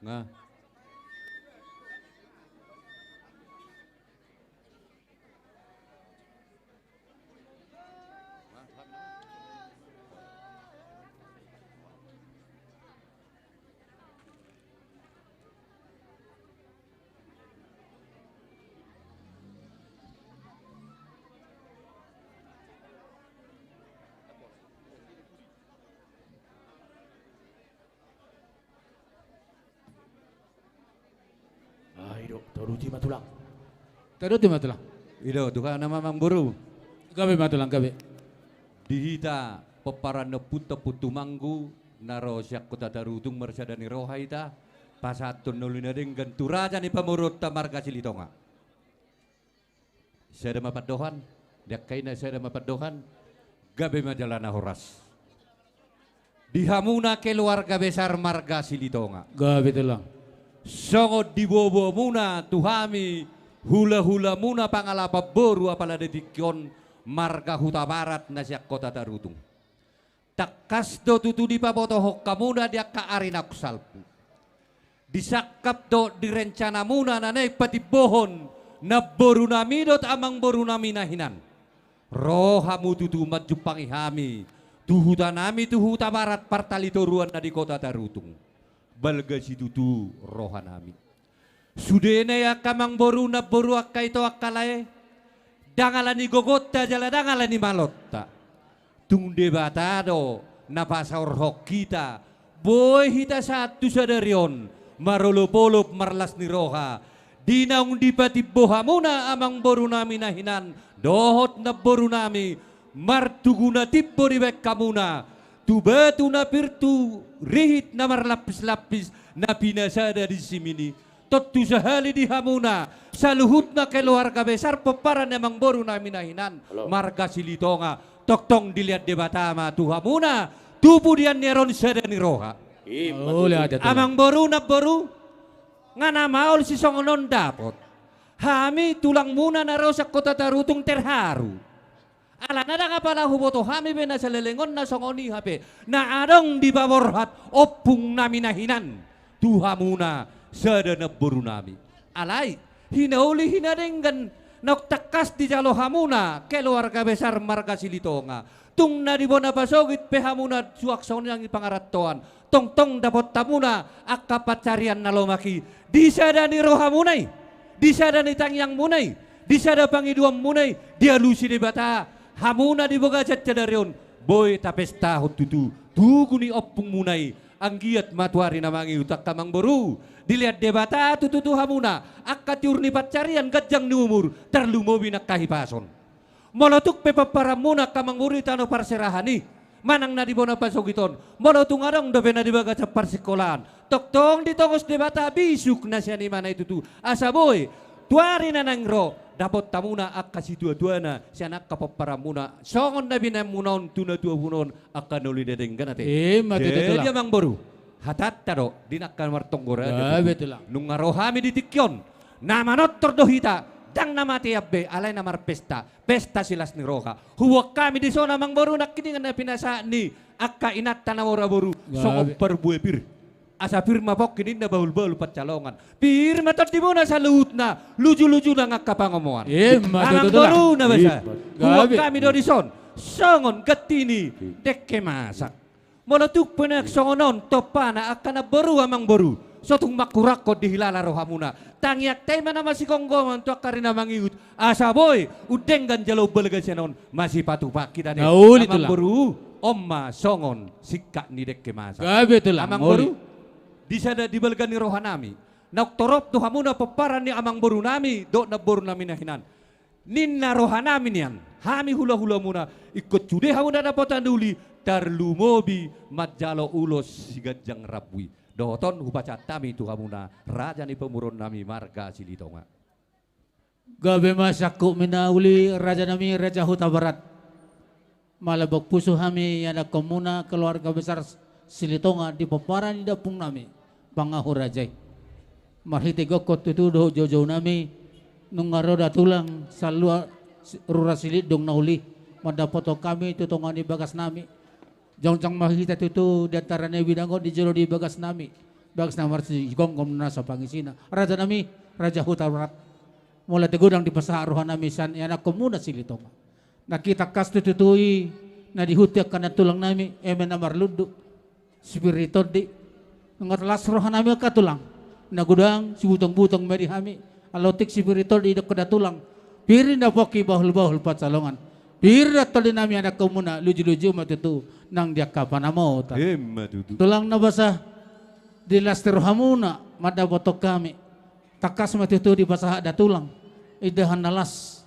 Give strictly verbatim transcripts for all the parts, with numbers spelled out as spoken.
Nga. Ah, i do, taruti ma tulang. Taruti ma tulang. I do, tu hami ma amangboru. Gabe ma tulang, gabe. Di hita pomparan ni ompunta Ompu Tumanggu, na ro sian Kota Tarutung marsada ni roha hita, pasahathon na uli na denggan tu raja ni pamoruonta marga Silitonga. Sada ma pandohan, di angka i na sada ma pandohan, gabe ma jala na horas. Di hamuna keluarga besar marga Silitonga. Gabe tulang. Songon diboaboamuna tu hami hulahulamuna pangalapan boru apala di tingki on marga Hutabarat na sian Kota Tarutung. Tangkas do tutu dipabotohon hamuna di angka ari naung salpu. Disangkap do di rencanamuna na naeng patimbohon namborunami dohot amangborunami na hinan. Ro hamu tutu manjumpangi hami tu hutanami tu Hutabarat partali toruan na di Kota Tarutung. Balga situtu rohanami. Sudena i angka amangboru, namboru, angka ito, angka lae, ndang ala ni gogonta jala ndang ala ni malonta. Tung Debata do na pasaorhon hita, boi hita sahat tu sadari on marolopolop marlas ni roha di naung dipatimbo hamuna amangborunami na hinan dohot namborunami, martugu na timbo dibaen hamuna, tu batu na pir, tu rihit na marlapislapis na pinasada di simin i. Tontu sahali di hamuna saluhutna keluarga besar pomparan ni amangborunami na hinan marga Silitonga, tongtong dilean Debata ma tu hamuna tu pudian ni ari on sada ni roha. Amangboru, namboru, nga na maol sisongon on dapot. Hami tulangmuna na ro sian Kota Tarutung terharu. Alana ndang apala huboto hami be na saleleng on na songon i hape na adong dipaborhat ompungnami na hinan tu hamuna sada namborunami. Alai hinauli hinadenggan naung tangkas dijalo hamuna keluarga besar marga Silitonga, tung na di bona pasogit pe hamuna suang songon i pangarantoan, tongtong dapot hamuna angka pansarian na lomak i di sada ni rohamuna i, di sada ni tangiangmuna i, di sada pangidoanmuna i, dialusi Debata hamuna di bagasan sadari on boi tapestahon tutu tugu ni ompungmuna i. Anggiat ma tu ari na mangihut angka amangboru, dilean Debata tutu tu hamuna angka tiur ni pansarian, ganjang ni umur, tarlumobi nang hahipason. Molo tung pe pomparanmuna angka amangboru di tano parserahan i manang na di bona pasogit on, molo tung adong dope na di bagasan parsingkolaan, tongtong ditongos Debata bisuk na sian imana i tutu, asa boi tu ari na naeng ro dapot hamuna angka situatuana sian angka pomparanmuna songon na binaenmuna on tu natuamuna on, angka na uli na denggan ate. Ima tutu, tulang. Jadi amangboru, hatanta do di angka martonggor. Gabe, tulang. Nunga ro hami di tingki on, na manortor do hita, ndang na matean be, alai na marpesta, pesta silas ni roha. Huboan hami dison amangboru nangkiningan na pinasahat ni angka inanta na mora boru songon parbue pir. Asa pir ma pongki ninna, bahulbahul pansalongan, pir ma tondimuna saluhutna, lujuluju nang angka pangomoan. Ima tutu, tulang. Amangboru na basa, huboan hami do dison songon ganti ni dengke masak. Molo tung pe naeng songon on tompana angka namboru amangboru, so tung mangkuranghon dihilala rohamuna. Tangiangta i ma na masigomgoman tu angka ari na mangihut, asa boi undenggan jala umbalga sian on masipatupa hita ate. Na uli, tulang. Amangboru, on ma songon singkat ni dengke masak. Gabe, tulang. Amangboru, di sada di balga ni rohanami, naung torop do hamuna pomparan ni amangborunami dohot namborunami na hinan. Ninna rohanami nian, hami hulahulamuna, ingkon sude hamuna dapotan uli, tarlumobi manjalo ulos siganjang rambu i. Dohot on hupasahat hami tu hamuna raja ni pamoruonnami marga Silitonga. Gabe ma sangkupmi na uli, rajanami, raja Hutabarat. Malambok pusu hami ianakhonmuna keluarga besar Silitonga di pomparan ni dampungnami, pangahu raja i. Marhite gokhon tutu dohot joujounami, nunga ro da tulang, salua si-, rura Silindung na uli, mandapothon hami tu tonga ni bagasnami. Jongjong ma hita tutu di antara na bidang on di jolo ni bagasnami. Bagas na marsigomgom na so pangisina. Raja nami, Raja Hutabarat. Molo ate godang dipasahat roha nami sian ianakhonmuna Silitonga. Nangkin tangkas do tutu i na diihut angka na tulang nami, eme na marlundu. Sipir ni tondi. Nunga las roha nami angka tulang. Na godang, sibutongbutong ma di hami. Ala otik sipir ni tondi didokkon da tulang. Pir ni na pongki bahulbahul pansalongan. Pir ni na tondi nami ianakhonmuna, lujiluji ma tutu nang di angka panamotan. Emma tutu. Tulang na basa di las ni rohamuna mandapothon hami. Tangkas ma tutu dipasahat da tulang. Indahan na las.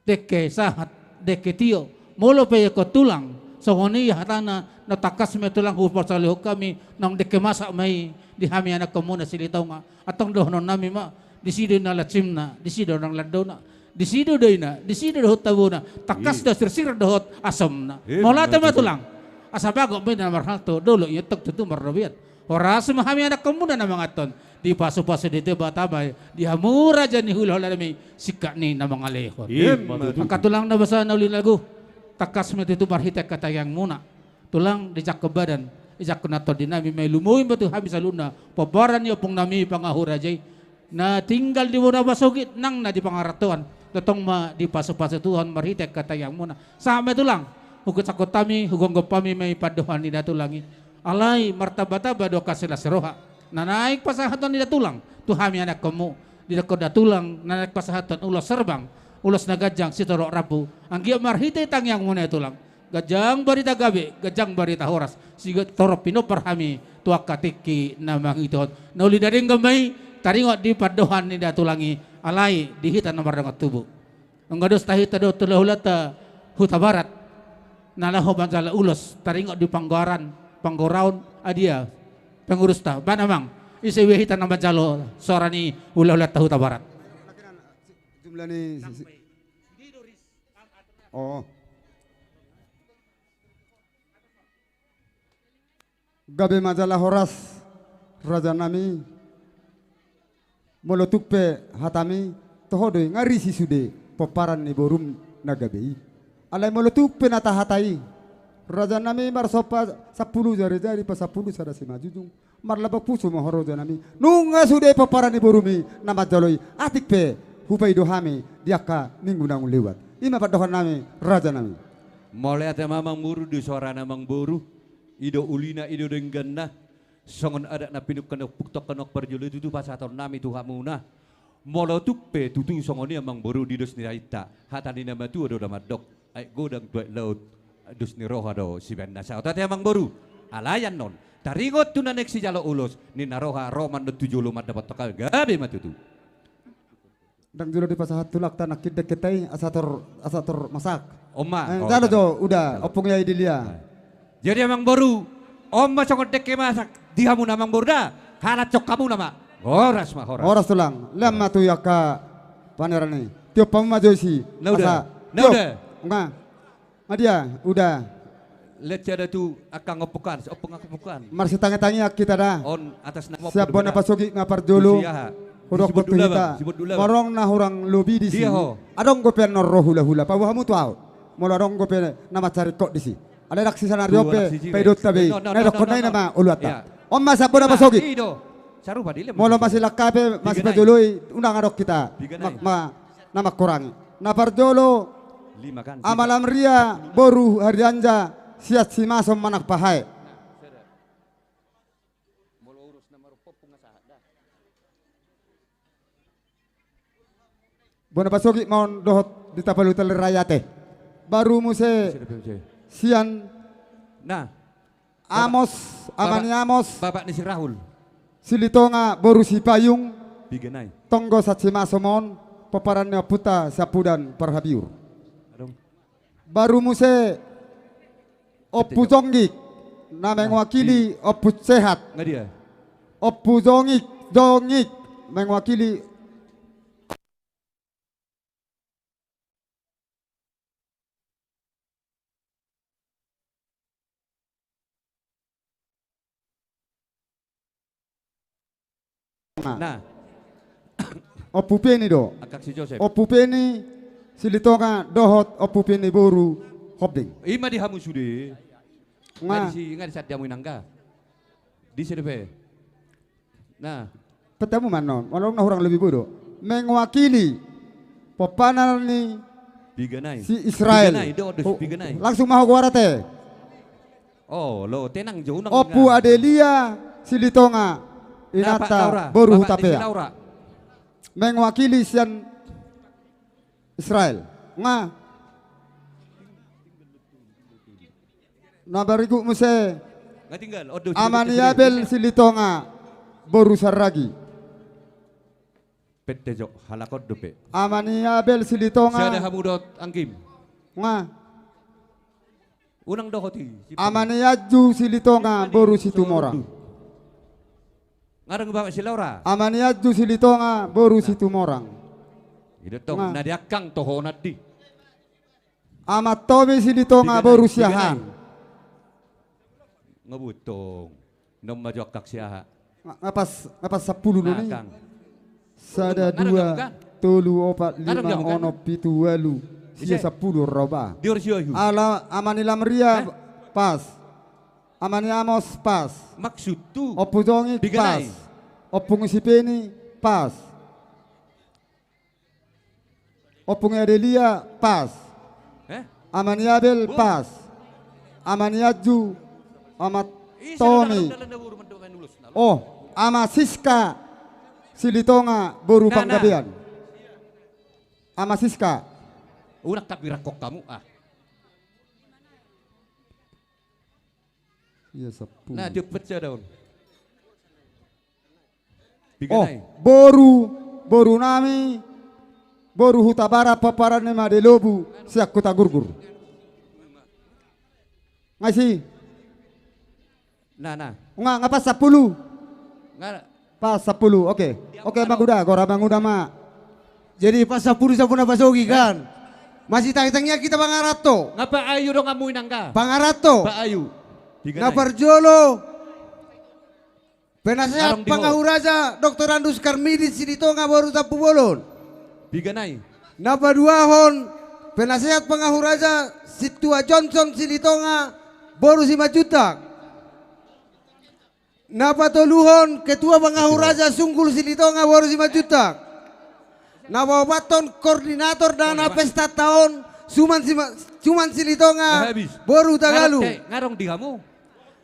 Dengke sahat, dengke tio. Molo pe ingkon tulang, songon i hatana, na tangkas ma tulang hupasalihon hami, naung dengke masak ma i di hami ianakhonmuna Silitonga. Antong dohonon nami ma, disi do ina lacimna, disi do nang landona, disi do daina, disi do dohot tabona, tangkas do sirsir dohot asomna. Mauliate ma tulang. Asa bagot ma i na marhalto, dolok i antong tutu marrobean. Horas ma hami ianakhonmuna na manganhon, dipasupasu Debata ma di hamu raja ni hulahula nami, singkat ni na mangalehon. Emma tutu. Angka tulang na basa na uli na gogo, tangkas ma tutu marhite angka tangiangmuna. Tulang dijangkon badan, dijangkon na tondi nami ma i, lumobi ma tu hami saluhutna pomparan ni ompung nami pangahuraja i. Na tinggal di bona pasogit nang na di pangarantoan, tongtong ma dipasupasu Tuhan marhite angka tangiangmuna. Sahat ma i tulang, hugusangkon hami, hugomgom hami ma i pandohan ni da tulang i. Alai martambatamba do angka silas ni roha na naeng pasahaton ni da tulang tu hami ianakhonmu. Didokkon da tulang na naeng pasahaton ulos herbang, ulos na ganjang sitorop rambu. Anggiat marhite tangiangmuna i tulang, ganjang barita gabe, ganjang barita horas, sitorop pinompar hami tu angka tingki na mangihut on. Na uli na denggan ma i, taringot di pandohan ni da tulang i, alai di hita na mardongan tubu. Nunga dos ta hita dohot hulahulanta Hutabarat na laho manjalo ulos, taringot di panggoaran, panggoraon, adia pangurusta. Bahen amang, ise be hita na manjalo soara ni hulahulanta Hutabarat. Jumlah ni si, si. Oh. Gabe ma jala horas, raja nami. Molo tung pe hatami, toho do i, nga risi sude pomparan ni borum na gabe i. Alai molo tung pe na tahatai, raja nami, marsomba sampulu jarijari, pasampulu sada simanjujung, marlambok pusu ma ho raja nami. Nunga sude pomparan ni borum i na manjalo i, atik pe hupaido hami di angka minggu naung lewat. I ma pandohan nami, raja nami. Mauliate ma amang boru, di soara ni amang boru. I do ulina, i do dengganna. Songon adat na pinungka ni ompung, tongka ni ompung parjolo i, tutu pasahaton nami tu hamuna. Molo tung pe tutu songon i amang boru, di dos ni raja i, hata ni na matua do na mandok, aek godang tu aek laut, dos ni roha do sibaen na saut. Ate amang boru, alai annon, taringot tu na naeng sijalo ulos, ninna roha ro ma annon tu jolo mandapothon hami, gabe ma tutu. Ndang jolo dipasahat tulangta nangkin dengkenta i, asa tor, asa tor masak. On ma. Eh, jalo jo, uda, ompung i Adelia. Jadi amang boru, on ma songon dengke masak di hamuna amang boru da, halashon hamuna ma. Horas ma, horas. Horas tulang. Lean ma tu angka paneran i. Tiop hamu ma jo disi. Na uda. Na uda. Nga. Nga dia, uda. Lean sada tu angka ompung an, ompung an. Marsitangitangian hita da. On atas nama. Sian bona pasogit na parjolo. Hudokkon tu hita. Molo adong na hurang lobi disi, adong dope annon ro hulahula, paboa hamu tu ahu. Molo adong dope na mansai ringkot disi. Alai ndang sisana ro dope, paidonta be i. Na idokkon na i nama oloanta. On ma sian bona pasogit. Molo masihol pe, masihol parjolo i, unang adong hita na mangkurangi. Na parjolo, Ama Lamria boru Harianja, sian Simason Manang Pahae. Bona pasogit ma on dohot di Tapalutal Raya ate. Baru muse sian Amos, ama ni Amos. Bapak ni si Rahul. Silitonga boru Sipayung. Tonggo sian Simason ma on, pomparan ni ompunta Siampudan Parhabiur. Baru muse Ompu Jonggik na mewakili Ompu Sehat. Ompu Jonggik, Jonggik mewakili Nah. Ompu Peni do. Ompu Peni Silitonga dohot Ompu Peni boru Hombing. I ma di hamu sude. Nga. Nga di si, nga di sande hamu inangga. Di si dope. Nah. Petamu manon, walau na hurang lebih bodo. Mewakili pomparan ni Piganai. Si Israel. Piganai, do, do, oh, Piganai. Langsung ma ho goar ate. Oh, lo, tenang jo, unang. Ompu Adelia Silitonga, nah, inanta boru Hutapea. Mewakili sian Israel. Nga. Na berikut muse. Ama ni Abel Silitonga, boru Saragi. Pette jo, halak on dope. Ama ni Abel Silitonga. Sada hamu dohot anggim. Nga. Unang dohoti. Ama ni Anju Silitonga, boru Situmorang. Ngarang bapak Silaura. Ama ni Anju Silitonga, boru Situmorang. Ido tong, na di angkang tohonan di. Ama Tomi Silitonga, boru Siahaan. Nga butong. Nom maju angkang Siaha. Nga pas, nga pas sampulu do ni. Sada, dua, tolu, opat, lima, onom, pitu, ualu, sia, sampulu, roba. Ala, ama ni Lamria, pas. Ama ni Amos, pas. Maksud tu. Ompu Jongi, pas. Ompu Ngisipeni, pas. Ompu Adelia, pas. Ama ni Abel, pas. Ama ni Anju, ama Tomi. Oh, ama Siska Silitonga, boru Panggabean. Ama Siska. Unang tapirak kok kamu, ah. Ia sampulu. Nah, dia pecah daun. Oh, boru, boru nami, boru Hutabarat, pomparan ni Made Lobu, sian Hutagurgur. Nga isi. Nah, nah. Nga, nga pas sampulu. Nga. Pas sampulu, oke. Oke, manguda, goar manguda ma. Jadi pas sampulu sampulu na pasogi kan. Masih tangi-tangi kita pangaranto. Nga Pak Ayu dong amu inangga. Pangaranto. Pak Ayu. Na parjolo. Penasehat Pangahuraja Doktor Andus Karmidis Silitonga boru Tampubolon. Piganai. Na paduahon, penasehat Pangahuraja Sintua Johnson Silitonga boru Simanjuntak. Na patoluhon, ketua Pangahuraja Sunggul Silitonga boru Simanjuntak. Na paopathon, koordinator dana pesta taon, Suman Sima-, Suman Silitonga boru Tagalu. Ngarong di hamu.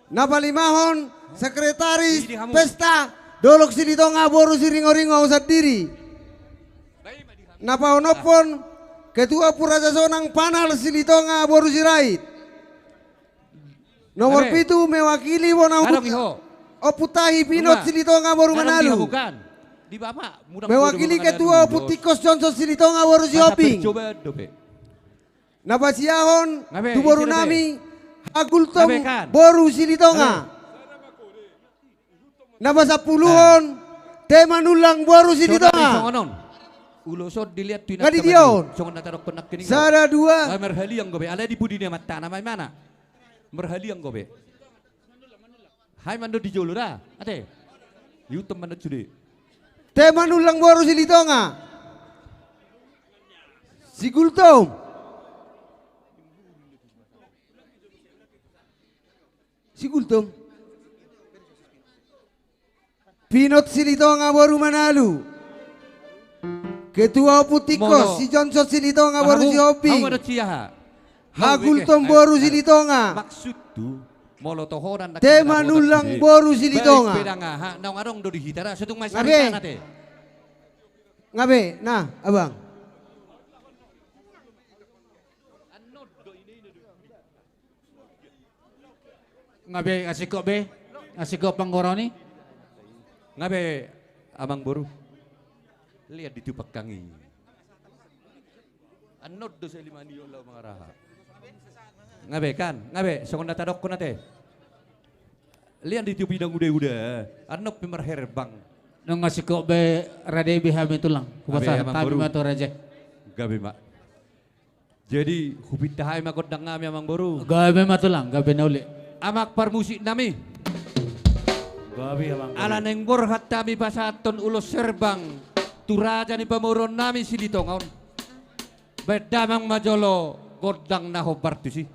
Na palimahon, sekretaris pesta Dolok Silitonga boru Siringoringo, au sandiri. Na paonomhon, ketua Puraja Sonang Panal Silitonga boru Sirait. Nomor pitu, mewakili bona Ompu Tahi Pinot Silitonga boru Manalu. Mewakili ketua Ompu Tingkos Johnson Silitonga boru Sihombing. Na pasiahon tu boru nami, Hagultom boru Silitonga. Na pasampuluhon, Temanullang boru Silitonga. Ulos on dilihat tu inanta. Nga didia on. Songon na tadokkon nangkining. Sada, dua. Marhaliang gobe, alai di pudi ni amanta na ma imana. Marhaliang gobe. Hai mando di jolo da, ate. Iutom mando sude. Temanullang boru Silitonga. Sigultom. Sigultom. Pinot Silitonga boru Manalu. Ketua Ompu Tingkos, si Johnson Silitonga boru Sihombing. Hagultom boru Silitonga. Maksud tu, molo tohonan na Temanullang boru Silitonga. Baik, pedang aha, naung adong do di hita da, sotung ma i sarita na te. Nga be, na, abang. Nga be, asingkop be, asingkop panggoraon i. Nga be, amang boru. Lihat di tu pangkang i. Annon do sai lima ni on laho mangaraha. Nga be kan, nga be, songon na tadokkon ate. Lihat di tu pidang uda-uda, annon pe marherbang. Nunga asingkop be, rade be hami tulang. Hupasahat hami ma tu raja. Nga be ma. Jadi, hupinta hami ma gondang nami amang boru. Gabe ma tulang, gabe na uli. Amang parmusik nami. Gabe amang boru. Ala naeng borhat hami pasahathon ulos herbang tu raja ni pamoruon nami Silitonga on. Baen damang ma jolo gondang na hombar tusi.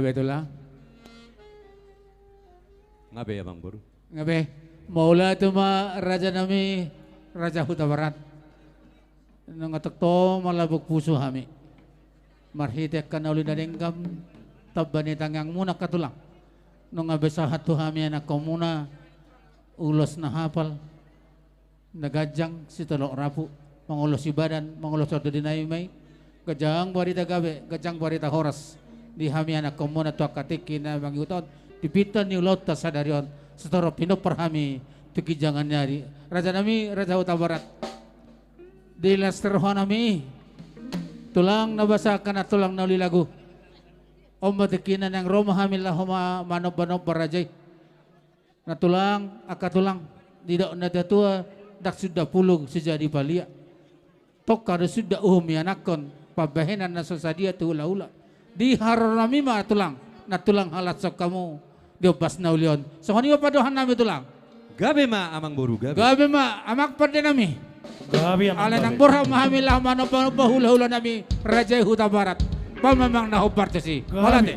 Betul lah. Nga be, Amangboru? Nga be. Mauliate ma, raja nami, Raja Hutabarat. Nunga tongtong malambok pusu hami marhite angka na uli na denggan, tamba ni tangiangmuna angka tulang. Nunga be sahat tu hami anakkonmuna ulos na hapal, na ganjang sitolop rapu, mangolosi badan, mangolosi orde di nami ma i. Ganjang barita gabe, ganjang barita horas di hami anakkonmuna tu angka tingki na mangihut on, di pinta ni ulaonta sadari on, satorop pinompar hami tu ginjangan ni ari. Raja nami, Raja Hutabarat, di las ni roha nami, tulang na basa angka na tulang na uli lagu. On ma tingkina naeng ro ma hami laho ma-, manomba-nomba raja i. Na tulang, angka tulang, didok na tatua, ndang suda pulung so jadi palia. Tongka do suda uhum ni anakkon, pambahenan na so sadia tu hula-hula. Di haroro nami ma tulang, na tulang halashon hamu di ombas na uli on. Songon i ma pandohan nami tulang. Gabe ma, Amangboru, gabe. Gabe ma, Amang pande nami. Gabe, Amang, gabe. Alai nang borhat ma hami laho manomba-nomba hula-hula nami, raja i Hutabarat. Pamamang na hombar tusi. Gabe. Mauliate.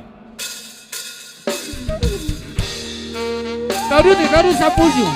Tadu ni, tadu sapuju.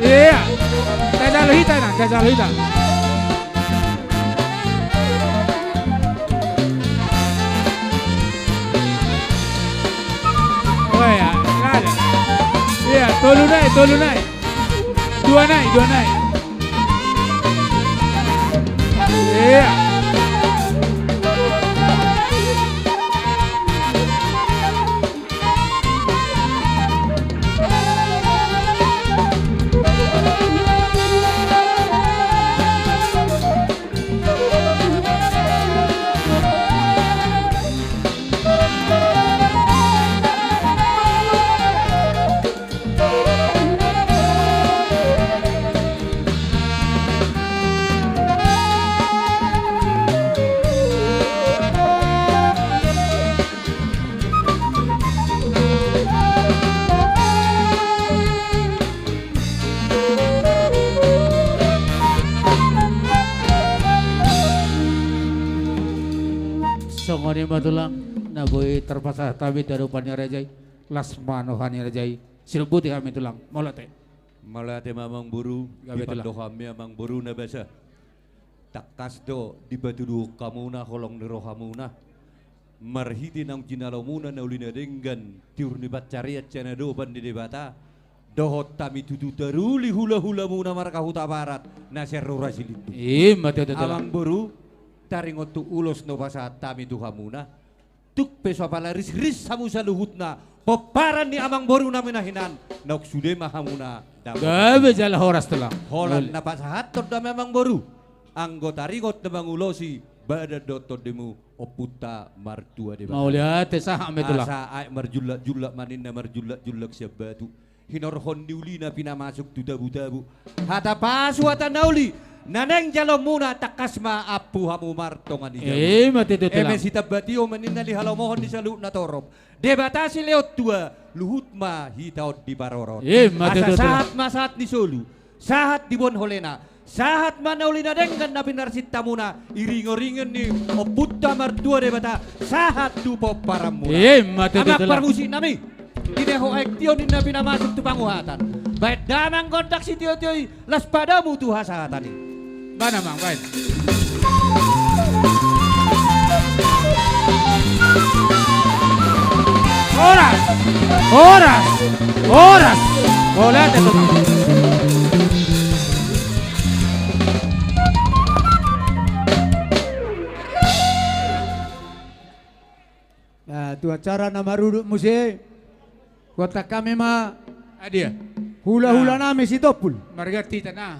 Iya. Tajalo hita na, tajalo hita. Oh iya, ada. Iya, tolu nai, tolu nai. Dua nai, dua nai. Iya. Songon i ma tulang, na boi tarpasahat hami tu adopan ni raja i, las ma roha ni raja i. Sidok boti hami tulang, mauliate. Mauliate ma amang boru. Gabe tulang. Dipandok hami amang boru na basa. Tangkas do dipatuduhon hamuna holong ni rohamuna. Marhite naung jinalomuna na uli na denggan, tiur ni pansarian sian adopan ni Debata. Dohot hami tutu taruli hulahulamuna marga Hutabarat, na sian Rura Silindung. I ma tutu tulang. Amang boru, taringot tu ulos na hupasahat hami tu hamuna. Tung pe so apala risris hamu saluhutna, pomparan ni amang boru nami na hinan, naung sude ma hamuna dapot. Gabe jala horas tulang. Holan na pasahathon do hami amang boru. Anggo taringot na mangulosi, badan dohot tondimu, Ompunta Martua Debata. Mauliate, sahat ma i tulang. Asa aek marjullakjullak ma ninna marjullakjullak sian batu. Hinorhon ni ulina pinamasuk tu tabutabu. Hata pasu hata na uli, na naeng jalomuna tangkas ma ampu hamu martonga ni jabu. I ma tutu tulang. Eme sitambatio ma ninna di halomohon ni saluhut na torop. Debata silehon tua, luhut ma hita on diparorot. I ma tutu tulang. Asa sahat ma sahat ni solu, sahat di boan holena, sahat ma na uli na denggan na pinarsinta muna, iringoringon ni Ompunta Martua Debata, sahat tu pomparanmuna. I ma tutu tulang. Amang parmusik nami. Di na ho aek tio ninna pinamasuk tu panguhatan. Baen damang gondang sitiotio i, laos padomu tu hasahatan i. Baen amang, baen. Horas! Horas! Horas! Mauliate tutu. Nah, tu acara na marudut muse, huantusi hami ma. Adia. Hulahula nami Sitompul. Marga hita na.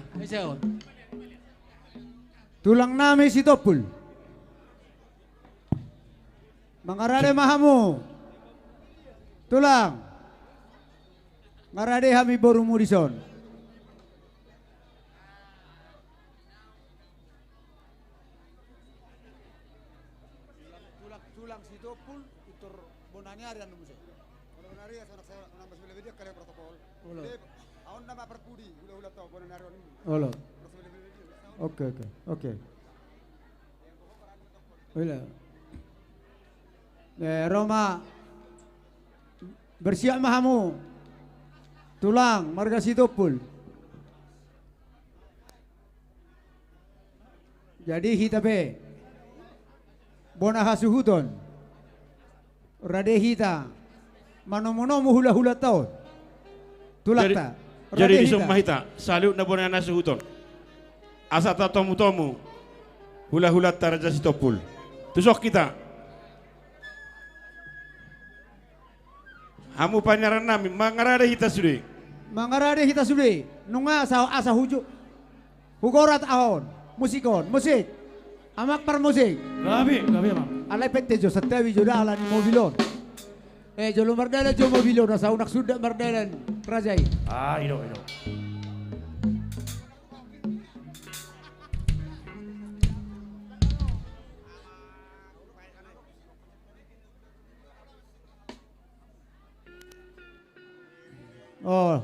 Tulang nami Sitompul. Mangarade ma hamu. Tulang. Mangarade hami borumu dison. Tulang, tulang Sitompul, pintor bona ni ari anu muse. Bona ni ari, anak saya, nama sebelah dia kali protokol. Olo. Jadi, aon nama perpudi, hulahula tau, bona ni ari anu. Olo. Oke, oke, oke. Olo. Eh, ro ma. Bersiap ma hamu. Tulang, marga Sitompul. Jadi hita pe bona hasuhuton. Rade hita manomunomu hulahulanta on. Tulangta. Jadi, jadi dison ma hita saluhutna bona ni hasuhuton. Asa tatomutomu hulahulanta Raja Sitompul. Tuson hita. Hamu paniaran nami, mangarade hita sude. Mangarade hita sude. Nunga asa, asa huju. Hugorat ahu on. Musik on, musik. Amang parmusik. Gabe, gabe amang. Alai pette jo, santabi jo dalan ni mobil on. Eh, jolo mardalan jo mobil on, asa unang sundat mardalan raja i. Ah, i do, i do. Oh,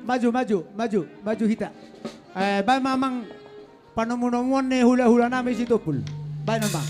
maju, maju, maju, maju hita. Eh, baen ma amang panomunomuon ni hulahula nami Sitompul. Baen amang.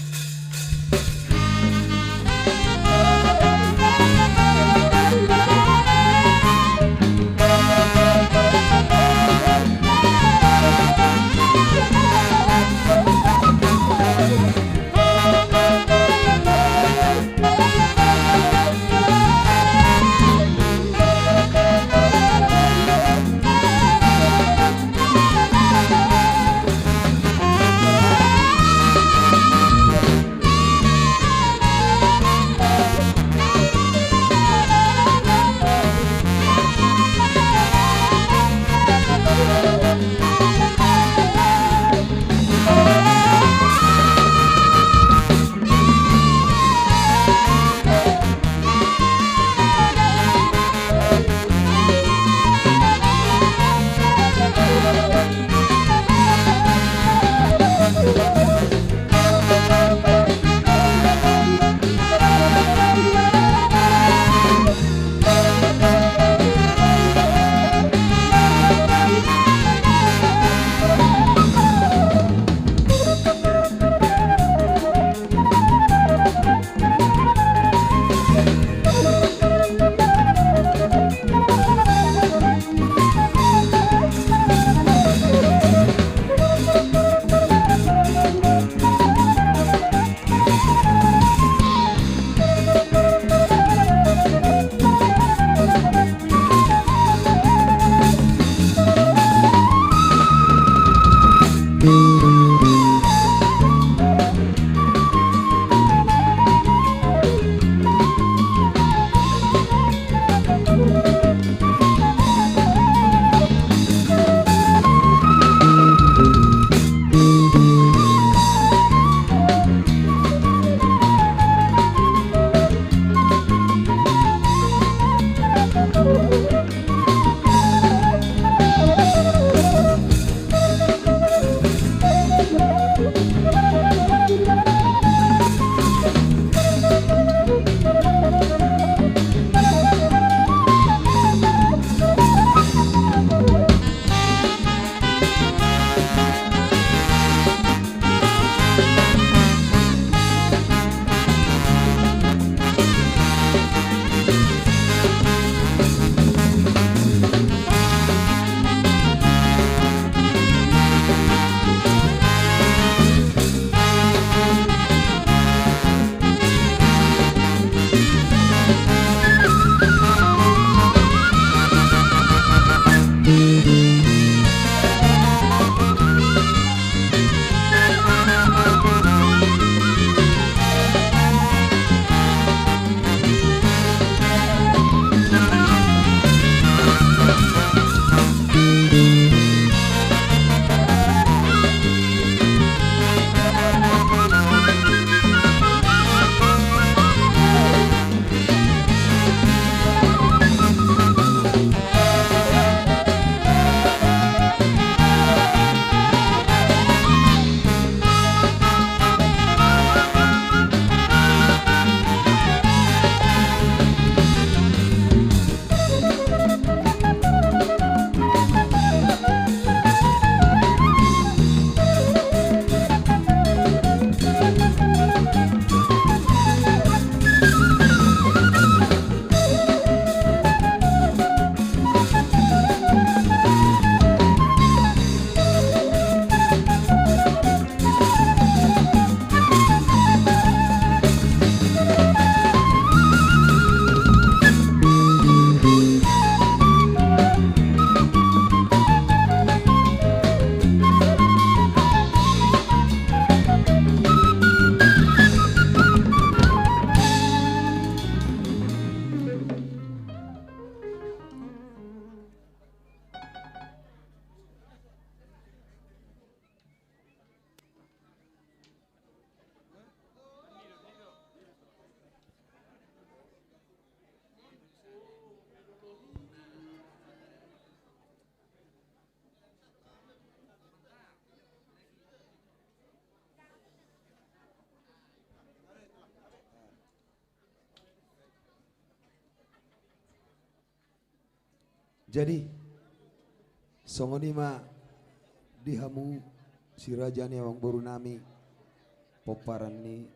Jadi songon i ma di hamu si raja ni amangboru nami, pomparan ni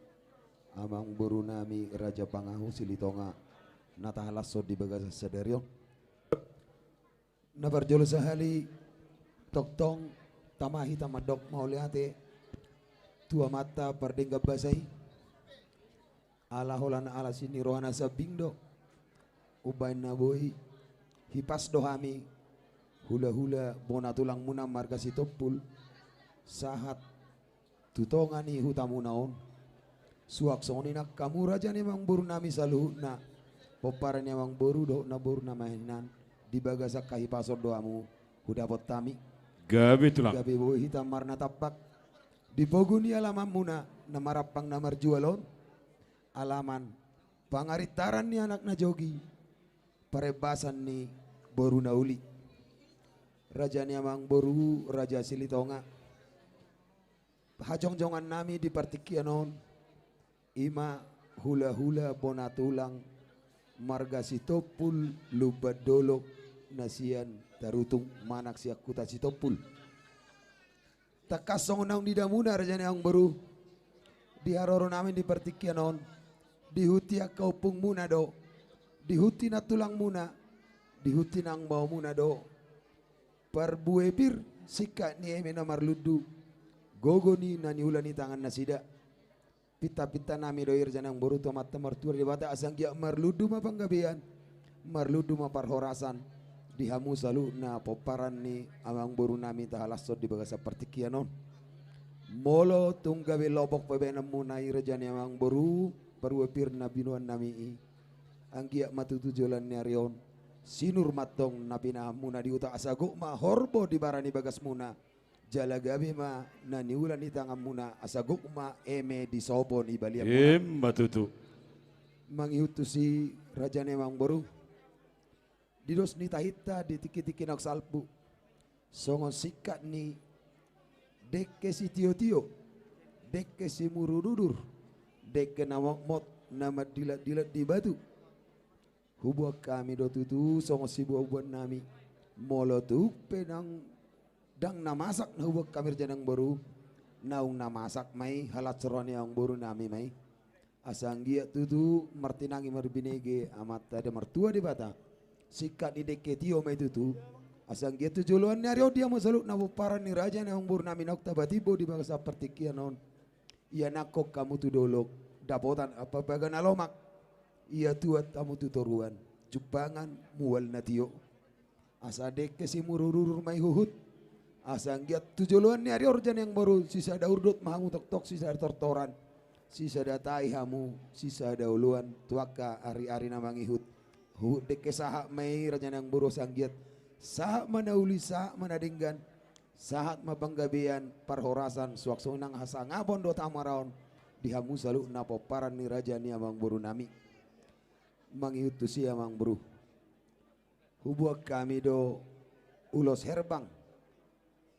amangboru nami Raja Pangahu Silitonga, na tahalashon di bagasan sadari on. Na parjolo sahali tongtong tama hita mandok mauliate tu Amanta pardenggan basa i. Ala holan ala sini rohana sambing do, umbahen na boi hipas do hami hulahula bona tulangmuna marga Sitompul sahat tu tonga ni hutamuna on. Suang songon i nang hamu raja ni amangboru nami saluhutna, pomparan ni amangboru dohot namboru na mahinan, di bagasan hahipason do hamu hudapot hami. Gabe tulang. Gabe boi hita marnatampak di pogu ni alamanmuna na marampang na marjual on, alaman pangarintaran ni anak na jogi, parembasan ni boru na uli. Raja ni amangboru, raja Silitonga, hajongjongan nami di partingkian on i ma hulahula bona tulang marga Sitompul, Lumban Dolok, na sian Tarutung manang sian huta Sitompul. Tangkas songon naung diida muna raja ni amangboru, di haroro nami di partingkian on, dihut ni angka ompungmuna do, dihut ni nang tulangmuna, dihut ni nang baomuna do parbue pir singkat ni eme na marlundu, gogo ni na niula ni tangan nasida. Pintapinta nami do i raja ni amangboru tu Amanta Martua Debata, asa anggiat marlundu ma panggabean, marlundu ma parhorasan di hamu saluhutna pomparan ni amangboru nami tahalashon di bagasan partingkian on. Molo tung gabe lopok pabaenanmuna i raja ni amangboru, parbue pir na binoan nami i, anggiat ma tutu joloan ni ari on sinur ma antong na pinahanmuna di huta, asa gok ma horbo di bara ni bagasmuna, jala gabe ma na niula ni tanganmuna, asa gok ma eme di sopo ni balianmuna. Emma tutu. Mangihut tusi raja ni amangboru, di dos ni tahinta di tingkitingki naung salpu, songon singkat ni dengke sitiotio, dengke simururudur, dengke na motmot na mandilatdilat di batu. Huboan hami do tutu songon siboanboan nami. Molo tung pe ndang, ndang na masak na huboan hami raja ni amangboru, naung na masak ma i halashon roha ni amangboru nami ma i. Asa anggiat tutu martinangi marbinege Amanta Martua Debata, singkat ni dengke tio ma i tutu. Asa anggiat tu joloan ni ari on di hamu saluhutna pomparan ni raja ni amangboru nami naung tapatimbo di bagasan partingkian on, ianakhon hamu tu dolok dapotan ambabaga na lomak, iatuan hamu tu toruan jumpangan mual na tio. Asa dengke simururudur ma i huhut. Asa anggiat tu joloan ni ari on raja ni amangboru, sisada urdot ma hamu tongtong, sisada tortoran, sisada tahi hamu, sisada oloan tu angka ariari na mangihut. Huhut dengke sahat ma i raja ni amangboru, asa anggiat sahat ma na uli, sahat ma na denggan, sahat ma panggabean, parhorasan, suang songon i nang hasangapon dohot hamuraon di hamu saluhutna pomparan ni raja ni amangboru nami. Mangihut tusi amangboru, huboan hami do ulos herbang,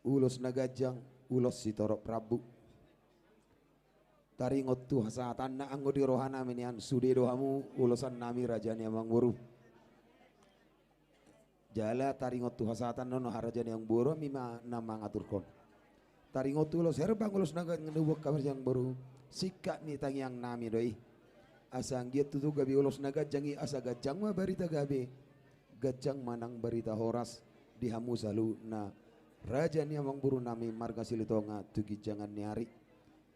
ulos na ganjang, ulos sitorop rambu. Taringot tu hasahatanna, anggo di roha nami nian sude do hamu ulosan nami raja ni amangboru. Jala taringot tu hasahatanna on raja ni amangboru, hami ma na mangaturhon. Taringot tu ulos herbang, ulos na ganjang na huboan hami raja ni amangboru, singkat ni tangiang nami do i. Asa anggiat tutu gabe ulos na ganjang i, asa ganjang ma barita gabe, ganjang ma nang barita horas di hamu saluhutna raja ni amangboru nami marga Silitonga tu ginjangan ni ari.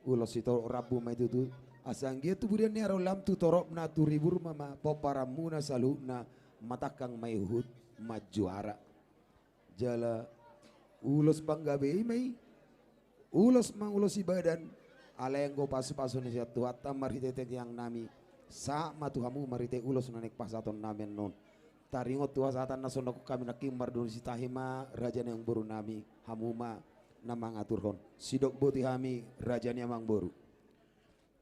Ulos sitorop rambu ma i tutu. Asa anggiat tu budian ni ari on lam tu toropna tu ribur ma, ma pomparanmuna saluhutna, matangkang ma i huhut manjuara. Jala ulos panggabe i ma i, ulos mangulosi badan, alai anggo pasupasu ni sian Tuhanta marhite tangiang nami, sahat ma tu hamu marhite ulos na naeng pasahaton nami annon. Taringot tu hasahatanna songon nangkin hami nangkin mardomu, sitahi ma raja ni amangboru nami, hamu ma na mangaturhon. Sidok boti hami raja ni amangboru.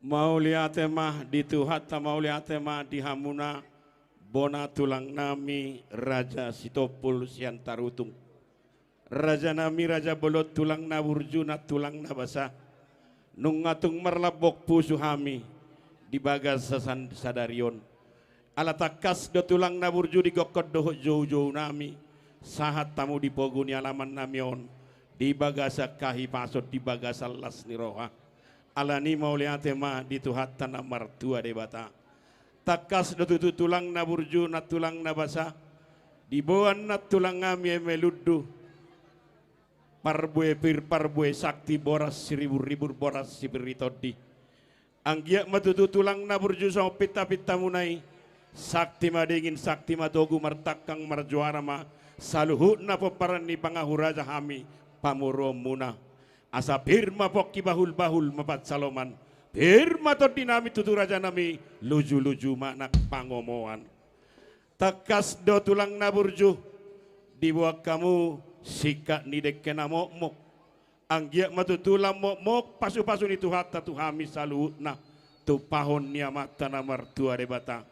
Mauliate ma di Tuhanta, mauliate ma di hamuna bona tulang nami Raja Sitompul sian Tarutung. Raja nami, raja bolon, tulang na burju, na tulang na basa. Nunga tung marlambok pusu hami di bagasan sadari on. Ala tangkas do tulang na burju digokhon dohot joujou nami. sahat hamu di pogu ni alaman nami on, di bagasan hahipason, di bagasan las ni roha. Alani mauliate ma di Tuhanta na martua Debata. Tangkas do tutu tulang na burju, nantulang na basa, diboan nantulang nami eme lundu, parbue pir, parbue sakti, boras siribur-ribur, boras sipir ni tondi. Anggiat ma tutu tulang na burju songon pinta-pintamuna i, sakti madingin, sakti matogu, martangkang, marjuara ma saluhutna pomparan ni pangahuraja hami pamoruonmuna. Asa pir ma pongki, bahul-bahul ma pansalongan, pir ma tondi nami tutu raja nami, luju-luju ma nang pangomoan. Tangkas do tulang na burju, diboan hamu singkat ni dengke na mokmok. Anggiat ma tutu lam mokmok pasu-pasu ni Tuhanta tu hami saluhutna, tumpahon ni Amanta na martua Debata.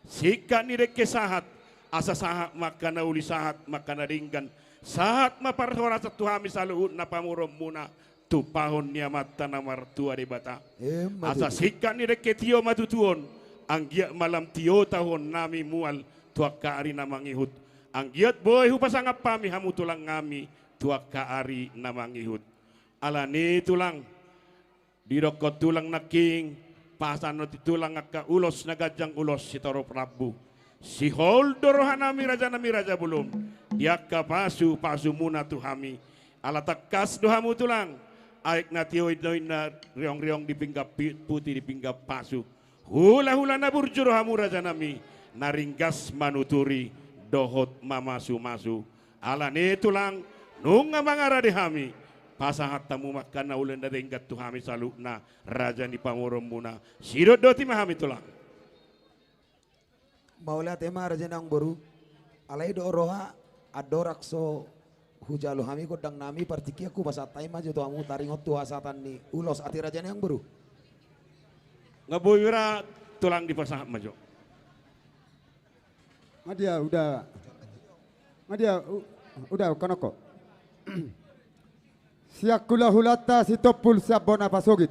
Singkat ni dengke sahat, asa sahat ma angka na uli, sahat ma angka na denggan, sahat ma parhorasan tu hami saluhutna pamoruonmuna, tumpahon ni Amanta na martua Debata. Emma tutu. Asa singkat ni dengke tio ma tutu on, anggiat ma lam tio taon nami mual tu angka ari na mangihut. Anggiat boi hupasangap hami hamu tulang nami tu angka ari na mangihut. Alani tulang, didokkon tulang nangkin, pasahat tulang angka ulos na ganjang, ulos sitorop rambu. Sihol do roha nami raja nami, raja bolon, di angka pasu-pasumuna tu hami. Ala tangkas do hamu tulang, aek na tio, inna-inna riong-riong di pinggan pi-, puti di pinggan pasu. Hula-hula na burju do hamu raja nami, na ringgas manuturi dohot mamasu-masu. Alani tulang, nunga mangarade hami, pasahat hamu ma angka na uli na denggan tu hami saluhutna, raja ni pamoruonmuna. Sidok doti ma hami tulang. Mauliate ma raja ni amangboru. Alai do roha, andorang so hujalo hami gondang nami, partingkian hupasahat hami ma jo tu hamu taringot tu hasahatan ni ulos, ate raja ni amangboru. Nga boi ra tulang, dipasahat ma jo. Nga dia uda, nga dia u-, uda kanoko. Sian hula-hulanta Sitompul sian bona pasogit.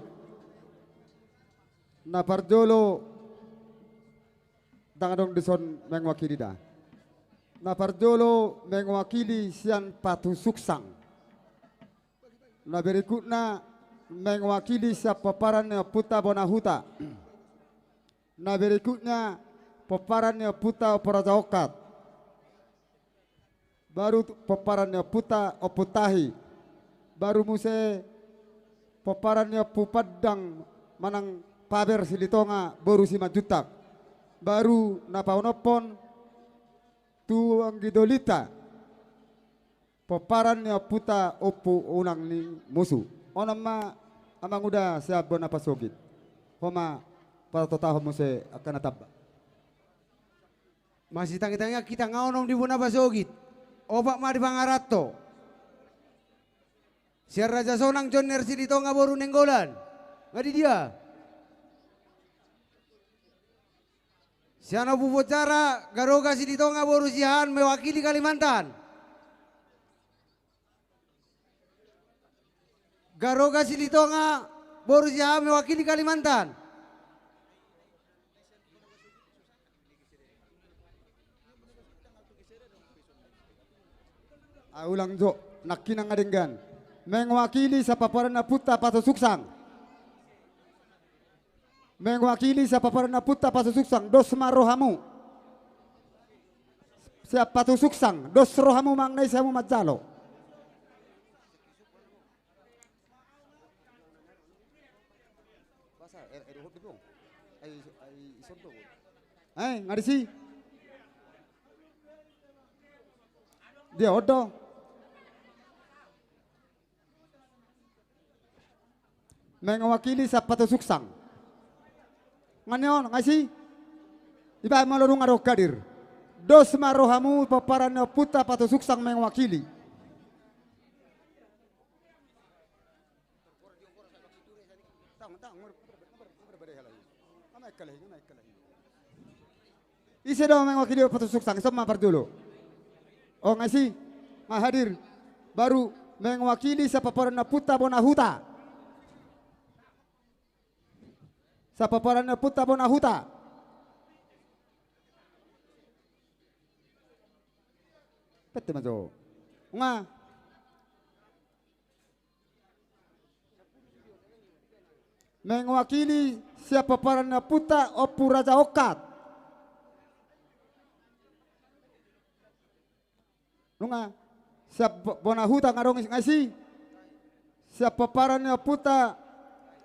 Na parjolo, ndang adong dison mengwakili da. Na parjolo mengwakili sian Patu Suksang. Na berikutna mengwakili sian pomparan ni ompunta Bonahuta. Na berikutna pomparan ni ompunta Ompu Raja Ongkat. Baru pomparan ni ompunta Ompu Tahi. Baru muse pomparan ni Ompu Pandang manang Paber Silitonga boru Simanjuntak. Baru na paonomhon tu anggi dolinta, pomparan ni ompunta Ompu Unang ni Musu. Onom ma amang uda sian bona pasogit. Ho ma patotahon muse angka na tamba. Masitangi-tangian hita, nga onom di bona pasogit, opat ma di pangaranto. Sian Raja Sonang Jonner Silitonga boru Nainggolan. Nga di dia? Sian Ompu Pocara Garoga Silitonga boru Siahaan mewakili Kalimantan. Garoga Silitonga boru Siahaan mewakili Kalimantan. Ah, ulang jo, nangkining nga denggan. Mewakili sian pomparan ni ompunta Patu Suksang. Mewakili sian pomparan ni ompunta Patu Suksang, dos ma rohamu. Sian Patu Suksang, dos rohamu manang na ise hamu manjalo. Eh, nga disi? Dia on do. Mewakili sian Patu Suksang. Nga ni on, nga isi? Ibaen molo dung adong hadir. Dos ma rohamu pomparan ni ompunta Patu Suksang mewakili. Ise do mewakili Patu Suksang, ison ma parjolo. O, nga isi? Nga hadir. Baru mewakili sian pomparan ni ompunta Bonahuta. Sian pomparan ni ompunta Bonahuta. Ete ma jo. Nga. Mewakili sian pomparan ni ompunta Ompu Raja Ongkat. Nunga sian bo-, bona huta nga adong i, nga isi. Sian pomparan ni ompunta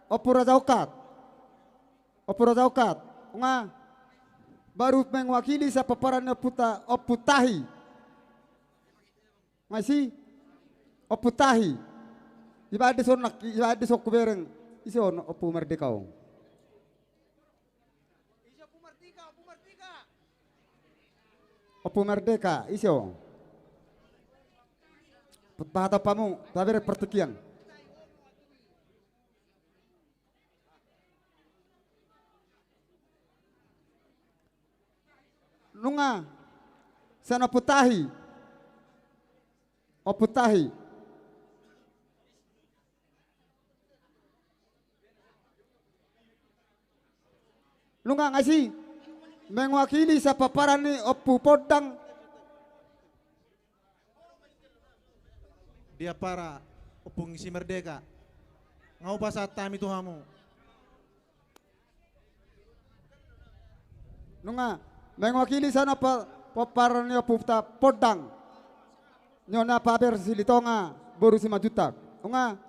Ompu Raja Ongkat. Ompu Raja Ongkat. Nunga baru mewakili sian pomparan ni ompunta Ompu Tahi. Nga isi Ompu Tahi. Iba ade songon, iba ade songon hubereng. Ise on Ompu Merdeka on? Ompu Merdeka, ise on? Pahatop hamu, tabereng partingkian. Nunga sian Ompu Tahi. Ompu Tahi. Nunga, nga isi. Mewakili sian pomparan ni Ompu Pondang. Diapara, Ompu Ngisi Merdeka. Nga hupasahat hami tu hamu. Nunga, mewakili sian po-, pomparan ni Omputa Pondang. Nyo na paber Silitonga, boru Simanjuntak. Nunga.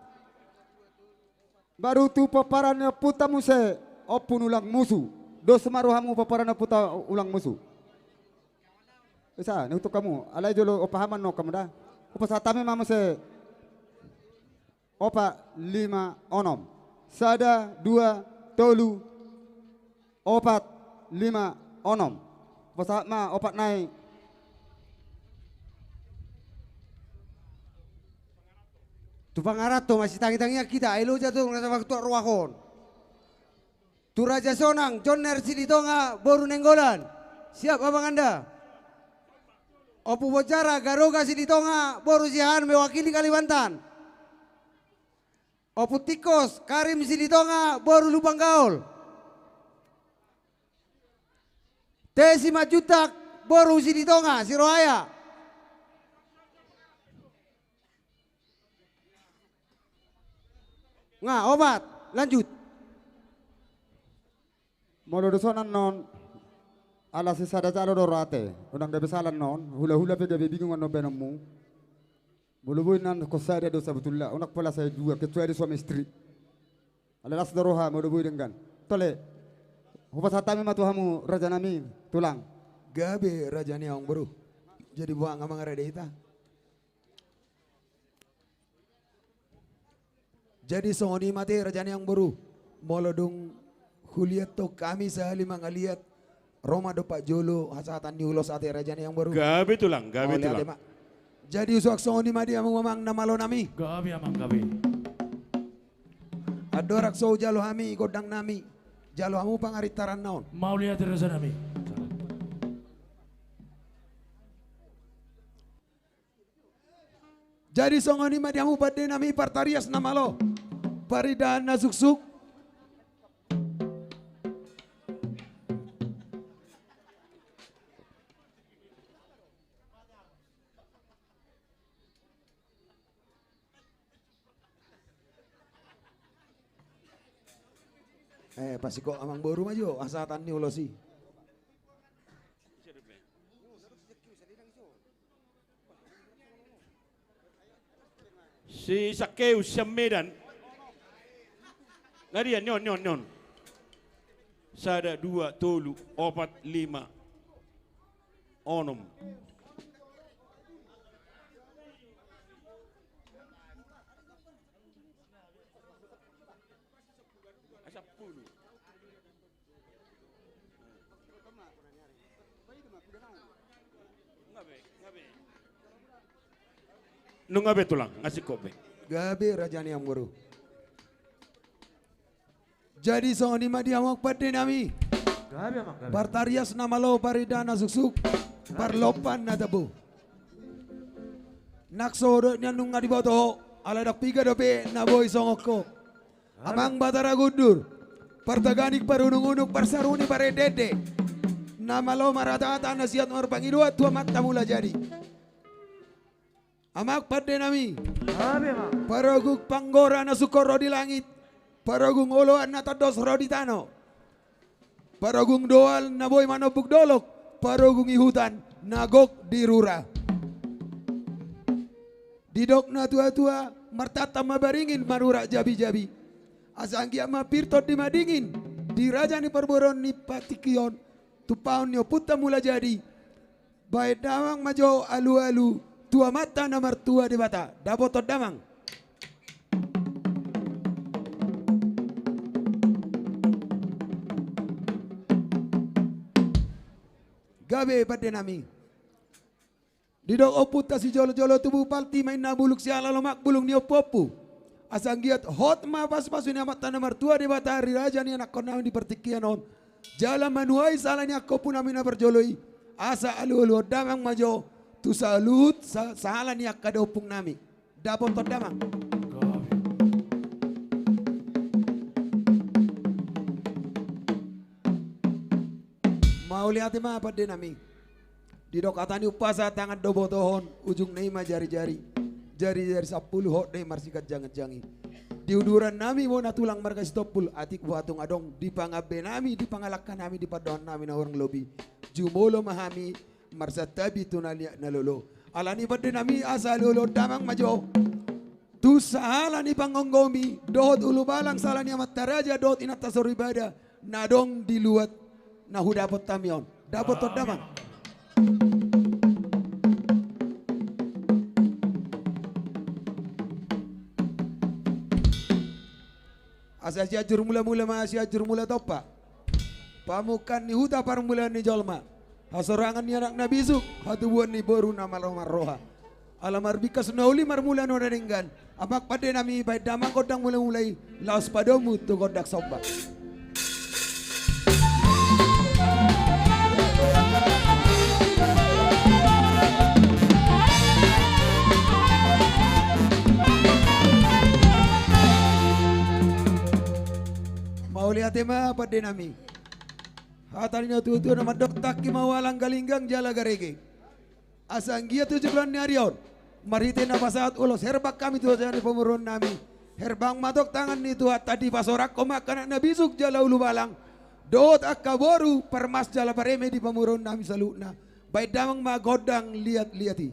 Baru tu pomparan ni ompunta muse, Ompu Ulang Musu. Dos ma rohamu pomparan ni ompunta Ulang Musu. Isa, nihutuk hamu. Alai jolo pahaman no hamu da. Hupasahat hami ma muse. Opat, lima, onom. Sada, dua, tolu, opat, lima, onom. Hupasahat ma opat nai. Tu pangaranto masitangitangian hita, ai loja tu na sabaga tu rohahon. Tu Raja Sonang, Jonner Silitonga, boru Nainggolan. Siap, Amang Anda. Ompu Bonjara, Garoga Silitonga, boru Siahaan, mewakili Kalimantan. Ompu Tikus, Karim Silitonga, boru Lumban Gaol. Te Simanjuntak, boru Silitonga, Sirohaya. Nga, opat, lanjut. Molo dos on annon, ala sisada jalo do rohate, unang gabe sala annon, hulahula pe gabe bingung annon baenonmu. Molo boi annon sada do sabutulna, unang pola sai dua, kecuali suami istri. Ala las do roha molo boi denggan. Tole, hupasahat hami ma tu hamu rajanami, Tulang. Gabe raja ni amangboru. Jadi boha nga mangarade hita. Jadi songon i ma ate raja ni amangboru. Molo dung huliat tong hami sahali mangaliat, ro ma dompak jolo hasahatan ni ulos ate raja ni amangboru. Gabe Tulang, gabe Tulang. Jadi husuhuk songon i ma di hamu amang na malonami. Gabe amang, gabe. Andorang so hujalo hami gondangnami, jalo hamu pangarintaranna on. Mauliate rajanami. Jadi songon i ma di hamu pandenami, partarias na malo, parindahan na suksuk. Eh, pasingkop amangboru ma jo hasahatan ni ulos i. Si Sakeus sian Medan. Nga dia, ni on, ni on, ni on. Sada, dua, tolu, opat, lima, onom. Nunga be Tulang, nga singkop be. Gabe raja ni amangboru. Jadi songon i ma di hamu pandenami. Gabe amang, gabe. Partarias na malo, parindahan na suksuk, parlompan na tabo. Nang so dohot nian nunga diboto ho, ala dang piga dope na boi songon ho. Amang Batara Gundur, partaganing parunungunung, parsaruni parendeende. Na malo marhatahata, na siat marpangidoan tu Amanta Mulajadi. Amang pande nami. Gabe ma. Parogung panggora na sungkot ro di langit, parogung oloan na tandos ro di tano, parogung doal na boi manombuk dolok, parogung ihutan na gok di rura. Didok na tua-tua, martanta ma baringin manurak jabi-jabi. Asa anggiat ma pir tondi madingin di raja ni parboruon ni partingkian on, tumpahon ni Ompunta Mulajadi. Baen damang ma jo alu-alu tu Amanta na martua Debata. Dapothon damang. Gabe pande nami. Didok Ompunta sijolo-jolo tubu, palti ma inna bulung siala lomak bulung ni ompu-ompu. Asa anggiat hot ma pasu-pasu ni Amanta na martua Debata di raja ni anakkonnami di partingkian on, jala manuai sahala ni angka ompunami na parjolo i. Asa alu-aluhon damang ma jo tu saluhut sa-, sahala ni angka daompungnami. Dapothon damang. Mauliate ma pande nami. Didok hata ni umpasa, tangan do botohon, ujungna i ma jari-jari. Jari-jari sampulu hot do i marsiganjang-ganjang i. Di udurannami bona tulang marga Sitompul, atik boha tung adong di pangambenami, di pangalangkanami, di pandohannami na hurang lobi, jumolo ma hami marsantabi tu na liat na lolo. Alani pande nami, asa alu-aluhon damang ma jo tu sahala ni panggomgomi dohot ulubalang, sahala ni amanta raja dohot inanta soripada na adong di luat na hudapot hami on. Dapothon damang. Asa Sianjur Mulamula ma Sianjur Mulatompa. Pamungkaan ni huta, parmulaan ni jolma. Hasorangan ni anak na bisuk, hatubuan ni boru na malo marroha. Ala marbingkas na uli marmula na denggan. Amang pande nami, baen damang gondang mulamula i, laos padomu tu gondang somba. Mauliate ma pande nami. Hata ni na tua-tua na mandok, tangki ma ualang, galinggang jala garege. Asa anggiat tu joloan ni ari on, marhite na pasahat ulos herbang hami tu raja ni pamoruonnami, herbang ma tong tangan ni Tuhanta, dipasorangkon ma angka anak na bisuk jala ulubalang dohot angka boru parmas jala pareme di pamoruonnami saluhutna. Baen damang ma gondang liat-liat i.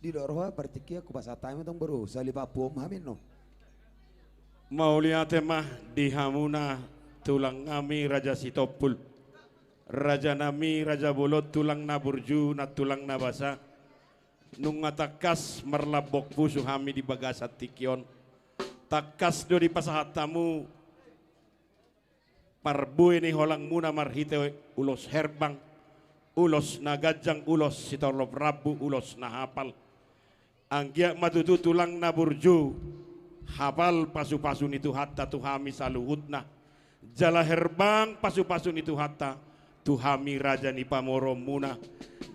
Didok roha partingkian, hupasahat hami tong boru, sahali pampuom hami annon. Mauliate ma di hamuna tulang nami Raja Sitompul, raja nami Raja Bolon, tulang na burju, nantulang na basa. Nunga tangkas marlambok pusu hami di bagasan tingki on. Tangkas do dipasahat hamu parbue ni holangmuna marhite ulos herbang, ulos na ganjang, ulos sitorop rambu, ulos na hapal. Anggiat ma tutu tulang na burju, hapal pasupasu ni Tuhanta tu hami saluhutna. Jala herbang pasupasu ni Tuhanta tu hami raja ni pamoruonmuna.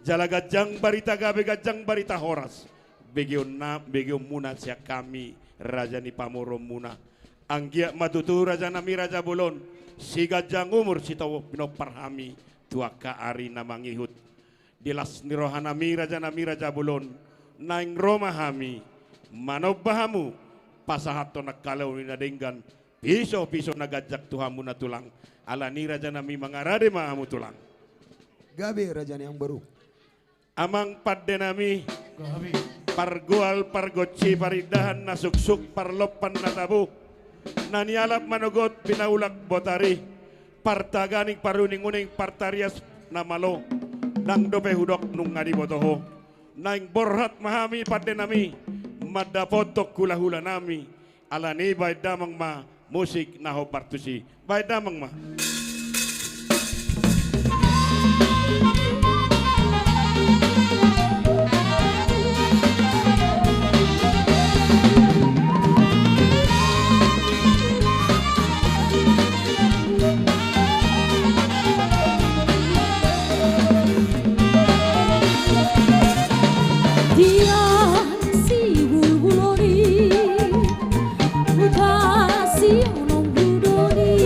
Jala ganjang barita gabe, ganjang barita horas begeonna, begeonmuna sian hami raja ni pamoruonmuna. Anggiat ma tutu raja nami Raja Bolon, siganjang umur sitopot pinompar hami tu angka ari na mangihut. Di las ni roha nami raja nami Raja Bolon, naeng ro ma hami manomba hamu, pasahathon angka laho ni na denggan, pisopiso na ganjang tu hamuna tulang. Alani raja nami, mangarade ma hamu tulang. Gabe raja ni amang boru. Amang pande nami, gabe. Pargual pargonsi, parindahan na suksuk, parlompan na tabo, na nialap manogot pinaulak botari, partaganing paruninguning, partarias na malo, nang dope hudok nunga diboto ho. Naeng borhat ma hami pande nami, mandapothon hulahula nami. Alani baen damang ma musik na hombar tusi. Baen damang ma. Tiang sibulbul on i, huta siolong gudon i.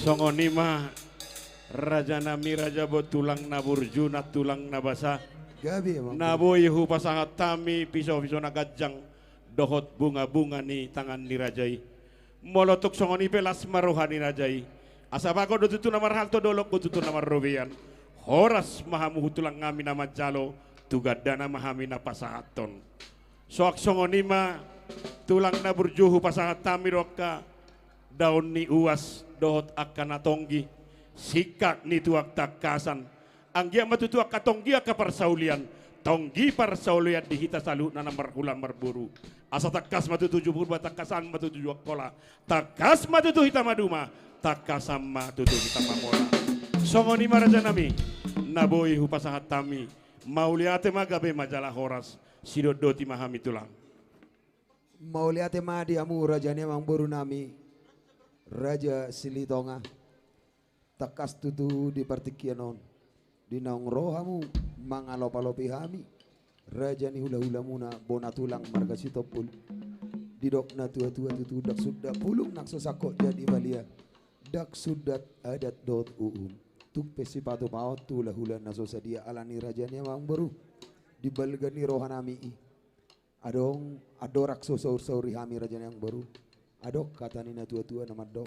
Songon i ma, raja nami, raja bo, tulang na burju, nantulang na basa. Gabe, Amang. Na boi hupasahat hami piso-piso na ganjang dohot bunga-bunga ni tangan ni raja i. Molo tung songon i pe las ma roha ni raja i. Asa bagot do tutu na marhalto, dolok do tutu na marrobean. Horas ma hamu tulang nami na manjalo, tu gandana ma hami na pasahathon. Suang songon i ma, tulang na burju, hupasahat hami do angka daon ni uas dohot angka na tonggi, singkat ni tuak tangkasan. Anggiat ma tutu angka tonggi angka parsaulian, tonggi parsaulian di hita saluhutna na marhula marboru. Asa tangkas ma tutu Jumurba, tangkasan ma tutu Juangkola, tangkas ma tutu hita maduma, tangkasan ma tutu hita mamola. Songon i ma, raja nami, na boi hupasahat hami. Mauliate ma, gabe ma jala horas. Sidodoti ma hami, tulang. Mauliate ma di hamu, raja ni amangboru nami, Raja Silitonga. Tangkas tutu di partingkian on, di naung ro hamu mangalopalopi hami, raja ni hulahulamuna, bona tulang marga Sitompul. Didok natuatua tutu, ndang sundat pulung na so sangkot jadi balian, ndang sundat adat dohot uhum. Tung pe sipatupaon tu hulahula na so sadia, alani, raja ni amangboru, di balga ni roha nami i, adong, andorang so saursauri hami, raja ni amangboru. Adong hata ni natuatua na mandok: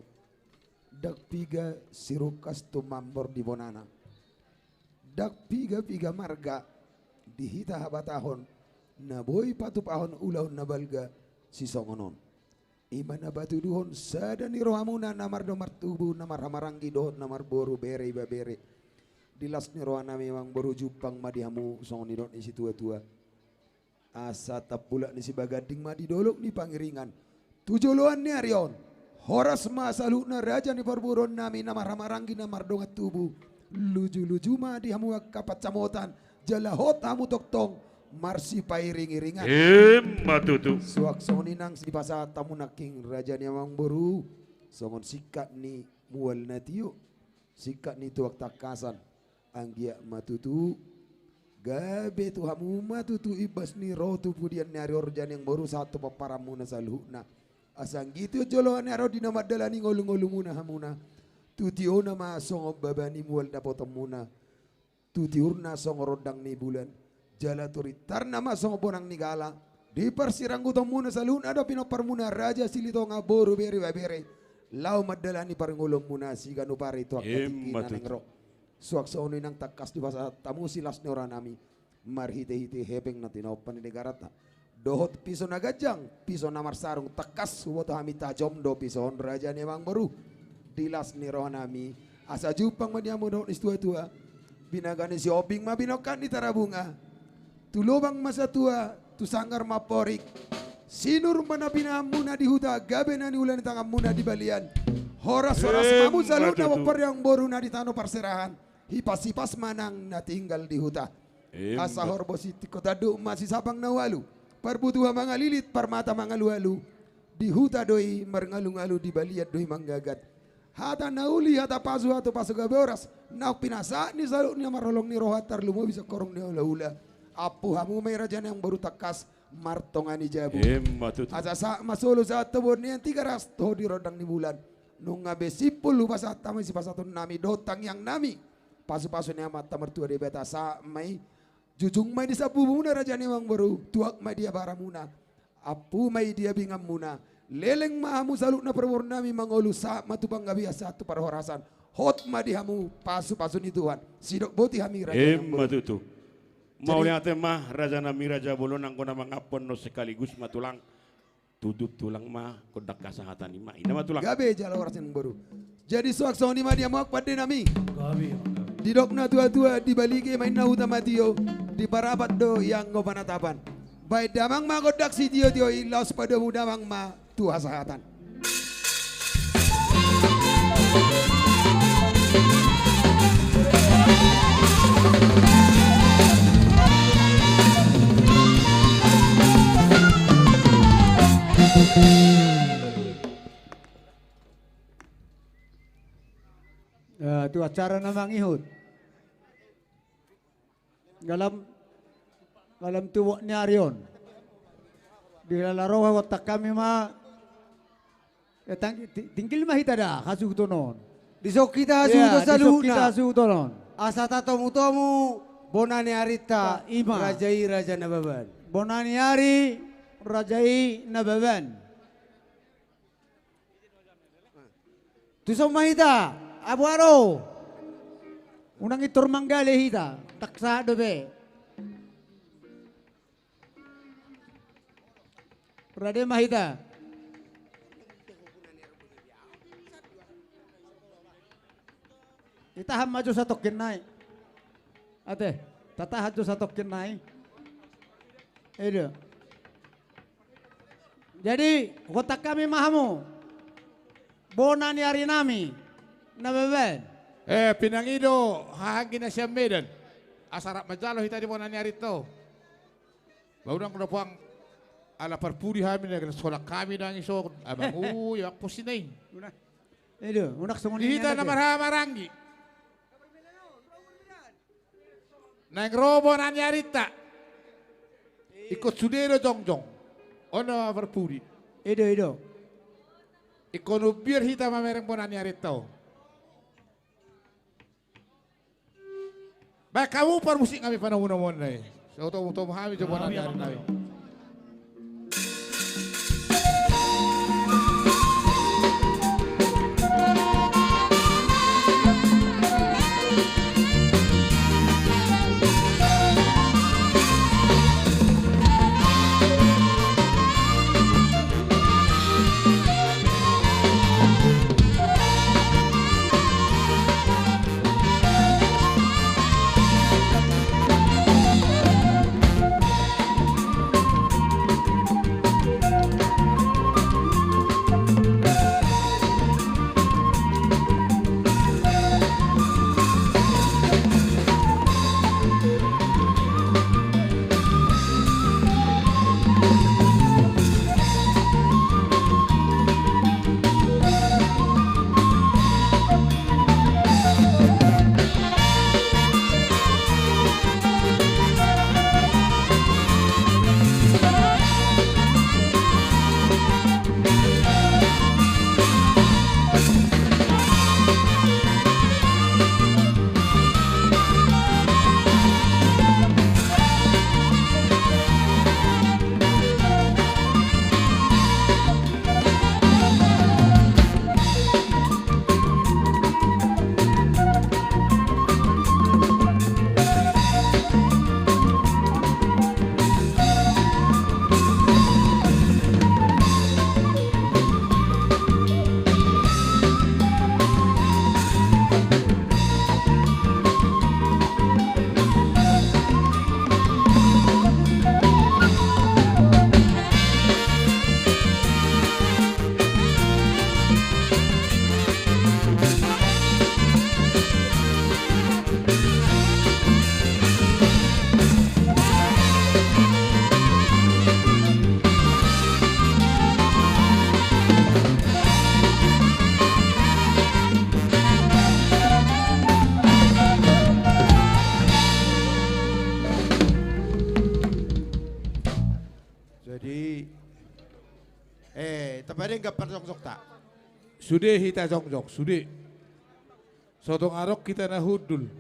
Ndang piga sirungkas tumambor di bonana, ndang pigapiga marga di hita habatahon, na boi patupahon ulaon na balga sisongon on. I ma na patuduhon sada ni rohamuna, na mardomartubu, na marhahamaranggi dohot na marboru, bere ibebere. Di las ni roha nami, amangboru, jumpang ma di hamu, songon nidok ni situatua. Asa tambulak ni Sibaganding ma di dolok ni Pangiringan tu joloan ni ari on. Horas ma saluhutna, raja ni parboruon nami, na marhahamaranggi, na mardongan tubu. Lujuluju ma di hamu angka pansamotan, jala hot hamu tongtong marsipairingiringan. Ima tutu. Suang songon i nang sipasahat hamu nangkin, raja ni amangboru, songon singkat ni mual na tio, singkat ni tuak tangkasan. Anggiat ma tutu gabe tu hamu ma tutu imbas ni ro tu pudian ni ari on, raja ni amangboru, sahat tu pomparanmuna saluhutna. Asa anggiat tu joloan ni ari on, di na mandalani ngolungolumuna hamuna, tu tiona ma songon baba ni mual dapotonmuna, tu tiurna songon rondang ni bulan, jala tu rintarna ma songon bonang ni gala. Di parsiranggutonmuna saluhutna do pinomparmuna, raja Silitonga, boru, bere ibebere, laho mandalani parngoluonmuna siganup ari tu angka tingki na naeng ro. Suang songon i nang tangkas dipasahat hamu silas ni roha nami, marhitehite hepeng na tinompa ni negaranta dohot piso na ganjang, piso na marsarung. Tangkas huboto hami tajom do piso on, raja ni amangboru, di las ni roha nami. Asa jumpang ma di hamu dohot ni situatua: Binaga ni Sihombing ma binongkak ni Tarabunga, tu lobang ma satua, tu sanggar ma amporik. Sinur ma na pinahanmuna di huta, gabe na niula ni tanganmuna di balian. Horas, horas ma hamu saluhutna pomparan ni amangboru na di tano parserahan. Hipashipas ma nang na tinggal di huta. Asa horbo sitingko tanduk ma sisabang na ualu, parbutuha mangalilit, parmata mangalualu. Di huta do i marngalungalu, di balian do i manggagat. Hata na uli, hata pasu, hata pasu gabe horas, naung pinasahat ni saluhut na marholong ni roha, tarlumobi sangkorong ni hulahula. Ampu hamu ma i, raja ni amangboru, tangkas martonga ni jabu. Asa sahat ma solu, sahat tu boan ni Tigaras, toho di rondang ni bulan. Nunga be simpul hupasahat hami sipasahaton nami dohot tangiang nami, pasupasu ni Amanta Martua Debata, sahat ma i, jujung ma i di sambubumuna, raja ni amangboru, tuak ma i di abaramuna, ampu ma i di abinganmuna. Leleng ma hamu saluhutna parboru nami mangolu, sahat ma tu panggabean, sahat tu parhorasan. Hot ma di hamu pasupasu ni Tuhan. Sidok boti hami, raja ni amangboru. Ima tutu. Mauliate ma, raja nami, raja bolon, anggo na mangampu on sekaligus ma, tulang. Tutup, tulang, ma gondang hasahatan i ma. Ina ma, tulang. Gabe jala horas, amangboru. Jadi suang songon i ma di hamu angka pande nami. Gabe, gabe. Didok natuatua, di Balige ma inna huta matio, di Parapat do ianggo panatapan. Baen damang ma gondang sitiotio i, laos padomu damang ma tu hasahatan. Eh, tu acara na mangihut. Dalam, dalam tubuan ni ari on. Di lala roha, huboto hami ma. Eh, tang-, ti-, tinggil ma hita da hasuhuton on. Dison hita hasuhuton saluhutna. Asa tatomutomu bona ni arinta. Ima. Raja i Raja Nababan. Bona ni ari Raja i Nababan. Tuson ma hita, aboa ro. Unang intor manggale hita, ndang sahat dope. Rade ma hita. Itahan ma jo satongkin nai. Ate, tatahan jo satongkin nai. Ido. Jadi, huhontak hami ma hamu. Bona ni ari nami. Nababan. Eh, pinangido haha anggi na sian Medan. Asa rap manjalo hita di bona ni arinta on. Ba unang dope ala parpudi hami na gelas holan hami nangis on. Abang, ui, abang posi nai. Unang. Ido, unang songon i. Di hita na marhaha maranggi. Naeng ro bona ni arinta. Ingkon sude do jongjong. On na parpudi. Ido, ido. Ingkon umbiar hita mamereng bona ni arinta on. Baen hamu parmusik nami panomunomuon nai. Sai hutomutomu hami jo bona ni ari nami. Jadi, eh, tapadenggan parjongjongta. Sude hita jongjong, sude. So tung adong hita na hundul.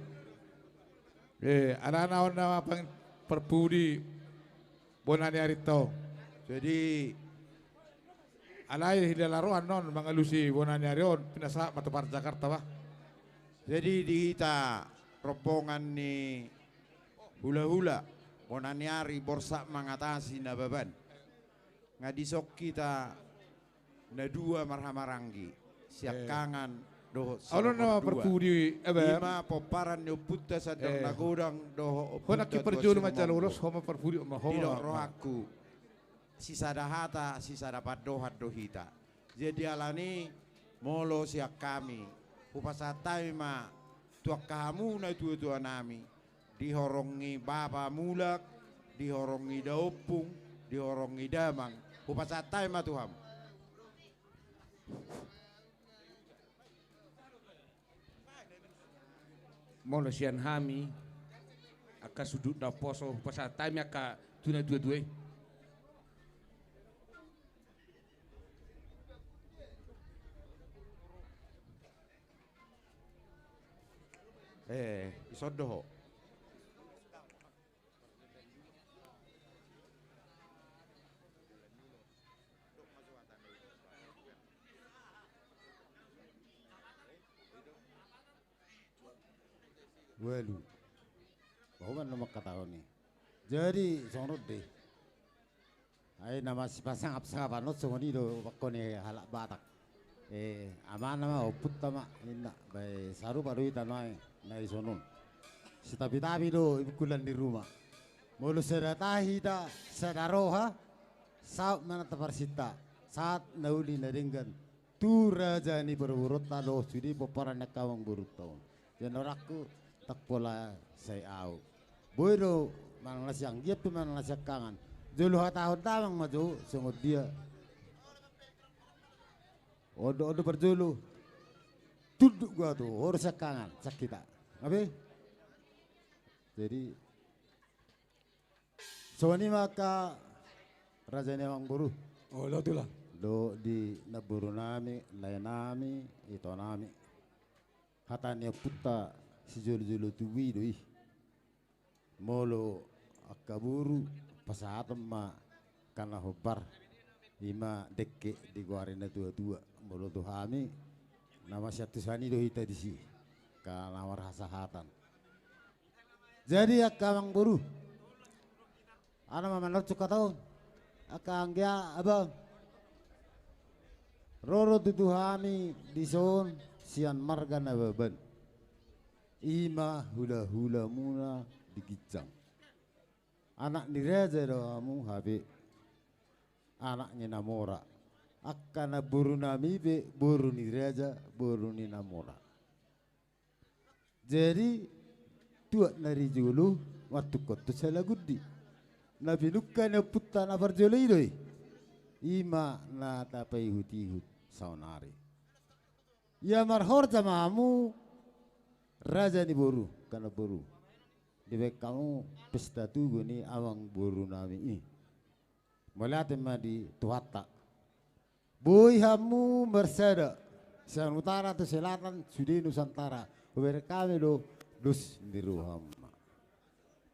Eh, alana on nama pang parpudi bona ni arinta on. Jadi, alai hilala roha annon mangalusi bona ni ari on, pinasahat ma tu Jakarta, bah. Jadi, di hita rombongan ni hulahula, bona ni ari Borsak Mangatasi Nababan. Nga dison hita na dua marhamaranggi, siangkangan dohot sinomor dua. Ima pomparan ni ompunta Sandar Nagodang dohot ompunta Tuan Sirumonggo. Didok rohangku, sisada hata, sisada pandohan do hita. Jadi alani, molo sian hami, hupasahat hami ma tu angka hamu natuatua nami, di horong ni bapa mulak, di horong ni daompung, di horong ni damang, hupasahat hami ma tu hamu. Molo sian hami, angka sundut na poso, hupasahat hami angka tu natuatua i. Eh, ison do ho. Ualu. Bahuman nama kata ni. Jadi songon on do. Ai nama sipasangap-sangapan on songon i do bangko ni halak Batak. Eh, amana ma, ompunta ma, inna, bai sarupa do hita nuaeng na i songon on. Sitapi-tapi do i bungkulan ni ruma. Molo sada tahi hita, sada roha, saut ma na taparsinta, sahat na uli na denggan, tu raja ni parboruonta dohot sude pomparan ni angka amangborunta on. Ia na rohangku, ndang pola sai ahu. Boi do manang na sianggiat pe manang na siangkangan. Jolo hatahon damang ma jo, songon dia. Ondo, ondo parjolo. Tunduk gua tu, horong siangkangan, sian hita. Abe? Jadi, songon i ma angka raja ni amangboru. Olo, tulang. Dohot di namboru nami, lae nami, ito nami. Hata ni ompunta sijolo-jolo tubu i do i. Molo angka boru pasahaton ma angka na hombar. I ma dengke digoari na tua-tua. Molo tu hami na masiantusan i do hita disi. Angka na marhasahatan. Jadi angka amangboru, ana ma manarcuk hata on. Angka anggia abang. Roro tutu hami dison sian marga Nababan. I ma hula-hulamuna di ginjang. Anak ni raja do hamu hape. Anak ni namora. Angka namboru nami pe boru ni raja, boru ni namora. Jadi, tuak na di jolo, martungkot tu salagundi. Na pinungka ni ompunta na parjolo i do i. I ma na tapaihut-ihut saonari. Ia marhorja ma hamu, raja ni boru, angka namboru. Dibaen hamu pesta tugu ni amangboru nami i. Mauliate ma di Tuhanta. Boi hamu marsada, sian utara tu selatan, sude Nusantara. Hubereng hami do dos ni rohamuna.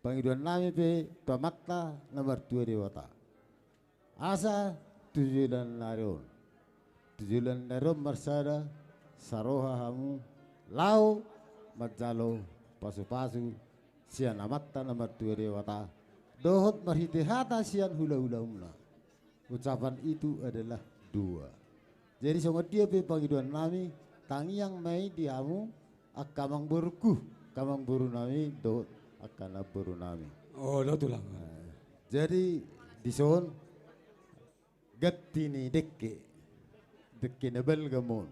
Pangidoan nami pe tu Amanta na martua Debata. Asa tu joloan ni ari on, tu joloan ni ari on marsada, saroha hamu, laho manjalo pasu-pasu, sian Amanta na martua Debata, dohot marhite hata sian hula-hulamuna. Ucapan itu adalah doa. Jadi songon dia pe pangidoan nami, tangiang ma i di hamu, angka amangborungku, angka amangboru nami, dohot angka namboru nami. Olo, tulang. Eh, jadi, dison, ganti ni dengke, dengke na balga ma on.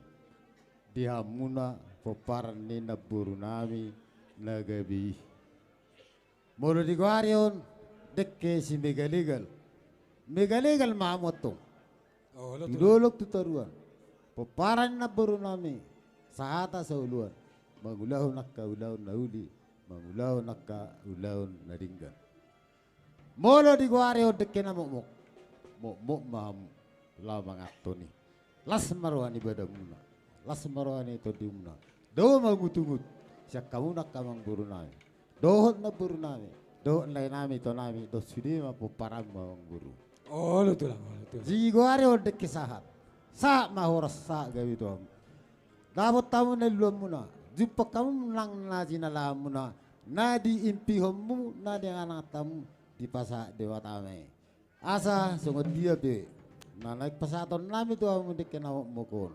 Di hamuna pomparan ni namboru nami na gabe i. Molo digoari on dengke si megalegal. Megalegal ma hamu antong. Olo, tulang. Tu dolok tu toruan. Pomparan ni namboru nami. Sahata saoloan. Mangulahon angka ulaon na uli. Mangulahon angka ulaon na denggan. Molo digoari on dengke na mokmok, mokmok ma hamu laho manganhon i. Las ma roha ni badanmuna, las ma roha ni tondimuna. Dao mangutungut sian hamuna angka amangboru nami, dohot namboru nami, dohot lae nami, ito nami, dohot sude ma pomparanmu amangboru. Olo, tulang, olo, tulang. Digoari on dengke sahat. Sahat ma horas, sahat gabe tu hamu. Dapot hamu na niluluanmuna, jumpang hamu nang na jinalahanmuna, na diimpihonmu, na diangan-angan hamu, dipasahat Debata ma i. Asa songon dia pe na naeng pasahaton nami tu hamu dengke na mokmok on.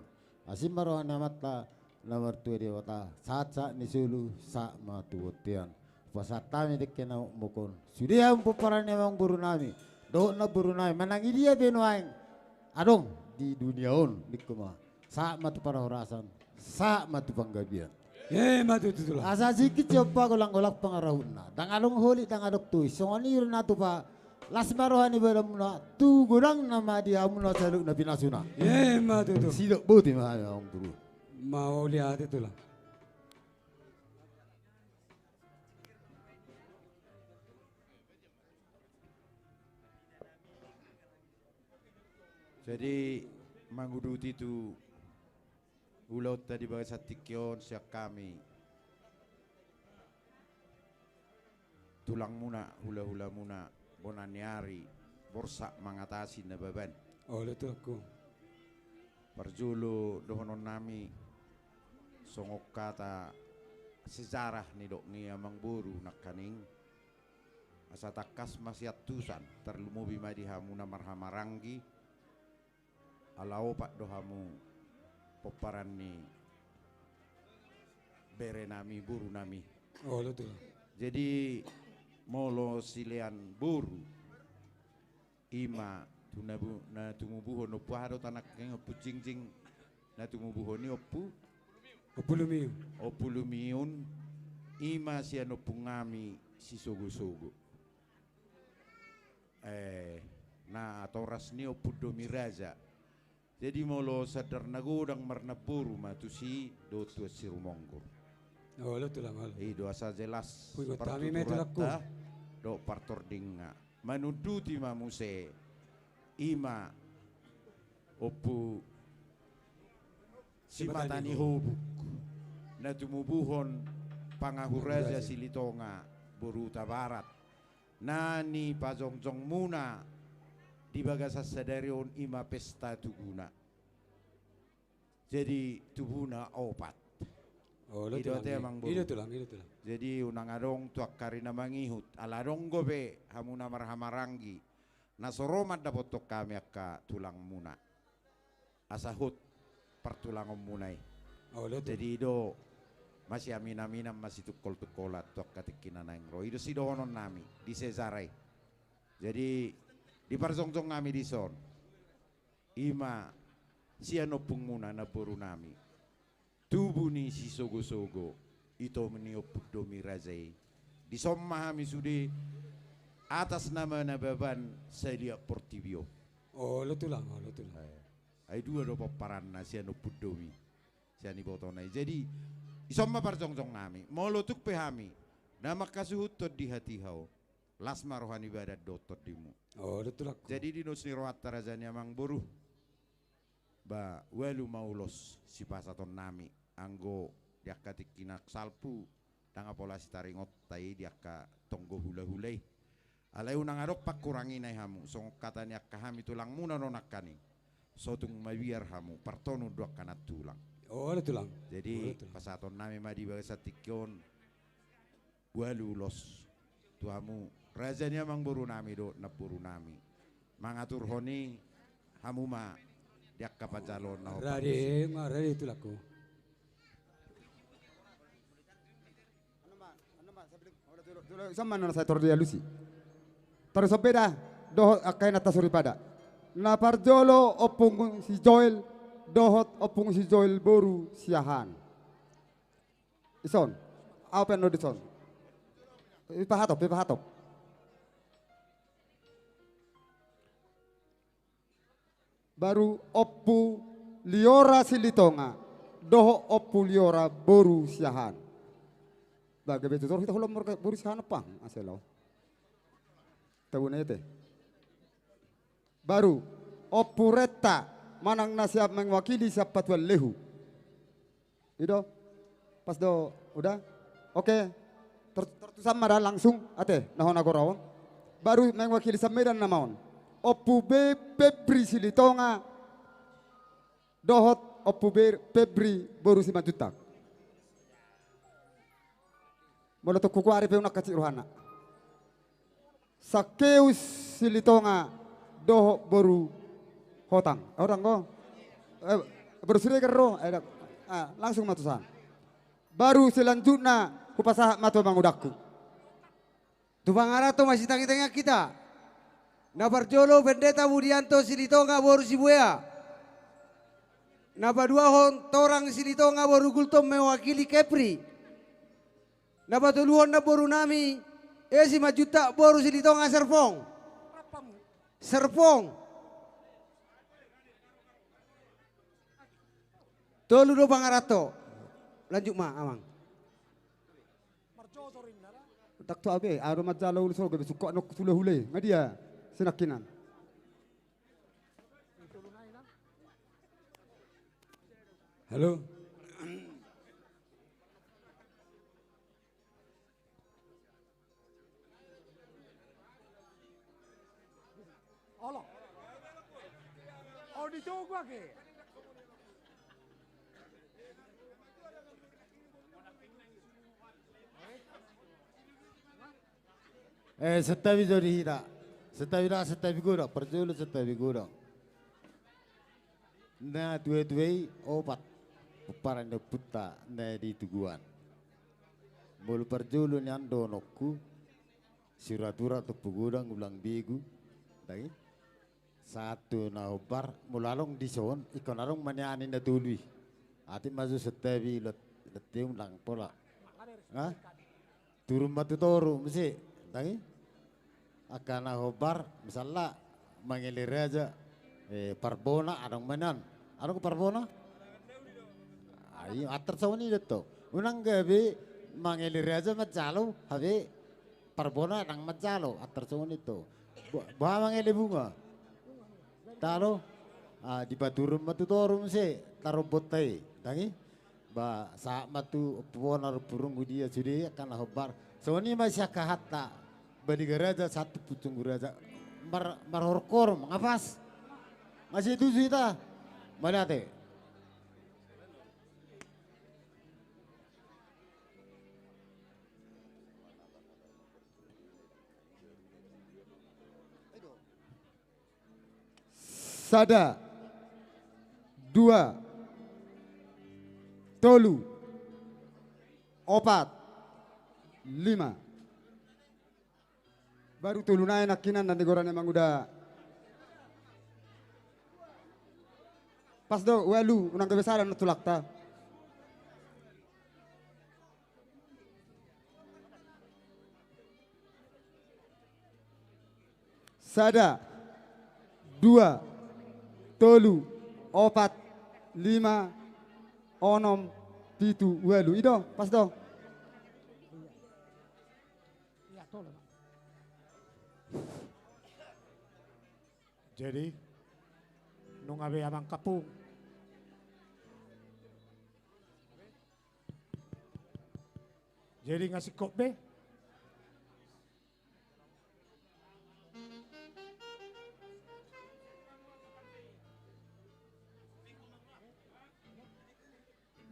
Asi ma roha ni Amanta na martua Debata, sahat-sahat ni solu, sahat ma tu bontean. Pasahat hami dengke na mokmok on. Sude hamu pomparan ni amangboru nami, dohot namboru nami, manang i dia pe nuaeng adong di dunia on, ningku ma. Sahat ma tu parhorasan, sahat ma tu panggabean. Emma tutu, tulang. Asa singkit siompa, golang-golang pangarahutna. Ndang adong holit, ndang adong tois. Songon i do na tupa, las ma roha ni badanmuna, tu godangna ma di hamuna saluhut na pinasuna. Emma tutu. Sidok boti ma hami, amangboru. Mauliate, tulang. Jadi, manguduti tu ulaonta di bagasan tingki on sian hami, tulangmuna, hulahulamuna, bona ni ari, Borsak Mangatasi Nababan. Olo, tulangku. Parjolo dohononnami songon hata sejarah nidok ni amangboru nangkaning. Asa tangkas ma siantusan, tarlumobi ma di hamu na marhahamaranggi, ala opat do hamu pomparan ni berenami, borunami. Olo, tulang. Jadi, molo silean boru, i ma tu na bu-, na tumubuhon, Ompu aha do tanangking, Ompu Jingjing, na tumubuhon i Ompu? Ompu Lumiun. Ompu Lumiun, i ma sian ompungnami si Sogosogo. Eh, natoras ni Ompu Domi Raja. Jadi molo sandar na godang marnamboru ma tusi dohot tu Sirumonggur. Olo, tulang, olo. I do asa jelas. Huingot hami ma i, tulangku. Partuturanta dohot partordingna. Manunduti ma muse, i ma Ompu Simatani Hobuk, na tumubuhon Pangahu Raja Silitonga boru Hutabarat, na nipajongjongmuna di bagasan sadari on, i ma pesta tubuna. Jadi tubuna opat. Olo, tulang. I do, tulang, i do, tulang. Jadi unang adong tu angka ari na mangihut, ala adong dope hamu na marhahamaranggi, na so ro mandapothon hami angka tulangmuna. Asa hot partulangonmuna i. Olo, tulang. Jadi i do masiaminaminan, masitungkoltungkolan tu angka tingki na naeng ro. I do sidohononnami di sejarah i. Jadi diparjongjong hami dison, i ma sian ompungmuna, namborunami, tubu ni si Sogosogo, ito ni Ompu Domi Raja i. Dison ma hami sude atas nama Nababan saliat portibi on. Olo, tulang, olo, tulang. Eh, ai dua do pomparanna sian Ompu Domi, sian ibotona i. Jadi dison ma parjongjong hami. Molo tung pe hami na mangkasuhuthon di hatiha on, las ma roha ni badan dohot tondimu. Olo, tulangku. Jadi di dos ni rohanta, raja ni amangboru, ba ualu ma ulos sipasahatonnami, anggo di angka tingki na salpu ndang pola sitaringonta i di angka tonggo hulahula i. Alai unang adong pangkurangina i hamu, songon hata ni angka hami tulangmuna do nangkaning, so tung mabiar hamu, partonun do angka nantulang. Olo, tulang. Jadi, olo, tulang, pasahatonnami ma di bagasan tingki on ualu ulos tu hamu, raja ni amangborunami dohot namborunami, mangaturhon i hamu ma di angka panjaloon na hombar. Rade, nga rade, tulangku. Ison ma na sai tor dialusi. Tor ison beda dohot angka inanta soripada. Na parjolo Ompung si Joel dohot Ompung si Joel boru Siahaan. Ison. Au pe annon dison. Ipahatop, ipahatop. Baru Ompu Liora Silitonga dohot Ompu Liora boru Siahaan. Ba gabe tutor hita, holan mor boru Siahaan, pang asa laho. Tahu na ite. Baru Ompu Retta manang na siap mewakili siap patuan lehu. I do. Pas do, udah. Oke. Tor-, tor tusan ma da langsung, ate, na hona goraon. Baru mewakili siap Medan nama on. Ompu Be-, Febri Silitonga dohot Ompu Be-, Febri boru Simanjuntak. Molo tung hukuari pe unang kancit rohana. Sakeus Silitonga dohot boru Hotang. Eh, Hotang do. Eh, boru Siregar do. Eh, dak-, ah, langsung ma tusan. Baru selanjutna hupasahat ma tu amangudangku. Tu pangaranto masitangitangian hita. Na parjolo Pendeta Budianto Silitonga boru Sibuea. Na paduahon Torang Silitonga boru Gultom mewakili Kepri. Na patoluhon namborunami E Simanjuntak boru Silitonga Serpong. Serpong. Tolu do pangaranto. Lanjut ma, Amang. Dak tu abe, ado manjalo ulos on, gabe sungkot annon tu hulahula i. Nga dia sinangkinan. Halo. Eh, santabi jo di hita. Santabi da, santabi godang. Parjolo santabi godang. Na tuatua i opat. Pomparan ni ompunta na di Tuguan. Molo parjolo nian dohononku, siraturat Ompu Godang, ulang begu. Dang i. Sahat tu na hombar, molo adong dison, ingkon adong ma nian i na tolu i. Atik ma jo santabi lot, lot teum ndang pola. Ha? Turun ma tu toru muse, dang i. Angka na hombar, misalna, mangele raja, eh, parbona, adong ma nian. Adong parbona? Ai, antar songon i do tong. Unang gabe mangele raja manjalo, hape parbona ndang manjalo, antar songon i tong. Bo-, boha mangele bunga? Talo? Ah, dipaturun ma tu toru muse, tarombonta i, dang i. Ba, sahat ma tu Ompu Bona, Ompu Ronggo, dia sude angka na hombar. Songon i ma sian hata Baliga Raja sahat tu Pujunggu Raja. Mar-, marhorhor, nga pas? Nga setuju hita? Mauliate. Sada, dua, tolu, opat, lima. Baru tolu nai nangkinan na nigora ni manguda. Pas do, ualu, unang gabe sada na tulakta. Sada, dua, tolu, opat, lima, onom, pitu, ualu. I do, pas do. Jadi, nunga be amang kapung. Jadi nga singkop be.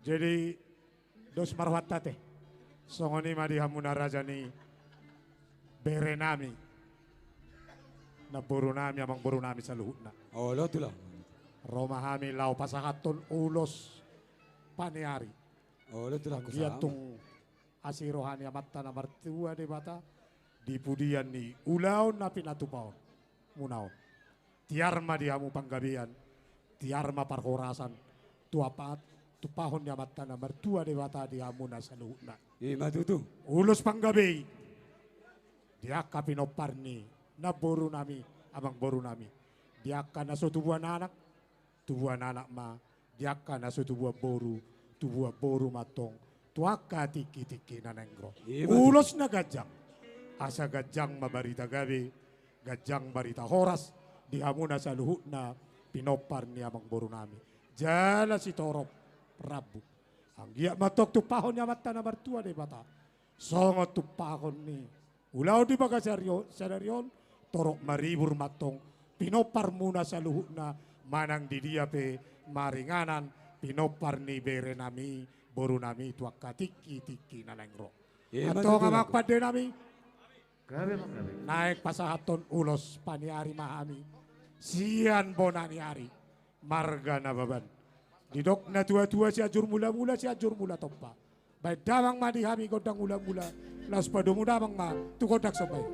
Jadi, dos ma rohanta ate. Songon i ma di hamuna raja ni bere nami, namboru nami, amangboru nami saluhutna. Olo tulang. Ro ma hami laho pasahathon ulos paniari. Olo tulang. Anggiat tung asi roha ni Amanta na martua Debata di pudian ni ulaon na pinatupaon muna on. Tiar ma di hamu panggabean, tiar ma parhorasan, tu apa, tumpahon ni Amanta na martua Debata di hamuna saluhutna. I ma tutu. Ulos panggabe i di angka pinompar ni namboru nami, amangboru nami, di angka na so tubuan anak, tubuan anak ma, di angka na so tubuan boru, tubuan boru ma antong, tu angka tingki-tingki na naeng ro. I ma tutu. Ulos na ganjang, asa ganjang ma barita gabe, ganjang barita horas, di hamuna saluhutna pinompar ni amangboru nami. Jala sitorop rambu. Anggiat ma antong tumpahon ni Amanta na martua Debata. Songon tumpahon ni ulaon di bagasan ari on, sadari on, torop maribur ma antong pinomparmuna saluhutna, manang di dia pe maringanan pinompar ni bere nami, boru nami, tu angka tingki-tingki na naeng ro. Antong amang pande nami. Gabe, amang, gabe. Naeng pasahathon ulos paniari ma hami sian bona ni ari, marga Nababan. Didok na tua-tua, Sianjur Mula-mula, Sianjur Mula Tompa. Baen damang ma di hami gondang mula-mula, laos padomu damang ma tu gondang somba i.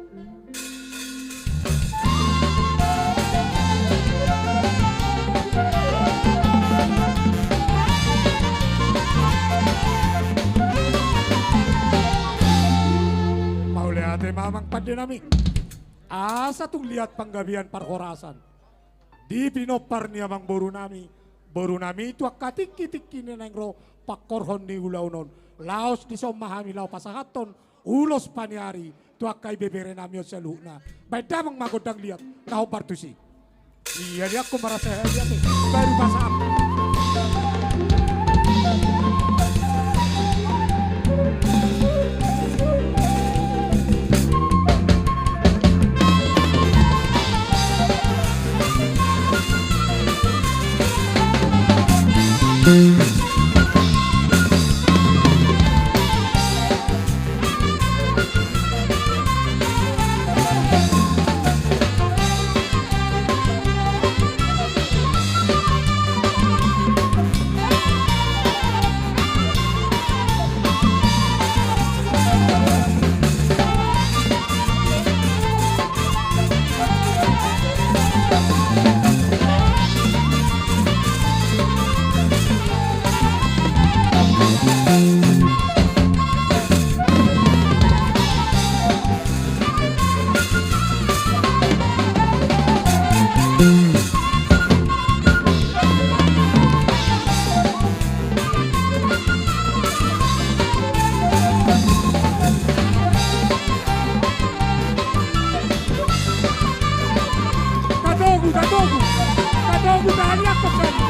Mauliate ma amang pande nami. Asa tung liat panggabean parhorasan di pinompar ni amangboru nami, boru nami, tu angka tingki-tingki na naeng ro pangkorhon ni ulaon on. Laos dison ma hami laho pasahathon ulos paniari tu angka ibebere nami on saluhutna. Baen damang ma gondang liat na hombar tusi. Ia di angka marasa hadiah pe baru pasang. Tatogu, tatogu, tatogu, taliangkon saja.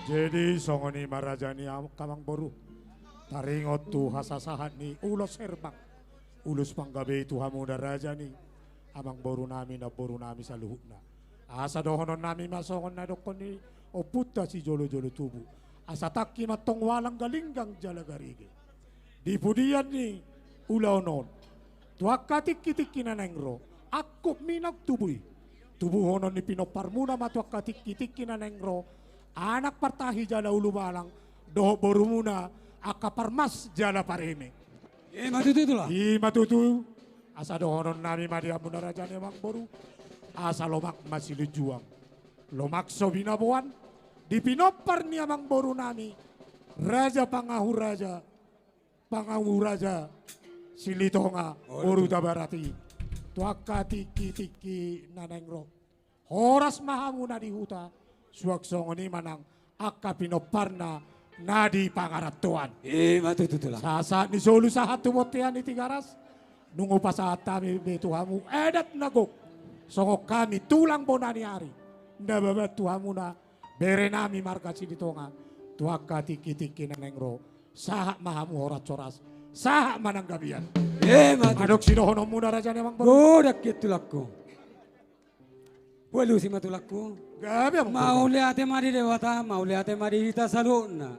Jadi songon i ma raja ni am-, amangboru. Taringot tu hasasahat ni ulos herbang, ulos panggabean tu hamuna raja ni amangborunami, namborunami saluhutna. Asa dohononnami ma songon na didokkon ni ompunta sijolojolo tubu. Asa tangki ma antong ualang, galinggang jala garege. Di pudian ni ulaon on, tu angka tingkitingki na naeng ro, angkup ma i nang tubu i. Tubuhonon ni pinomparmuna ma tu angka tingkitingki na naeng ro, anak partahi jala ulubalang, dohot borumuna angka parmas jala pareme. I ma tutu, Tulang. I ma tutu. Asa dohononnami ma di hamuna raja ni amangboru, asa lomak ma silinjuang, lomak so binaboan, di pinompar ni amangborunami Raja Pangahuraja, Pangahuraja Silitonga, oh, boru Tabarat i, tu angka tingkitingki na naeng ro. Horas ma hamuna di huta, suang songon i ma nang angka pinomparna na di pangarantoan. I ma tutu, Tulang. Sahat ni solu sahat tu bontean ni Tigaras, nunga hupasahat hami be tu hamu adat na gok, songon hami tulang bona ni ari, na baban tu hamuna berenami marga Silitonga, tu angka tingkitingki na naeng ro, sahat ma hamu horas-horas, sahat ma nang gabean. I ma tutu. Adong sidohononmuna raja ni amangboru? Godang hian, Tulangku. Hualusi ma, Tulangku. Gabe, amangboru. Mauliate ma di Debata, mauliate ma di hita saluhutna.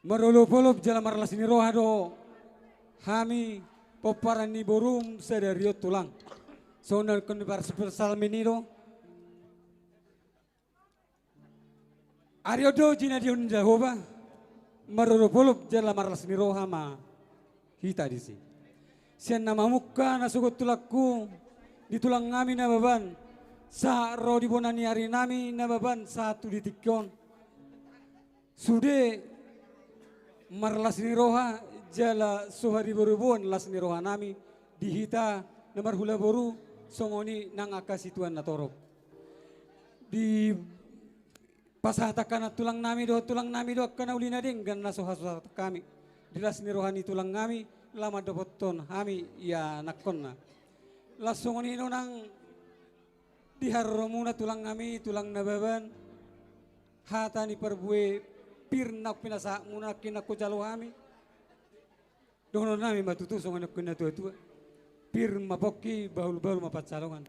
Marolopolop jala marlas ni roha do hami pomparan ni borum sadari on, Tulang. Songon na didokkon ni parsalmen i do. Ari on do jinadion ni Jahowa, marolopolop jala marlas ni roha ma hita disi. Sian na mamungka na sogot tulangku, di tulang nami Nababan, sahat ro di bona ni ari nami Nababan, sahat tu di tingki on. Sude marlas ni roha, jala so hariboruboruon las ni roha nami, di hita na marhula boru, songon i nang angka situan na torop. Di pasahat angka na tulang nami dohot tulang nami do angka na uli na denggan na so hasusahat hami. Di las ni roha ni tulang nami, laho mandapothon hami ianakkonna. Las songon i do nang di haroromuna tulang nami, tulang Nababan, hata ni parbue pir naung pinasahatmuna nangkin na hujalo hami. Dohonon nami ma tutu songon nidok ni na tuatua. Pir ma pongki, bahulbahul ma pansalongan.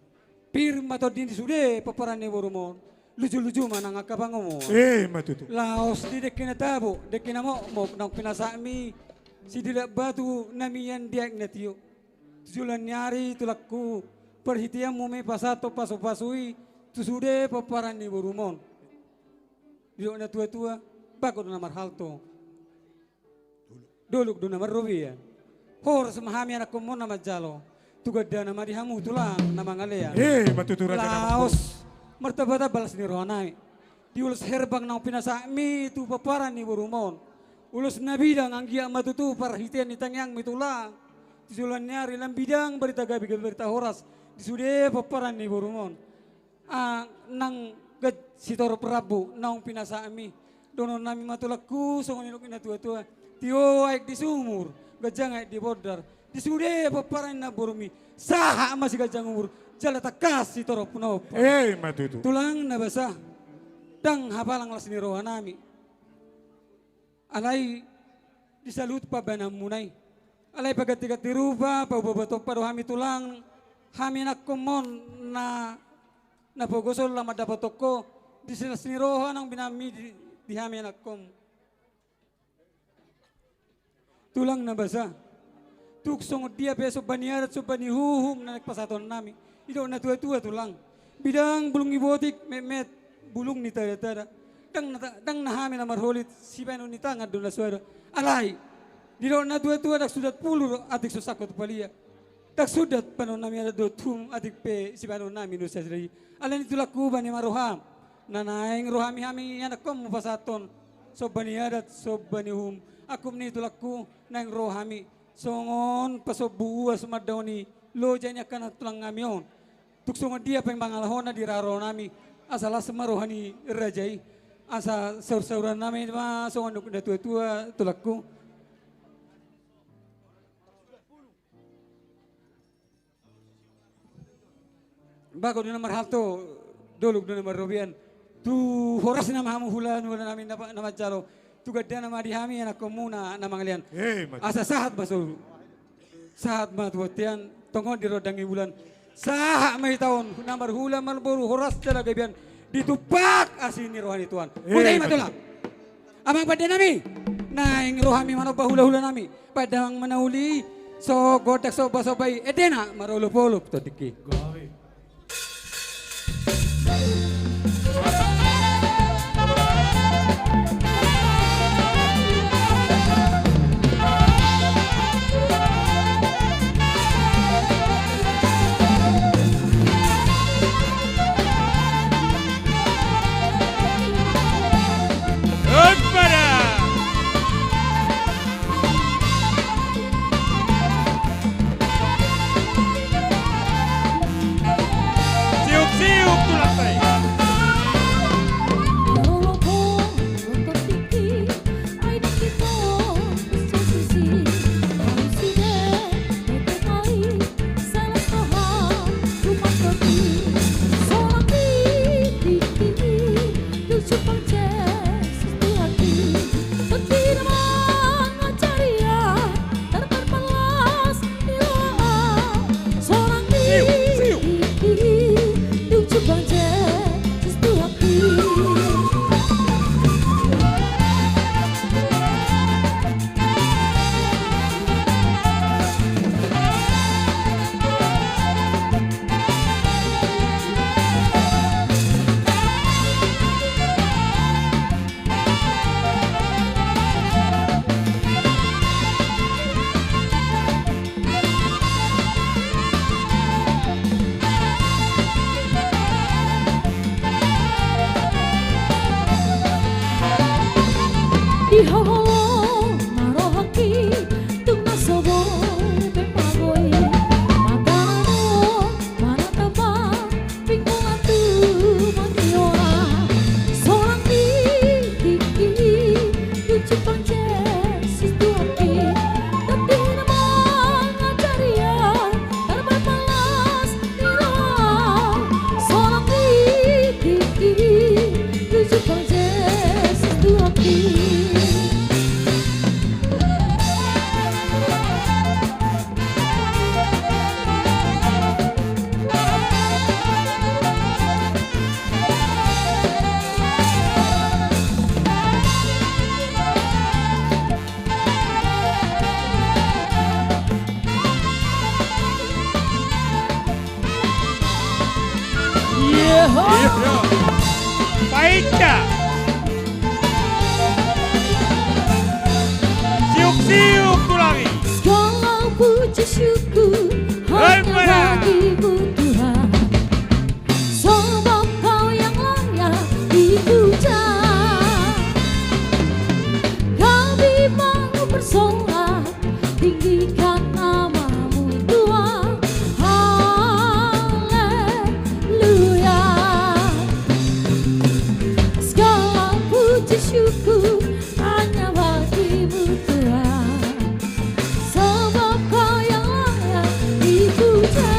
Pir ma tondi ni sude pomparan ni borum on. Lujuluju ma nang angka pangomoan. Eh, ma tutu. Laos di dengke na tabo, dengke na mokmok, naung pinasahatmi sidilak batu na mian di aek na tio. Tu joloan ni ari tulangku, parhiteanmu ma i pasahathon pasupasu i tu sude pomparan ni borum on. Didok na tuatua, bagot do na marhalto, dolok do na marrobean. Horas ma hami anakkonmuna manjalo. Tu gandana ma di hamu tulang na mangalean. Eh, ma tutu raja na mangalean. Laos martambatamba las ni roha nami. Di ulos herbang naung pinasahatmi tu pomparan ni borum on. Ulos na bidang anggiat ma tutu parhitean ni tangiangmi tulang. Tu joloan ni ari lam bidang barita gabe, gabe barita horas di sude pomparan ni borum on. Ah, nang ganjang sitorop rambu naung pinasahatmi. Dohonon nami ma tulangku songon nidok ni na tuatua. Tio aek di sumur, ganjang aek di bondar. Di sude pomparan ni namborumi, sahat ma siganjang umur, jala tangkas sitorop na hombar. Eh, ma tutu. Tulang na basa, ndang hapalang las ni roha nami. Alai di saluhut pambahenanmuna i. Alai pagantiganti rupa, paubahubahon tompa do hami tulang, hami anakkonmon na, na pogoson laho mandapothon ho, di silas ni roha naung binahenmi di, di hami anakkonmu. Tulang na basa. Tung songon dia pe somba ni adat, somba ni uhum na naeng pasahaton nami. Didok na tuatua tulang. Bidang bulung ni botik, metmet bulung ni tadatada. Ndang na ta-, ndang na hami na marholit, sibahenon ni tangan do na so ada. Alai. Didok na tuatua ndang sudat pulu do atik so sangkot palia. Ndang sudat panon nami adat dohot uhum atik pe sibahenon nami do sasada i. Alani tulangku bani ma roham. Na naeng rohami hami anakkonmu pasahathon. Somba ni adat, somba ni uhum. Angkup ni tulangku naeng rohami. Songon pasombu uas mandao ni loja ni angka na tulang nami on. Tung songon dia pe mangalahona di rarao nami. Asa las ma roha ni raja i. Asa saursaurannami ma songon nidok ni na tuatua tulangku. Bagot do na marhalto, dolok do na marrobean. Tu horasna ma hamu hula ni hulahula nami na, na manjalo. Tu gandana ma di hami anakkonmuna na mangalean. Eh, ma tutu. Asa sahat ma so, sahat ma tu bontean, tongon di rondang ni bulan. Sahat ma hita on, na marhula marboru horas jala gabean. Ditumpak asi ni roha ni Tuhan. Eh, ma tutu. Botima tulang. Amang pande nami, naeng rohami manomba hulahula nami. Pande amang ma na uli, so gondang somba somba i, endena marolopolop tondingki. Painta. Siuk-siuk tulang i. Segala puji syukur hanya bagimu Tuhan. Sebab Kau yang layak dipuja. Kami mau bersorak, tinggikan nama-Mu Tuhan. Haleluya. Segala puji syukur hanya bagi-Mu Tuhan. Sebab Kau yang layak dipuja.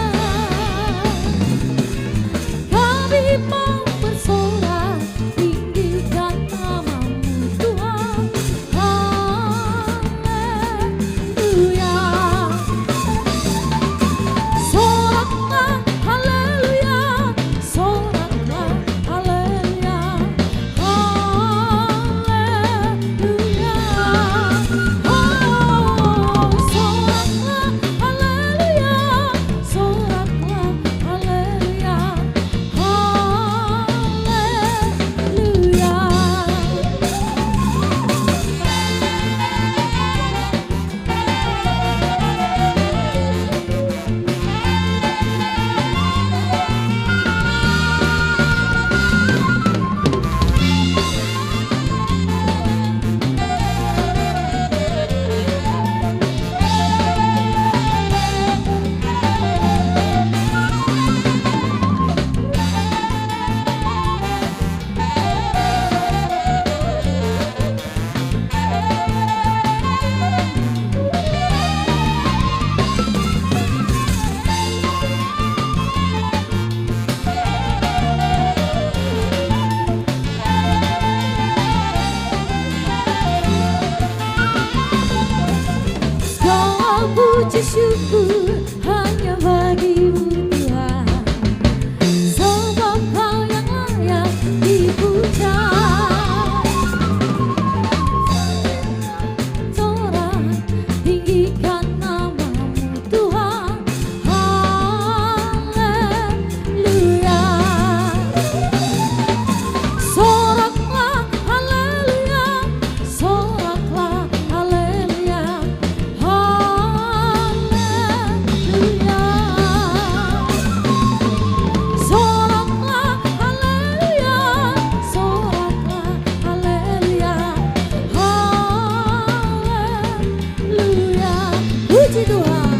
Kami mau bersorak, tinggikan nama-Mu Tuhan. Haleluya. Soraklah haleluya, soraklah haleluya. Haleluya. Oh, soraklah haleluya, soraklah haleluya. Haleluya. Segala puji syukur hanya bagi-Mu Tuhan, sebab Kau yang layak dipuja. Sorak, tinggikan nama-Mu Tuhan. Haleluya. Soraklah haleluya, soraklah haleluya. Haleluya. Soraklah haleluya, soraklah haleluya. Haleluya. Puji Tuhan.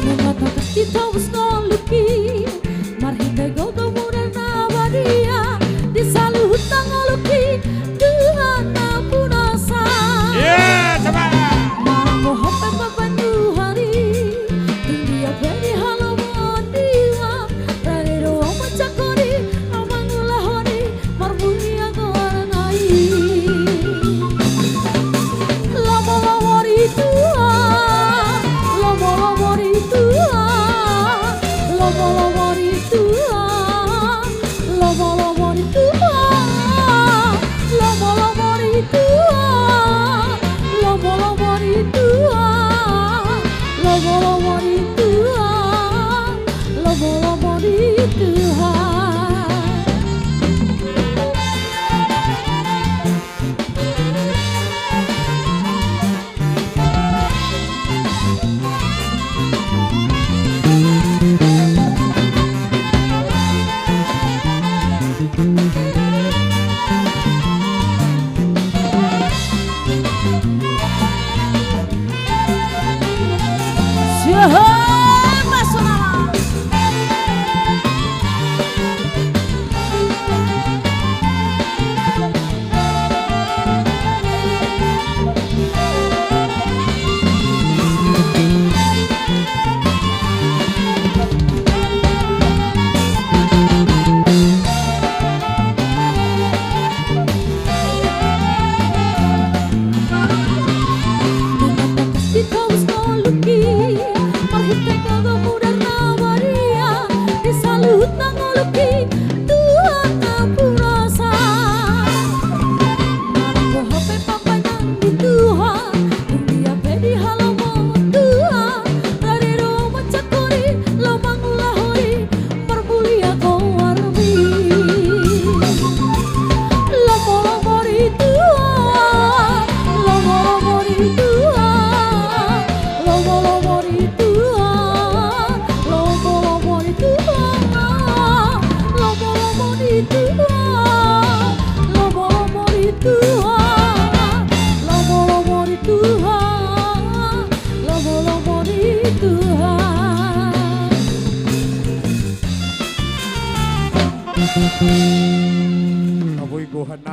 Mangatakan di tobus ngolungki, marhite gogo-Mu na badia, di saluhut na ngolungki, Tuhan na punasa. Iya, coba. Manggohon pe mambaen Tuhan i, tinggi pe di halomoan dia, rade do au manjangkon i, au mangulahon i, marmulia goarna i. Lomo-lomo di Tuhan, lomo-lomo di Tuhan, lomo-lomo di Tuhan, lomo-lomo di Tuhan, lomo-lomo di Tuhan, lomo-lomo di Tuhan, lomo-lomo di Tuhan, lomo-lomo di Tuhan.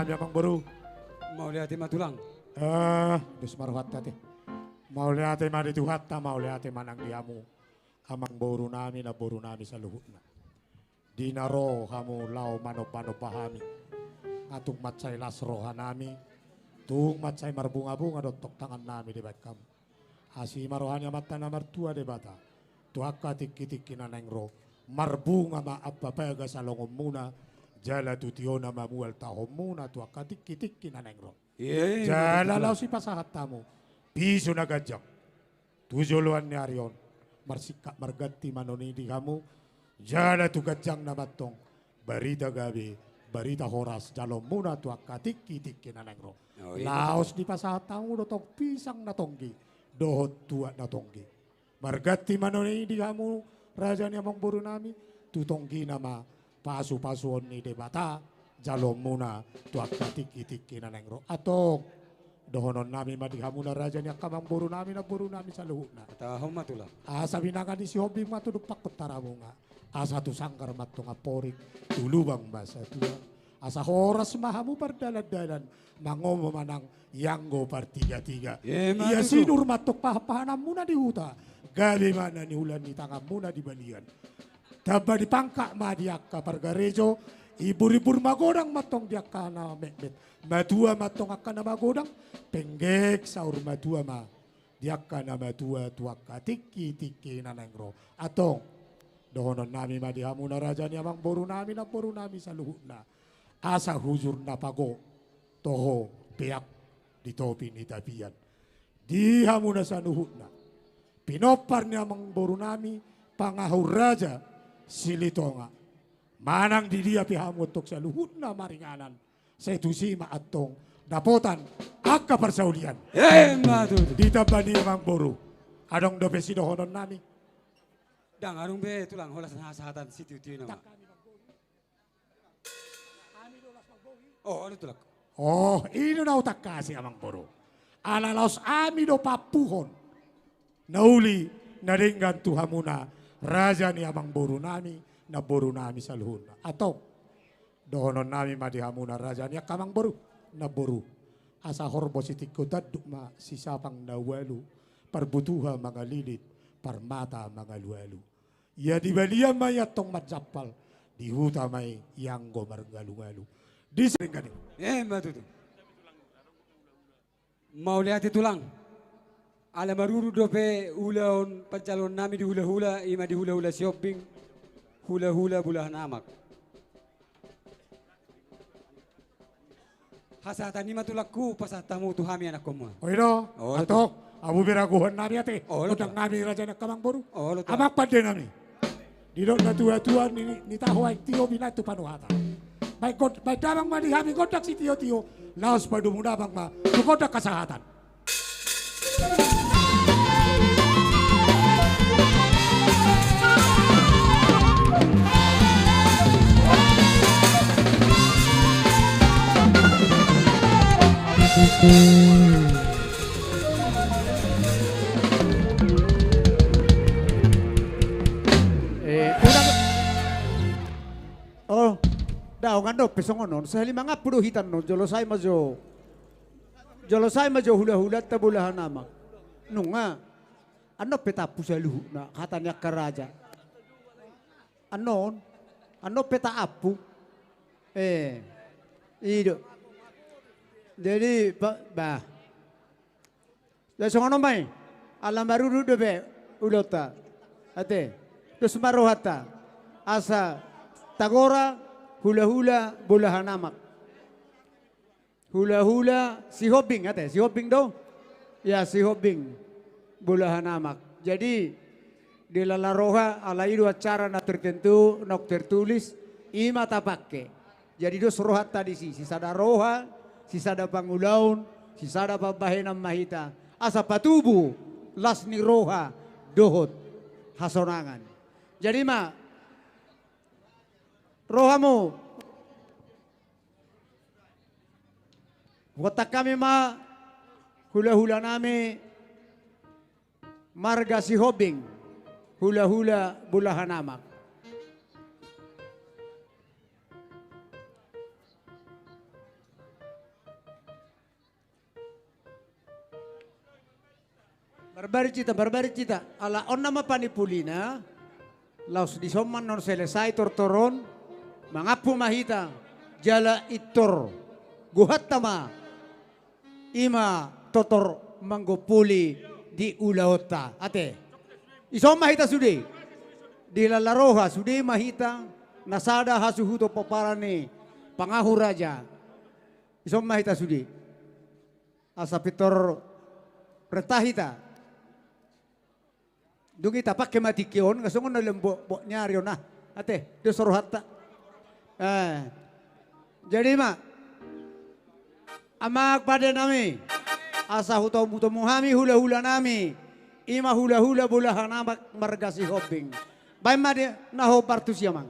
Nami amangboru. Mauliate ma tulang. Eh, dos ma rohanta te. Mauliate ma di Tuhanta, mauliate ma nang di hamu amangboru nami, namboru nami saluhutna. Di na ro hamu laho manombanomba hami, nga tung mansai las roha nami, tung mansai marbungabunga do tong tangan nami dibahen hamu. Asi ma roha ni Amanta na martua Debata tu angka tingkitingki na naeng ro. Marbunga ma ampa bagas salongonmuna, jala tu tiona ma mual tahonmuna tu angka tingkitingki na naeng ro. Jala laos dipasahat hamu pisu na ganjang tu joloan ni ari on. Marsingkat marganti ma non i di hamu, jala tu ganjangna ma antong barita gabe, barita horas jaloonmuna tu angka tingkitingki na naeng ro. Laos dipasahat hamu do tong pisang na tonggi dohot tuak na tonggi. Marganti ma non i di hamu raja ni amangboru nami, tu tonggina ma pasupasuon ni Debata jaloonmuna tu angka tingkitingki na naeng ro. Antong, dohonon nami ma di hamuna raja ni angka amangboru nami, namboru nami saluhutna. Asa binanga ni Sihombing ma tu dumpakkon taramunga, asa tu sanggar ma antong amporik, tu lubang ma satua. Asa horas ma hamu pardalandalan, mangomo manang ianggo partigatiga. Ia sinur ma antong pahanpahananmuna di huta, gabe ma na niula ni tanganmuna di balian. Tamba ni pangkat ma di angka pargarejo, imburimbur magodang ma antong di angka na metmet, matua ma antong angka na magodang, penggeng saur matua ma di angka na matua tu angka tingkitingki na naeng ro. Antong, dohonon nami ma di hamuna raja ni amangboru nami, namboru nami saluhutna, asa hujur na pago toho peak di topi ni tapian. Di hamuna saluhutna pinompar ni amangboru nami, pangahu raja Silitonga, manang di dia pe hamu antong saluhutna maringanan, sai tusi ma antong dapotan angka parsaulian. Ditamba ni amangboru, adong dope sidohonon nami? Ndang adong be tulang, holan hasahatan sitiotio nama. Oh, i do na hutangkasi amangboru. Ala laos hami do paampuhon na uli na denggan tu hamuna raja ni amangboru nami, namboru nami saluhutna. Antong, dohonon nami ma di hamuna raja ni angka amangboru, namboru, asa horbo sitingko tanduk ma sisapang na ualu, parbutuha mangalilit, parmata mangalualu. Ia di balian ma i antong manjampal, di huta ma i ianggo marngalungalu. Di sering kani. Emma tutu. Mauliate tulang. Ala maruru dope ulaon panjaloon nami di hulahula, i ma di hulahula Sihombing, hulahula Bulahan Amak. Hasahatan i ma tulangku pasahat hamu tu hami anakkonmuna. Oi do. Antong, abu biraguhon nami ate. Gondang nami raja ni angka amangboru. Amang pande nami. Didok natuatua, ni taho aek tio binahen tu panuhatan. Baen damang ma di hami gondang sitiotio, laos padomu damang ma tu gondang hasahatan. Olo, daong, annon pe songon on, sahali mangampu do hita annon, jolo sae ma jo. Jolo sae ma jo hulahulanta Bulahan Amak. Nunga. Annon pe taampu saluhutna, hata ni angka raja. Annon, annon pe taampu. Eh, i do. Jadi, bah. Jadi songon on ma i, ala maruru dope ulaonta. Ate, dos ma rohanta. Asa tagora hulahula Bulahan Amak. Hulahula Sihombing, ate, Sihombing do? Ya, Sihombing Bulahan Amak. Jadi, dilala roha, ala i do acara na tertentu, na tertulis, i ma tapangke. Jadi dos rohanta disi, sisada roha, sisada pangulaon, sisada pambahenan ma hita. Asa patubu las ni roha dohot hasonangan. Jadi ma, ro hamu. Hugontak hami ma hulahula nami marga Sihombing, hulahula Bulahan Amak. Marbarit hita, marbarit hita. Ala on nama panipulina. Laos dison ma annon selesai tortor on. Mangampu ma hita. Jala pintor gohanta ma. Ima tortor manggompuli di ulaonta. Ate. Dison ma hita sude. Dilala roha sude ma hita. Na sada hasuhuton pomparan ni pangahu raja. Dison ma hita sude. Asa pintor renta hita. Dung i tapangke ma tingki on, nga songon na lembok bok ni ari on ah. Ate, dos rohanta. Eh. Jadi ma. Amang pande nami. Asa hutomu-tomu hami hula-hula nami. Ima hula-hula bolahan amak marga Sihombing. Baen ma di na hombar tusi amang.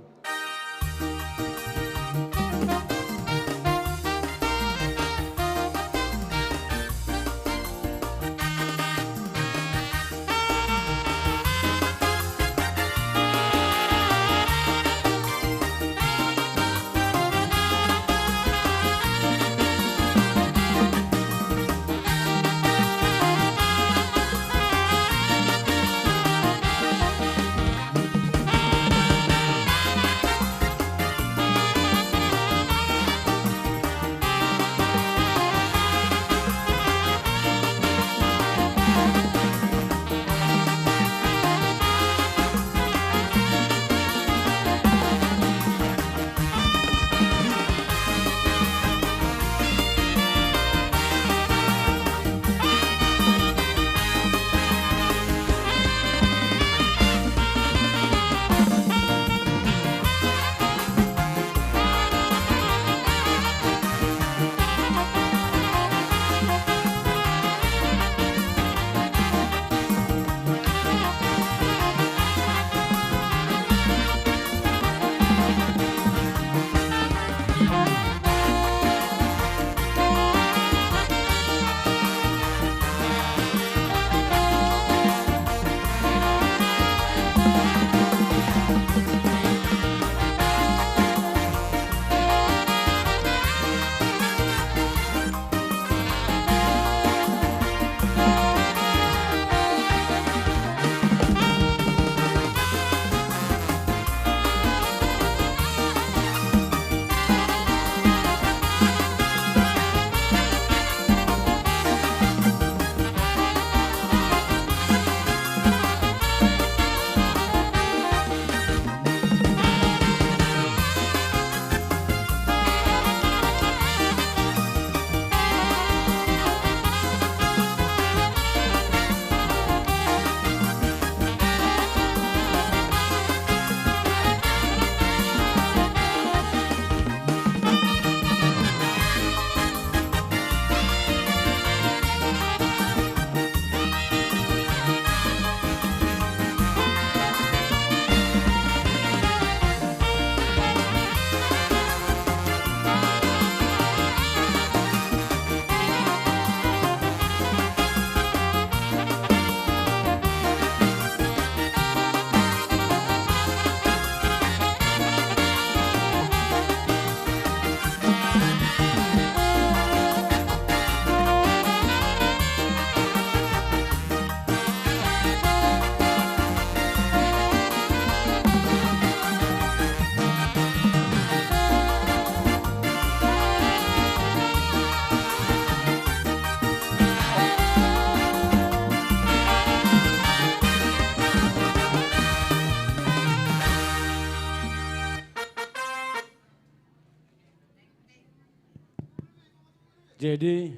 Jadi,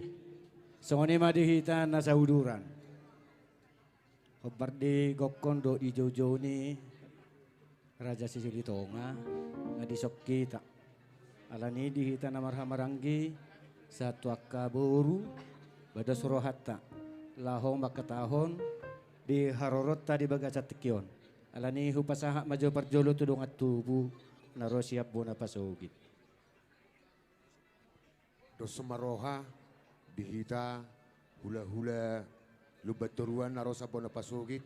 songon i ma di hita na sauduran. Hombar di gokhon dohot di joujou ni Raja Sisili Tonga, nga dison hita. Alani di hita na marhahamaranggi, sahat tu angka boru, baen dos rohanta. Laho mangkatahon, di haroronta di bagasan tingki on. Alani hupasahat ma jo parjolo tu dongan tubu, na ro sian bona pasogit. Dos ma roha di hita hulahula Lumban Toruan na ro sian bona pasogit,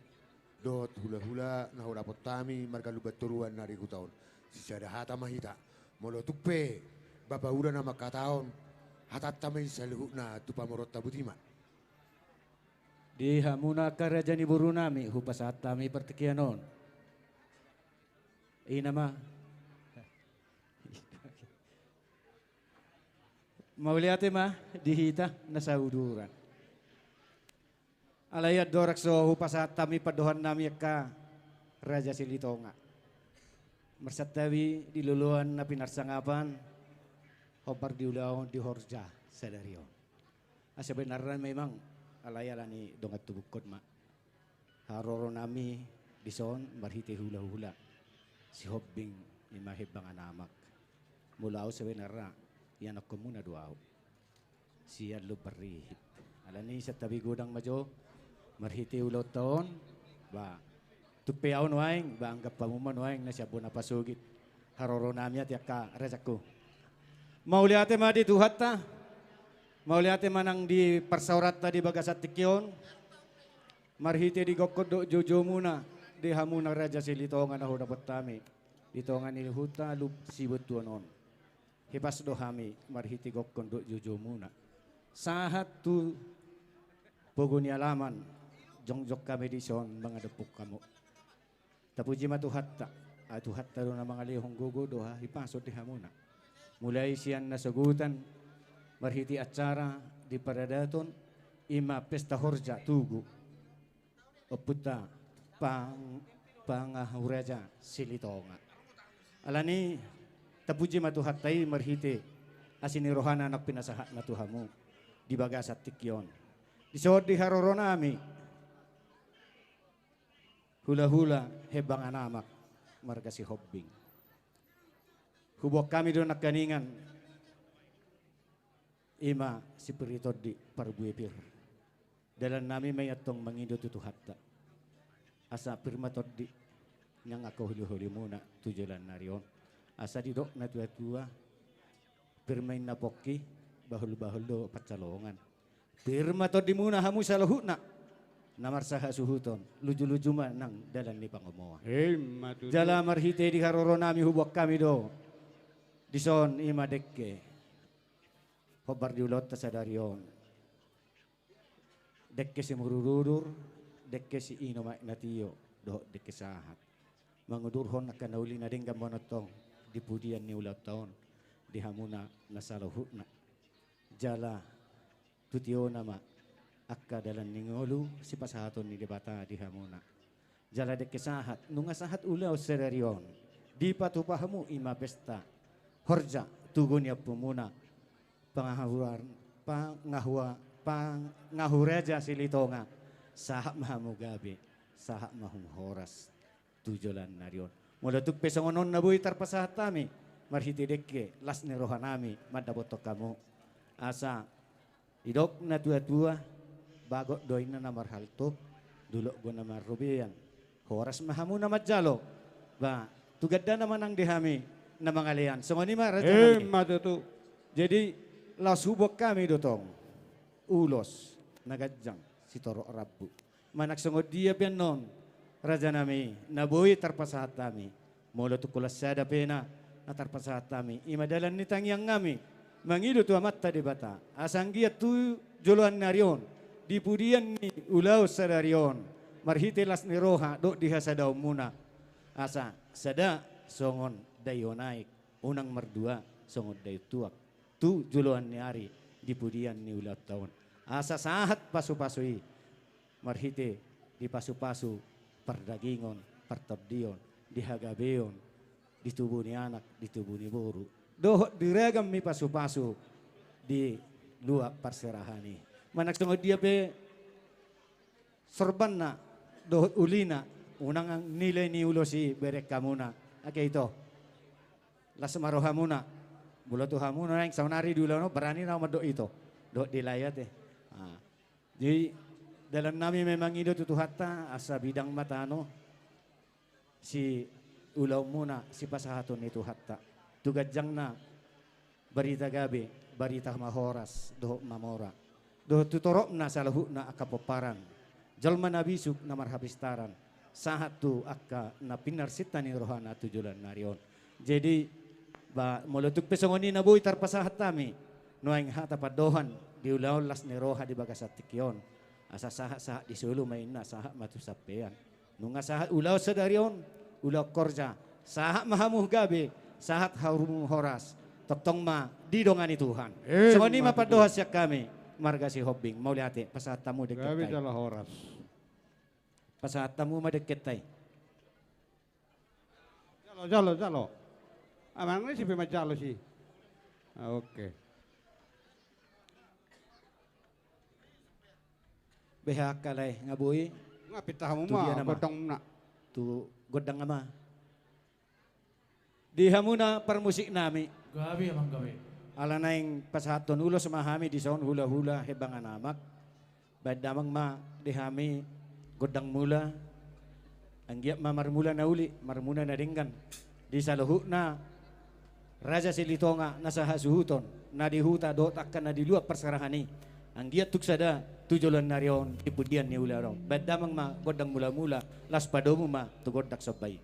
dohot hulahula na hudapot hami marga Lumban Toruan na di huta on. Sisada hata ma hita. Molo tung pe, bapa ula na mangkatahon, hatanta ma i saluhutna tu pamoruonta, boti ma. Di hamuna angka raja ni borunami, hupasahat hami partingkian on. Ina ma. Mauliate ma di hita na sauduran. Alai andorang so hupasahat hami pandohannami angka raja Silitonga. Marsantabi di loloan na pinarsangapan, hombar di ulaon di horja sadari on. Asa benar memang, alai alani dongan tubukkon ma. Haroronami dison marhite hulahula. Sihombing ima Hembangan Amak. Molo au sebenarna, ianakkonmuna do au. Sian Lumban Rihit. Alani santabi godang ma jo, marhite ulaonta on, ba, tung pe au nuaeng, ba, anggo hamu ma nuaeng na sian bona pasogit. Haroronami ate angka rajakku. Mauliate ma di Tuhanta, mauliate ma nang di parsaoranta di bagasan tingki on, marhite di gokhon dohot joujomuna, di hamuna raja Silitonga na hudapot hami, di tonga ni huta Lub-, Sibontuan on. Hipas do hami marhite gokhon dohot joujomuna. Sahat tu pogu ni alaman, jongjong hami dison mangadophon hamu. Tapuji ma Tuhanta, ai Tuhanta do na mangalehon gogo dohot hahipason di hamuna. Mulai sian nasogotan marhite acara di paradaton, ima pesta horja tugu. Ompunta pang-, pangahuraja Silitonga. Alani tapuji ma Tuhanta i marhite asi ni rohana na pinasahatna tu hamu di bagasan tingki on. Dison di haroronami. Hulahula Hembangan Amak marga Sihombing. Huboan hami do nangkaningan ima si Pir ni Tondi parbue pir. Dalannami ma i antong mangido tu Tuhanta. Asa pir ma tondi nang angka holiholimuna tu joloan ni ari on. Asa didok na tuatua, pir ma inna pongki, bahulbahul do pansalongan. Pir ma tondimuna hamu saluhutna na marsahasuhuton, lujuluju ma nang dalan ni pangomoan. Emma tutu. Jala marhite di haroronami huboan hami do dison ima dengke hombar di ulaonta sadari on. Dengke simudurudur, dengke siinum aek na tio, dohot dengke sahat. Mangudurhon angka na uli na denggan ma on antong di pudian ni ulaonta on, di hamuna na saluhutna. Jala tu tiona ma angka dalan ni ngolu sipasahaton ni Debata di hamuna. Jala dengke sahat, nunga sahat ulaon sadari on. Dipatupa hamu ima pesta horja tugu ni ompumuna. Pangahuran, pangahua, pangahuraja Silitonga. Sahat ma hamu gabe, sahat ma hamu horas tu joloan ni ari on. Molo tung pe songon on na boi tarpasahat hami marhite dengke las ni rohanami mandapothon hamu. Asa didok na tuatua, bagot do inna na marhalto, dolok do na marrobean. Horas ma hamu na manjalo. Ba, tu gandana ma nang di hami na mangalean. Songon i ma rajanami. Emma tutu. Jadi laos huboan hami do tong ulos na ganjang sitorop rambu. Manang songon dia pe annon, rajanami, na boi tarpasahat hami. Molo tung holan sada pe na, na tarpasahat hami, ima dalan ni tangiangnami mangido tu Amanta Debata, asa anggiat tu joloan ni ari on, di pudian ni ulaon sadari on, marhite las ni roha dohot di hasadaonmuna, asa sada songon daion aek, unang mardua songon daion tuak tu joloan ni ari di pudian ni ulaonta on. Asa sahat pasupasu i marhite di pasupasu pardagingon, partondion, di hagabeon, di tubu ni anak, di tubu ni boru, dohot di ragam ni pasupasu di luat parserahan i. Manang songon dia pe sorbanna dohot ulina, unang nilai ni ulos i bereng hamuna. Ake ito. Las ma rohamuna. Molo tu hamu nuaeng saonari di ulaon on, barani na au mandok ito. Dohot di lae ate. Ah. Jadi dalannami ma i mangido tu Tuhanta, asa bidang ma tano siulaonmuna sipasahaton ni Tuhanta. Tu ganjangna barita gabe, barita mahoras dohot mamora, dohot tu toropna saluhutna angka pomparan, jolma na bisuk na marhapistaran, sahat tu angka na pinarsinta ni rohana tu joloan ni ari on. Jadi, ba, molo tung pe songon i na boi tarpasahat hami nuaeng hata pandohan di ulaon las ni roha di bagasan tingki on, Asa sahat-sahat di solu ma inna, sahat ma tu sampean. Nunga sahat ulaon sadari on, ulaon horja. Sahat ma hamu gabe, sahat hamu horas. Tongtong ma didongani Tuhan. Songon i ma pandohan sian hami, marga Sihombing. Mauliate, pasahat hamu dengketai. Pasahat hamu ma dengketai. Jalo, jalo, jalo. Amang ni sipe ma jalo si. Ah, oke. Beha kalai nga boi. Nga pita hamu ma, godang muna. Tu godang ama. Di hamuna parmusik nami. Gabe, amang, gabe. Ala naeng pasahathon ulos ma hami dison hula-hula hembangan amak. Baen damang ma di hami gondang mula. Anggiat ma marmula na uli, marmula na denggan. Di saluhutna Raja Silitonga na sahasuhuton, na di huta dohot angka na di luat parserahan i. Anggiat tung sada tu joloan ni ari on, di pudian ni ulaon on. Baen damang ma gondang mula-mula, laos padomu ma tu gondang somba i.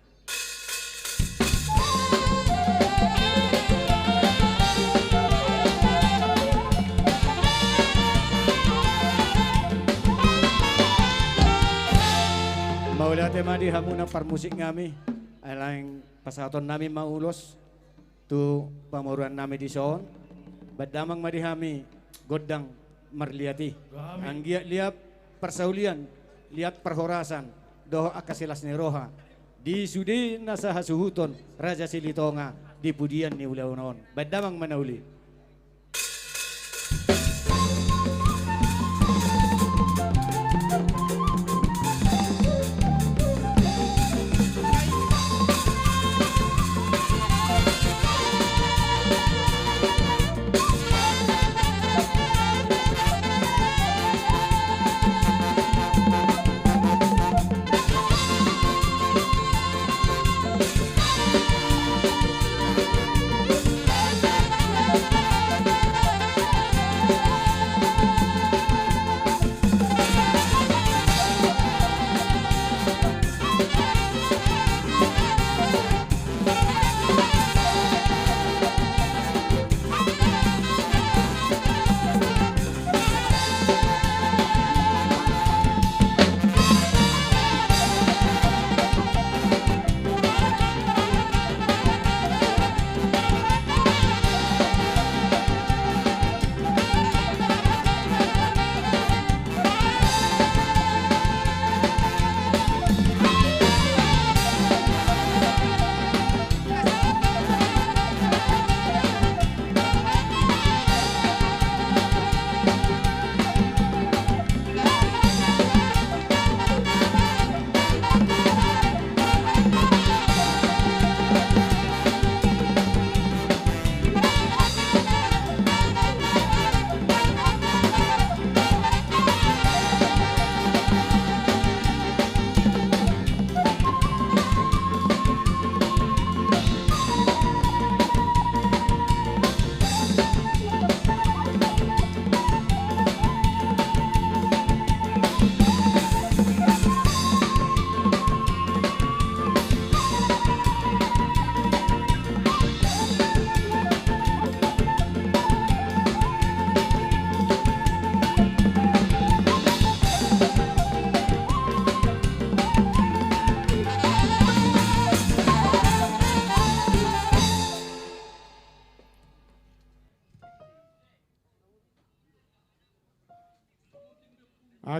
Mauliate ma di hamuna parmusik nami, ai naeng pasahaton nami ma ulos tu pamoruan nami dison. Baen damang ma di hami gondang marliat i. Anggiat liat parsaulian, liat parhorasan, dohot angka silas ni roha di sude na sahasuhuton Raja Silitonga di pudian ni ulaon on. Baen damang ma na uli.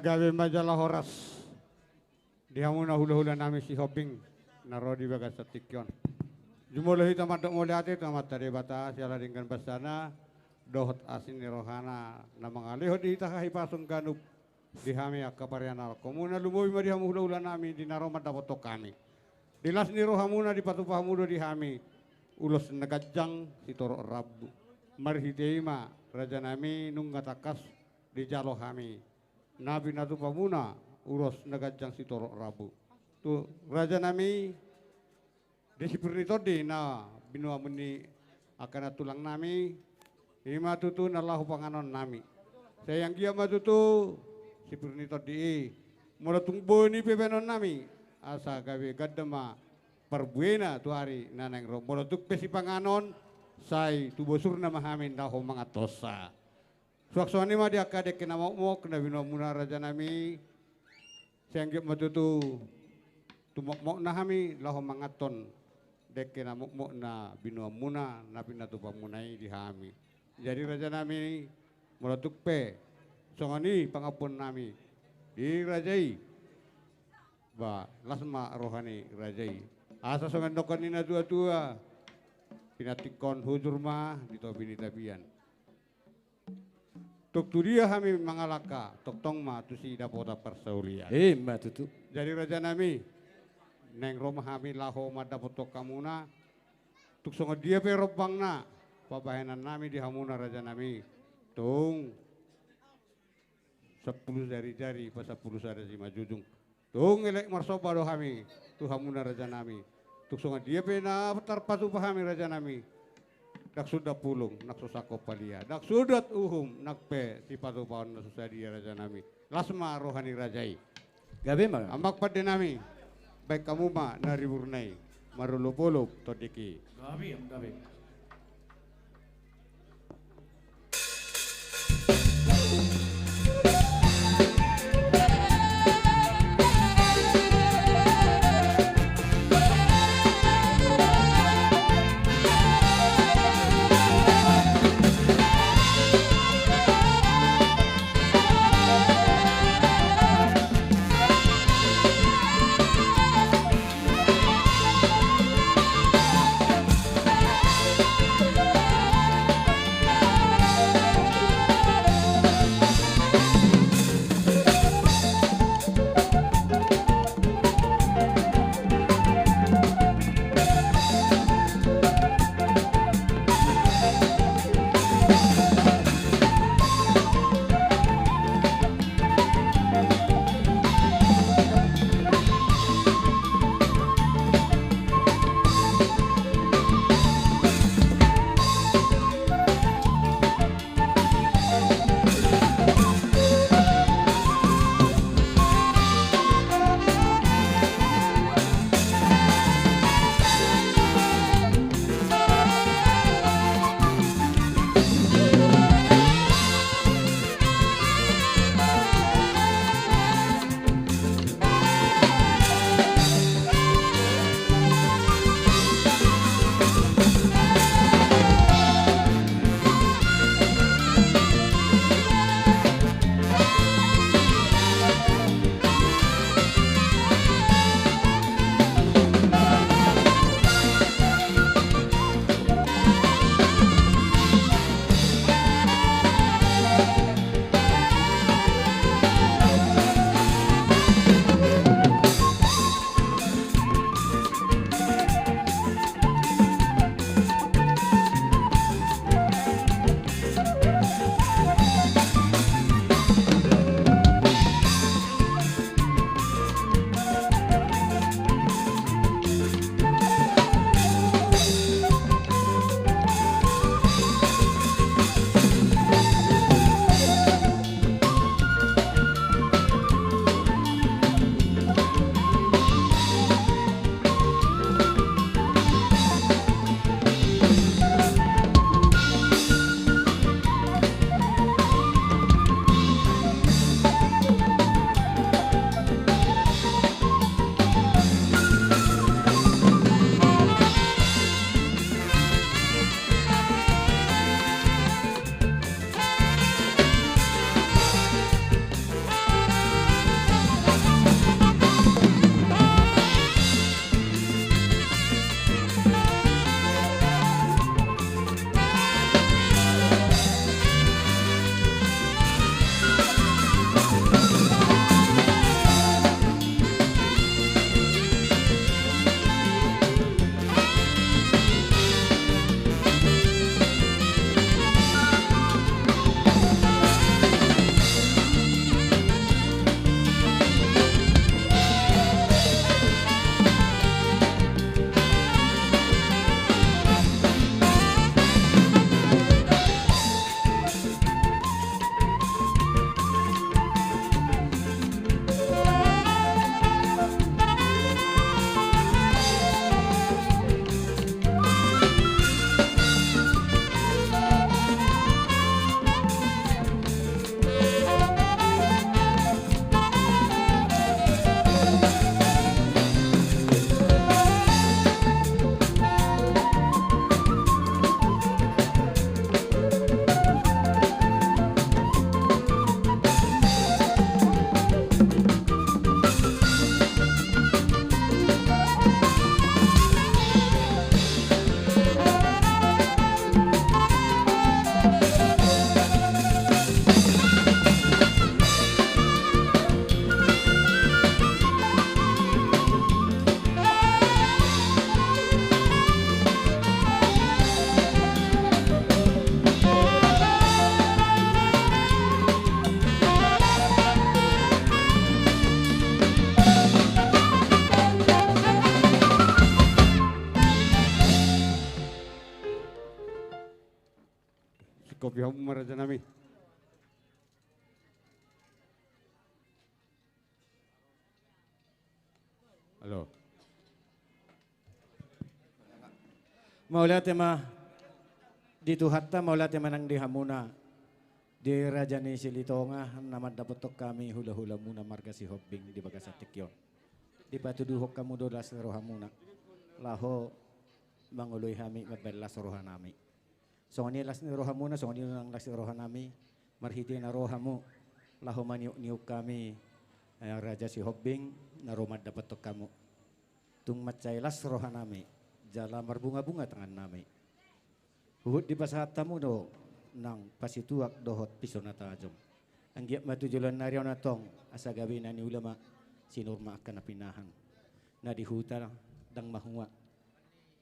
Gabe ma jala horas di hamuna hulahula nami Sihombing na ro di bagasan tingki on. Jumolo hita mandok mauliate tu Amanta Debata siala denggan basana dohot asi ni rohana na mangalehon di hita hahipason ganup di hami angka parianakkonmuna, lumobi ma di hamu hulahula nami di na ro mandapothon hami. Di las ni rohamuna dipatupa hamu do di hami ulos na ganjang sitorop rambu. Marhite i ma raja nami nunga tangkas dijalo hami na pinatupamuna ulos na ganjang sitorop rambu. Tu raja nami, di sipir ni tondi na binoamu ni angka na tulang nami, i ma tutu na laho panganon nami. Sai anggiat ma tutu sipir ni tondi i, molo tung boi ni pe baenon nami, asa gabe ganda ma parbuena tu ari na naeng ro. Molo tung pe sipanganon, sai tu bosurna ma hami laho manganhonsa. Suang songon i ma di angka dengke na mokmok na binoanmuna rajanami. Sai anggiat ma tutu tumokmok na hami laho manganhon dengke na mokmok na binoanmuna na pinatupamuna i di hami. Jadi rajanami, molo tung pe songon i pangampuonnami di raja i, ba las ma roha ni raja i. Asa songon didok ni na tuatua, pinantikhon hujur ma di topi ni tapian. Tung tu dia hami mangalangka, tongtong ma tusi dapotan parsaulian. Ima tutu. Jadi rajanami, naeng ro ma hami laho mandapothon hamuna. Tung songon dia pe rombangna pambahenannami di hamuna rajanami, tung sampulu jarijari pasampulu sada simanjujung. Tung elek marsomba do hami tu hamuna rajanami. Tung songon dia pe na tarpatupa hami rajanami, ndang sundat pulung nang so sangkop palia, ndang sundat uhum nang pe sipatupaon na so sadia rajanami. Las ma roha ni raja i. Gabe ma. Amang pandenami, baen hamu ma na riburna i, marolopolop tondingki. Gabe, gabe. Kopi hamu ma raja nami. Halo. Mauliate ma di Tuhanta, mauliate ma nang di hamuna, di Raja ni Silitonga, na mandapothon hami hula-hulamuna marga Sihombing di bagasan tingki on. Dipatuduhon hamu do las ni rohamuna laho mangoloi hami mambahen las rohanami. Songon i las ni rohamuna, songon i nang las ni rohanami, marhite na ro hamu laho maniuk-niuk hami, eh, Raja Sihombing, na ro mandapothon hamu. Tung mansai las rohanami, jala marbunga-bunga tangannami. Huhut dipasahat hamu do nang pasituak dohot piso na tajom. Anggiat ma tu joloan ni ari on antong, asa gabe na niula ma, sinur ma angka na pinahan. Na di huta ndang mahua,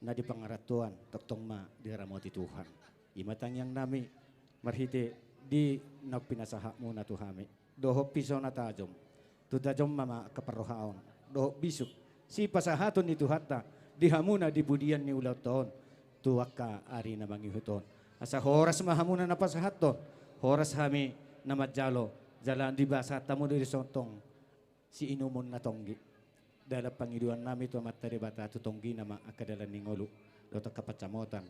na di pangarantoan tongtong ma diramoti Tuhan. I ma tangiangnami marhite di naung pinasahatmuna tu hami. Dohot piso na tajom, tu tajom ma, ma angka parrohaon dohot bisuk sipasahaton ni Tuhanta di hamuna di pudian ni ulaonta on tu angka ari na mangihut on. Asa horas ma hamuna na pasahathon, horas hami na manjalo, jala dipasahat hamu do dison tong siinumon na tonggi. Dalan pangidoannami tu Amanta Debata tu tonggina ma angka dalan ni ngolu dohot angka pansamotan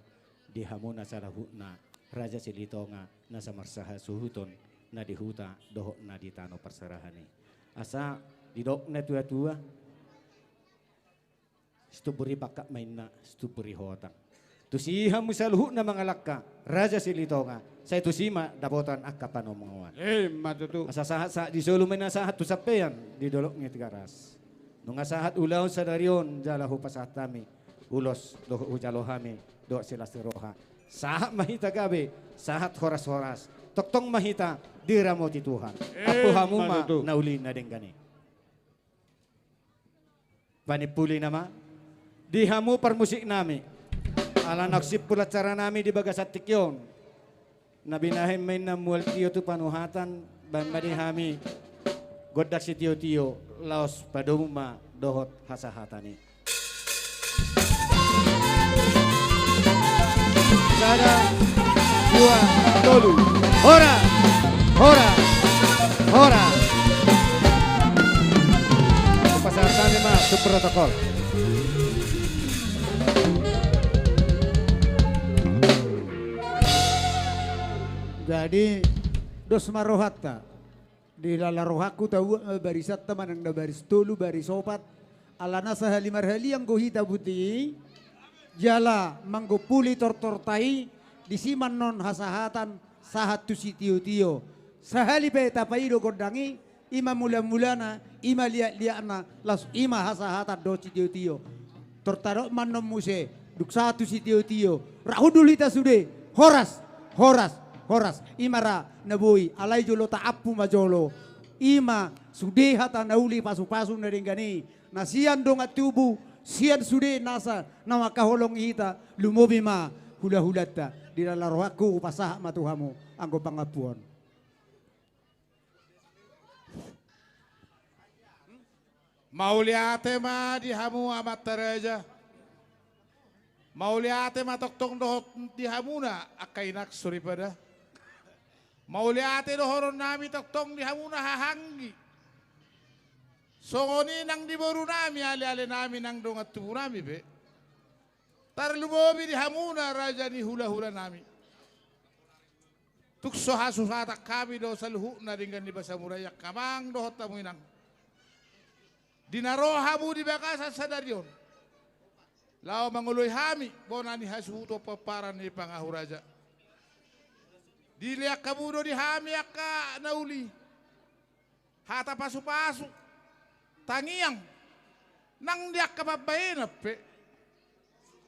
di hamuna saluhutna Raja Silitonga na so marsahasuhuton na di huta dohot na di tano parserahan i. Asa didok na tua-tua, situmbur i pangkat ma inna, situmbur i hotang. Tusi hamu saluhutna mangalangka, Raja Silitonga, sai tusi ma dapotan angka panomuan. Emma tutu. Asa sahat-sahat di solu ma inna sahat tu sampean di dolok ni Tigaras. Nunga sahat ulaon sadari on jala hupasahat hami ulos dohot hujalo hami dohot silas ni roha. Sahat ma hita gabe, sahat horas-horas. Tongtong ma hita diramoti Tuhan. Ampu hamu ma, emma tutu, na uli na denggan i. Panimpuli nama di hamu parmusiknami. Ala naung simpul acaranami di bagasan tingki on, na binahen ma inna mual tio tu panuhatan, bahen ma di hami gondang sitio-tio, laos padomu ma dohot hasahatan i. Sada, dua, tolu. Horas, horas, horas. Pasahat hami ma tu protokol. Jadi, dos ma rohanta. Di lala rohangku tauat ma barisanta manang na baris tolu, baris opat. Alana sahali marhali anggo hita buti i, jala manggompuli tortorta i, disi ma annon hasahatan sahat tu sitio-tio. Sahali pe tapaido gondang i, i ma mula-mulana, i ma liat-liatna, laos i ma hasahatan dohot sitio-tio. Tor tadok ma annon muse, dung sahat tu sitio-tio, rap hundul hita sude, horas, horas, horas. I ma ra na boi, alai jolo taampu ma jolo. I ma sude hata na uli, pasu-pasu na denggan i, na sian dongan tubu, sian sude nasa na mangkaholongi hita, lumobi ma hula-hulanta. Di lala rohangku hupasahat ma tu hamu anggo pangampuon. Mauliate ma di hamu amanta raja. Mauliate ma tongtong dohot di hamuna angka inang soripada. Mauliate dohononnami tongtong di hamuna hahaanggi. Songon i nang di borunami, ale-alenami nang dongan tubunami pe. Tarlumobi di hamuna raja ni hula-hulanami. Tung so hasusatan hami do saluhutna denggan ni basa mura i angka amang dohot hamu inang. Di na ro hamu di bagasan sadari on, laho mangoloi hami bona ni hasuhuton pomparan ni pangahu raja. Dilean hamu do di hami angka na uli. Hata pasu-pasu, tangiang, nang di angka pambahenan pe.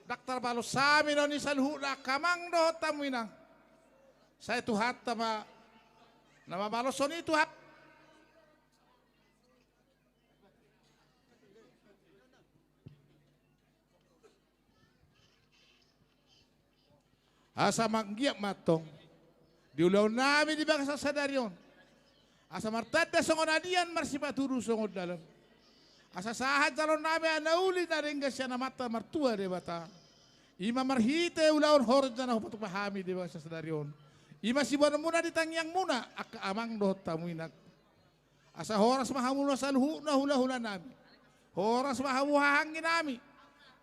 Ndang tarbalos hami do ni saluhutna angka amang dohot hamu inang. Sai Tuhanta ma na mambaloshon i Tuhan. Asa manggiat ma antong di ulaonnami di bagasan sadari on, asa martanda songon adian, marsipatudu songon dalan, asa sahat jalonnami na uli na denggan sian Amanta Martua Debata. I ma marhite ulaon horja na hupatupa hami di bagasan sadari on. I ma siboanonmuna di tangiangmuna, angka amang dohot hamu inang. Asa horas ma hamu na saluhutna hulahulanami. Horas ma hamu hahaangginami.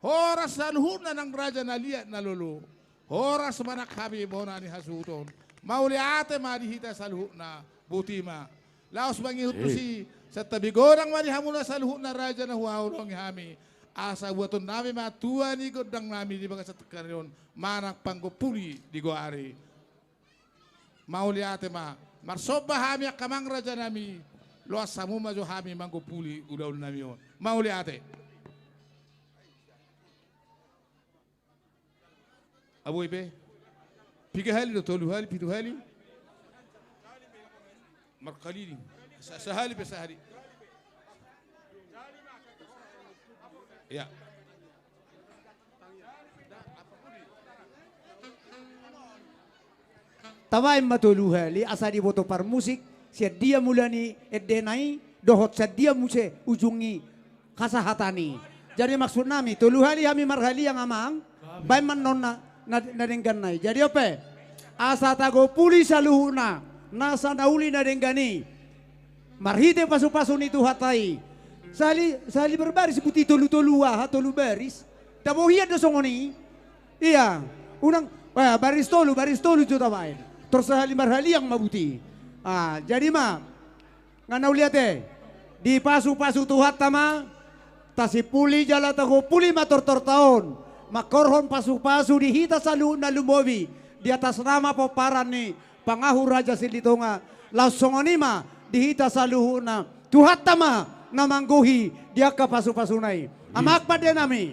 Horas saluhutna nang raja na liat na lolo. Horas ma nang hami bona ni hasuhuton. Mauliate ma di hita saluhutna. Botima. Laos mangihut tusi, santabi godang ma di hamu na saluhutna raja na huhaholongi hami. Asa buatonnami ma tua ni gondangnami di bagasan tingki on manang panggompuli di goari. Mauliate ma. Marsomba hami angka amang rajanami. Loas hamu ma jo hami manggompuli ulaonnami on. Mauliate. Abo i pe. Piga hali do, tolu hali, pitu hali? Markaliling. Sa-, sahali pe sahali. Ya. Tabaen ma tolu hali asa diboto parmusik sian dia mula ni endena i dohot sian dia muse ujung ni hasahatan i. Jadi maksudnami tolu hali hami marhaliang amang. Baen ma annon na, na, na denggan nai. Jadi on pe asa tagompuli saluhutna nasa na uli na denggan i. Marhite pasupasu ni Tuhanta i. Sahali, sahali berbaris buti tolu tolu aha tolu baris. Tabo hian do songon i. Ia. Unang, eh, baris tolu, baris tolu jo tabaen. Tor sahali marhaliang ma buti. Ah, jadi ma. Nga na uliate. Dipasupasu Tuhanta ma. Tasimpuli jala tagompuli ma tortorta on. Mangkorhon pasupasu di hita saluhutna lumobi. Di atas nama pomparan ni Pangahu Raja Silitonga, laos songon i ma di hita saluhutna. Tuhanta ma na manggohi di angka pasupasuna i. Amang pandenami.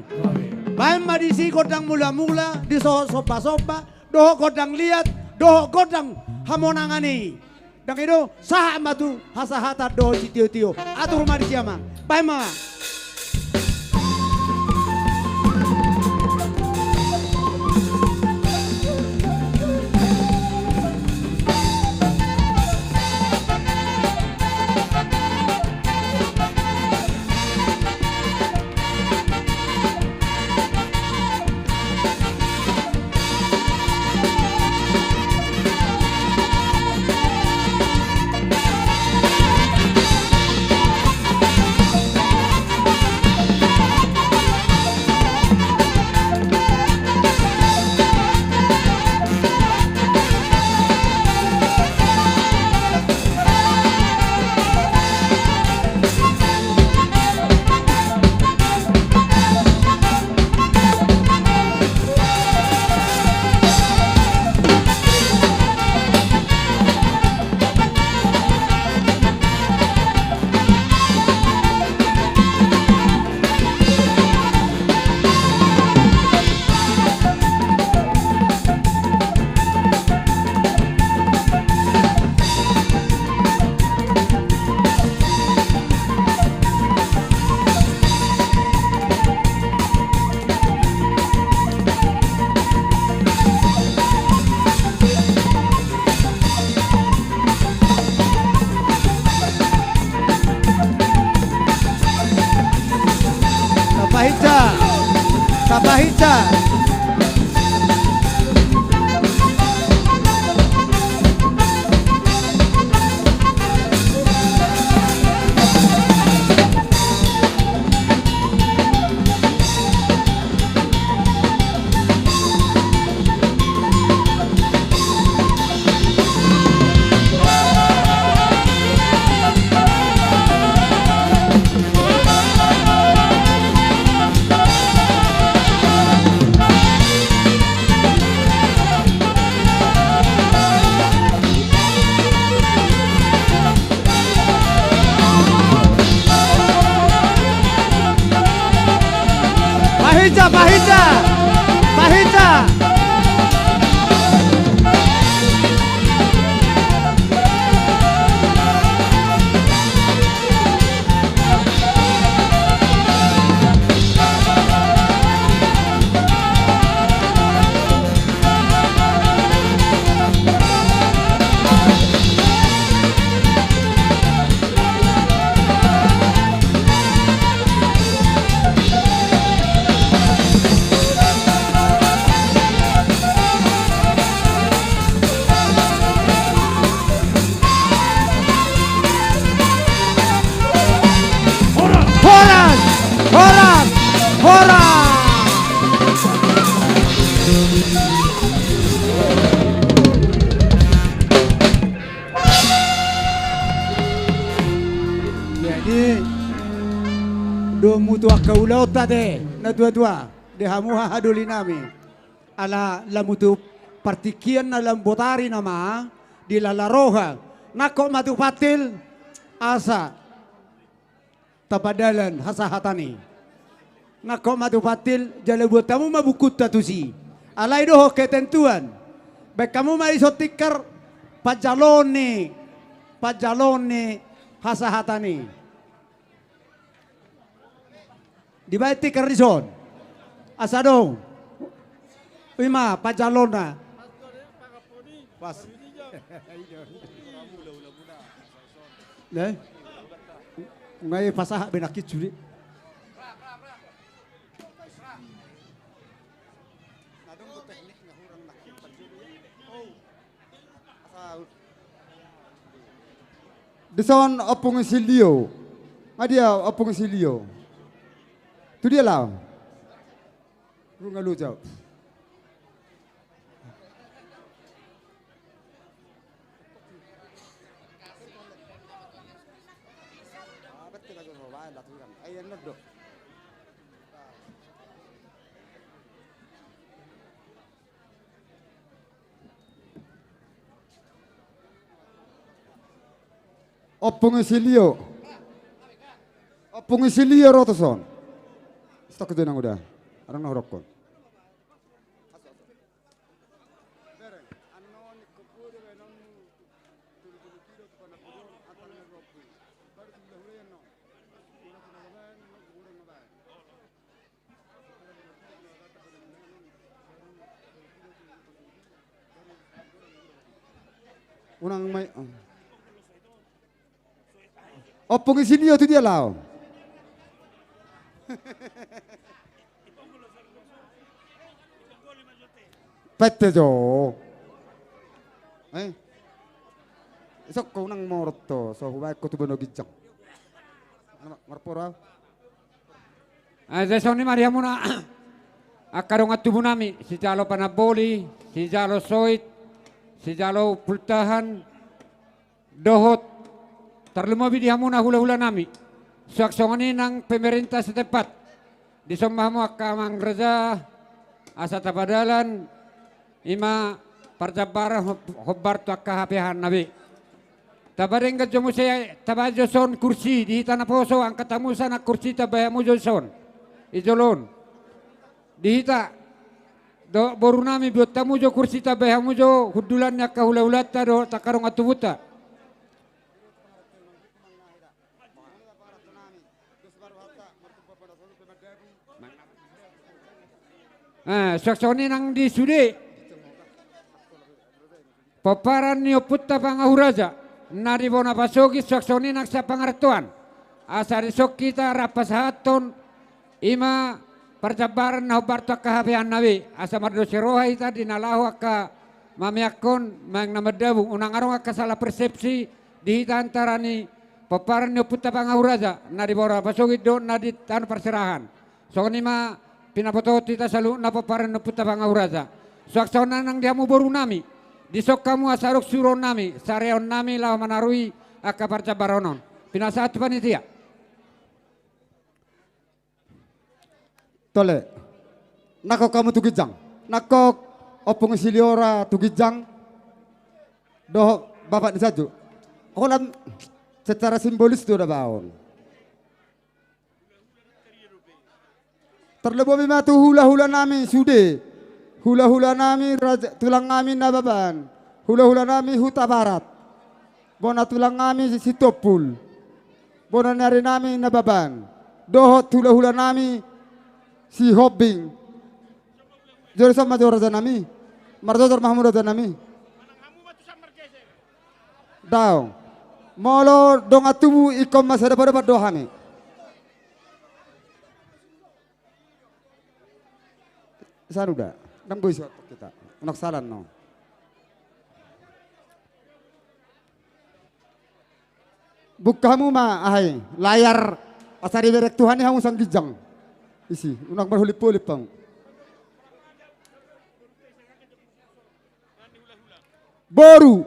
Baen ma disi gondang mulamula, disohot sombasomba, dohot gondang liat, dohot gondang hamonangan i. Ndang i do, sahat ma tu hasahatan dohot sitiotio. Atur ma disi amang. Baen ma. Tapahinsa. Tapahinsa. Pahinsa, pahinsa, pahinsa. Jadi, domu tu angka ulaonta ate, na tua-tua, di hamu haha doli nami. Ala lamu tu partingkian na lam botari nama, di lala roha, nangkok ma tu pantil, asa tapadalan hasahatan i. Nangkok ma tu pantil, jala buat hamu ma bukunta tusi. Alai dohot ketentuan. Baen hamu ma dison tikar, panjaloon ni, panjaloon ni hasahatan i. Dibaen tikar dison. Asa adong. Ima, panjaloonna. Pas. Nai. Ngai pasahat be nangkin sude. Dison Ompung Silio. Nga dia Ompung Silio? Tu dia laho? Runga lujau. Ompung Silio. Ompung Silio ro tuson. Stok tu nang uda. Adong na hurokkon. Unang mai. Ompung Silio tu dia laho? Pette jo. Eh? Isok ko unang morot to, so hubaen ko tu banua ginjang. Marporo au. Jadi songon i ma di hamuna angka dongan tubu nami, sijalo panamboli, sijalo soit, sijalo pultahan, dohot tarlumobi di hamuna hulahula nami. Suang songon i nang pemerintah setempat. Dison ma hamu angka amang raja, asa tapadalan, ima parjambaran hob-, hombar tu angka hapeahan na be. Tapadenggan jo muse, tabaen jo son kursi, di hita naposo angkat hamu sian kursi, tabaen hamu jo son. I jolo on. Di hita, do boru nami, buat hamu jo kursi, tabaen hamu jo hundulan ni angka hulahulanta dohot angka dongan tubunta. Eh, suang songon i nang di sude. Pomparan ni Ompunta Pangahuraja, na di bona pasogit, suang songon i nang sian pangarantoan. Asa dison hita rap pasahathon, ima parjambaran na hombar tu angka hapeahan na be, asa mardosi roha hita di na laho angka mameakkon, maeng na mandabung, unang adong angka salah persepsi, di hita antara ni pomparan ni Ompunta Pangahuraja, na di bona pasogit dohot na di tano parserahan. Songon i ma pinabotohon tu hita saluhutna pomparan ni Ompunta Pangahuraja. Suang songon i nang di hamu boru nami, dison hamu asa adong suruon nami, sareon nami laho manarui angka parjambaran on. Pinasahat tu panitia. Tole. Nangkok hamu tu ginjang. Nangkok Ompung Silio ra tu ginjang. Dohot bapak ni Sanju. Holan secara simbolis do da baon. Tarlumobi ma tu hulahula nami sude. Hulahula nami raja, tulang nami Nababan. Hulahula nami Hutabarat. Bona tulang nami Sitompul. Bona ni ari nami Nababan. Dohot hulahula nami Sihombing. Jolo, ison ma jo raja nami. Marjojor ma hamu raja nami. Daong. Molo dongan tubu ingkon mansai dapodapotan do hami. Saruda, ndang boi suat kita. Unang salah no. Buka hamu ma, aha i, layar, asa dibereng Tuhan i hamu sian ginjang. Isi, unang marholipholip hamu. Boru.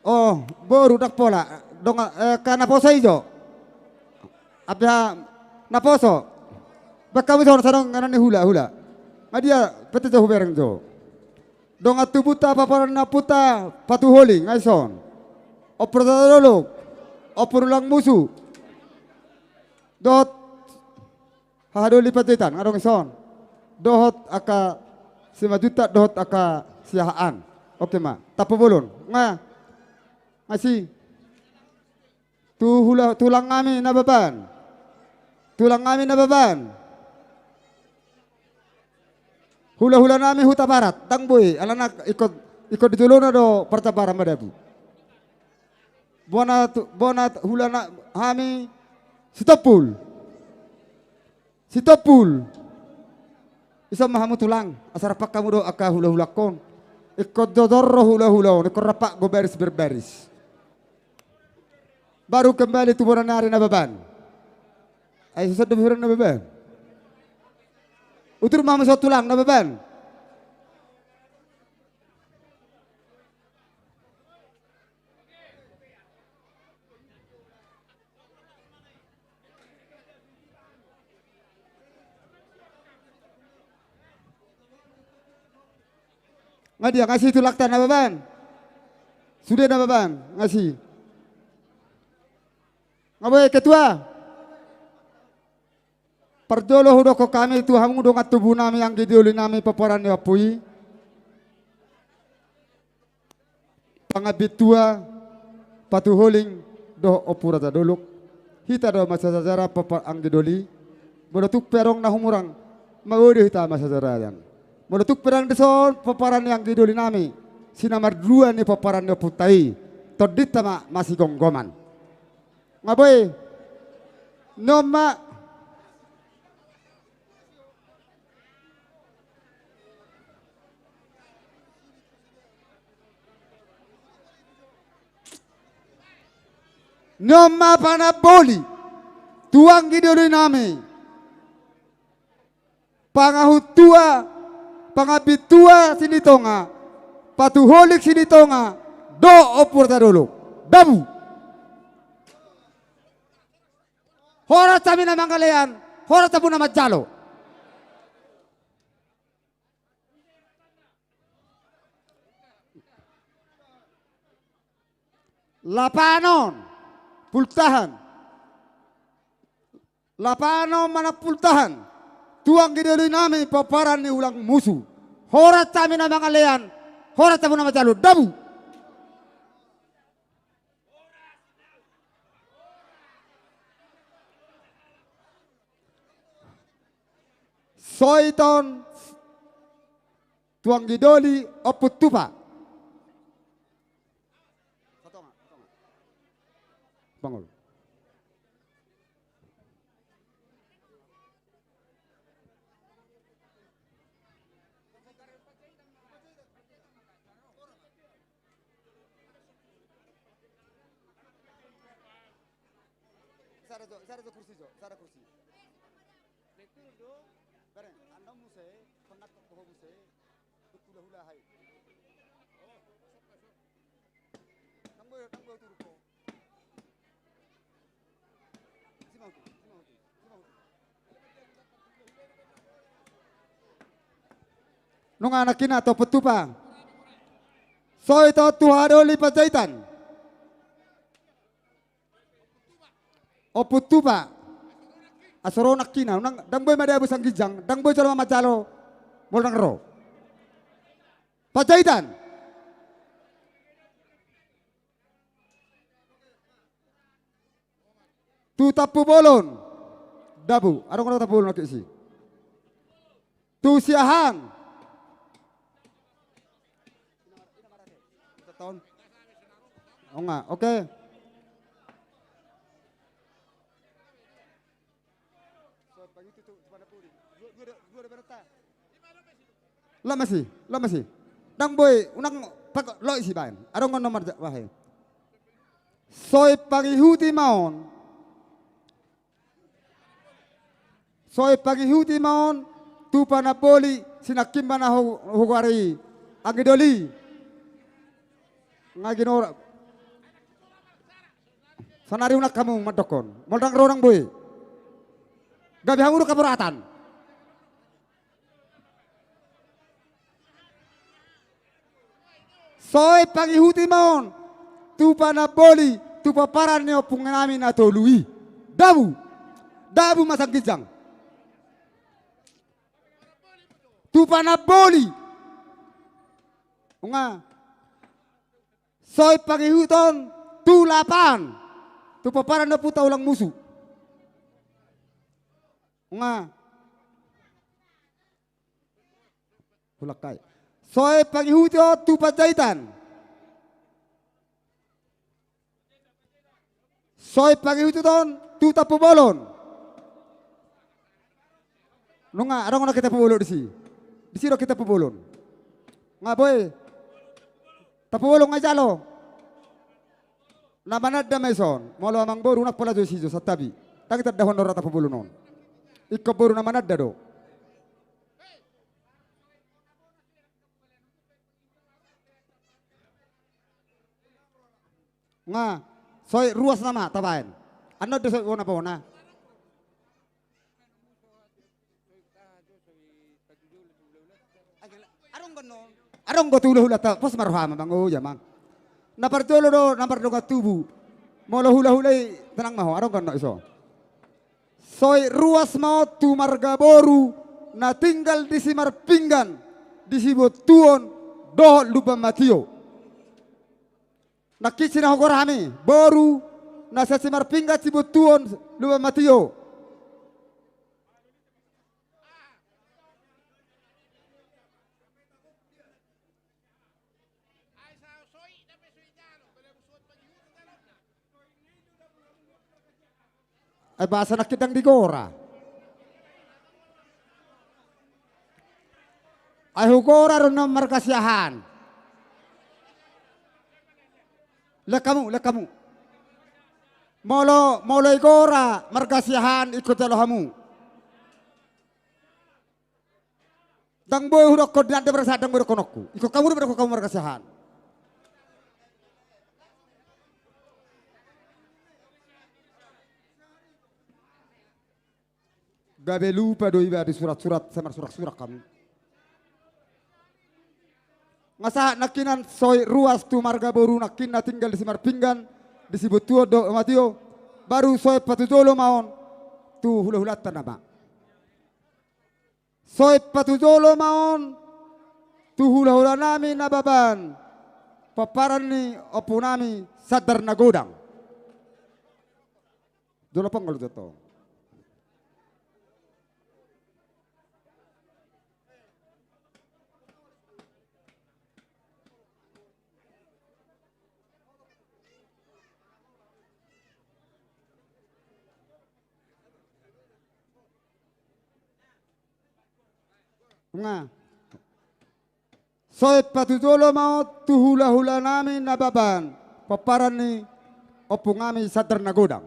Oh, boru, ndang pola. Dongan, eh, angka naposo i jo. Ape ha, naposo. Baen hamu dison, sai adong annon ni hula, hula. Nga dia, pete jo hubereng jo. Dongan tubunta, pomparan ni ompunta, Patuholi, nga dison. Ompu Raja Dolok, Ompu Hulangmusu. Dohot Hahadoli Panjaitan, nga adong dison. Dohot angka Simanjuntak, dohot angka Siahaan. Oke ma, tampubolon. Nga, nga si. Tu hula, tulang nami Nababan. Tulang nami Nababan. Hula-hula nami Hutabarat, ndang boi, alana ingkon, ingkon di jolona do parjamparan madabu. Bona tu, bona hula nami Sitompul. Sitompul. Dison ma hamu tulang, asa rap hamu do angka hula-hulangkon. Ingkon jojor do hula-hula on, ingkon rap gombaris-berbaris. Baru kembali tu bona ni ari Nababan. Ai so sadari Nababan. Utur ma hamu dison tulang Nababan. Nga dia, nga si tulangta Nababan. Sude Nababan, nga si. Nga boi ketua. Parjolo hudokkon hami tu hamu dongan tubu nami, anggi doli nami, pomparan ni ompu i. Pangambin tua, Patuholi dohot Ompu Raja Dolok. Hita do mansajajara pomparan anggi doli. Molo tung pe adong na humurang, maudo hita mansajajara. Molo tung pe adong dison pomparan ni anggi doli nami, si na mardua ni pomparan ni ompunta i, tondinta ma masigomgoman. Nga boi. Ni on ma. Ni on ma panamboli tu anggi doli nami. Pangahut tua, pangambin tua Silitonga, Patuholi Silitonga, dohot Ompu Raja Dolok. Dabu. Horas hami na mangalean, horas hamu na manjalo. Lapanon, pultahan. Lapanon manang pultahan tu anggi doli nami pomparan ni Hulangmusu. Horas hami na mangalean, horas hamu na manjalo. Dabu. Soiton tu anggi doli Ompu Tupa. Pangol. Sada jo, sada jo kursi jo, sada kursi. Bareng, annon muse, pengatok boho muse, betul hula hai. Nang boyo, nang boyo turun ko. Nunga nangkin ate Ompu Tupa. Soiton tu Hahadoli Panjaitan. Ompu Tupa. Asa ro nangkin, nang, ndang boi madabu sian ginjang, ndang boi jolma manjalo molo ndang ro. Panjaitan. Tu Tampubolon. Dabu, adong do Tampubolon nangkin disi. Tu Siahaan. Onga, oke. Lama si, lama si. Ndang boi, unang pak loi si baen. Adong on nomor ja-, wahe. Soi pangihuti ma on. Soi pangihuti ma on, tu panamboli, sinangkin ma na hu-, hugoari. Anggi doli. Nga ginora. Sanari unang hamu mandokkon. Molo ndang ro nang boi. Gabe hamu do kaboratan. Soe pangihuti ma on tu panamboli, tu pomparan ni ompung nami na tolu i. Dabu. Dabu ma sangginjang. Tu panamboli. Nga. Soe pangihuti on tu lapan. Tu pomparan ni ompunta Ulang Musu. Nga. Hulangkai. Soe pangihuti on tu Panjaitan. Soe pangihuti on tu Tampubolon. Nunga, adong do hita Tampubolon disi. Disi do hita Tampubolon. Nga boi. Tampubolon nga jalo. Na mananda ma ison, molo amangboru nang pola jo isi jo santabi. Ndang tandahon do ra Tampubolon on. Ingkon boru na mananda do. Nga, soe ruas nama tabaen. Annon do soe bona bona. Adong do tu hulahulanta, pos ma roham amang, o i amang. Na parjolo do na mardongan tubu. Molo hulahula i tenang ma ho, adong do ison. Soe ruas ma on tu marga boru na tinggal di Simarpinggan, di Sibontuon dohot Lumban Matio. Nangkin sinahuhor hami boru na sian Simarpinggan, Sibontuon, Lumban Matio. Ai boasa nangkin ndang digora? Ai hugora do na marga Siahaan. Lean hamu, lean hamu. Molo, molo igora marga Siahaan ingkon jalo hamu. Ndang boi hudokkon di nanda marga Siahaan, ndang boi dohononku. Ingkon hamu do dohonon hamu marga Siahaan. Gabe lupa do iba di surat-surat, sai marsurak-surak hamu. Nga sahat nangkinan soe ruas tu marga boru nangkin na tinggal di Simarpinggan, di Sibontuon dohot Matio, baru soe patujolo ma on tu hulahulanta nama. Soe patujolo ma on tu hulahulanami Nababan, pomparan ni ompunami Sandar Nagodang. Jolo pongol jo tong. Nga. Soe patujolo ma on tu hulahulanami Nababan, pomparan ni ompungnami Sandar Nagodang.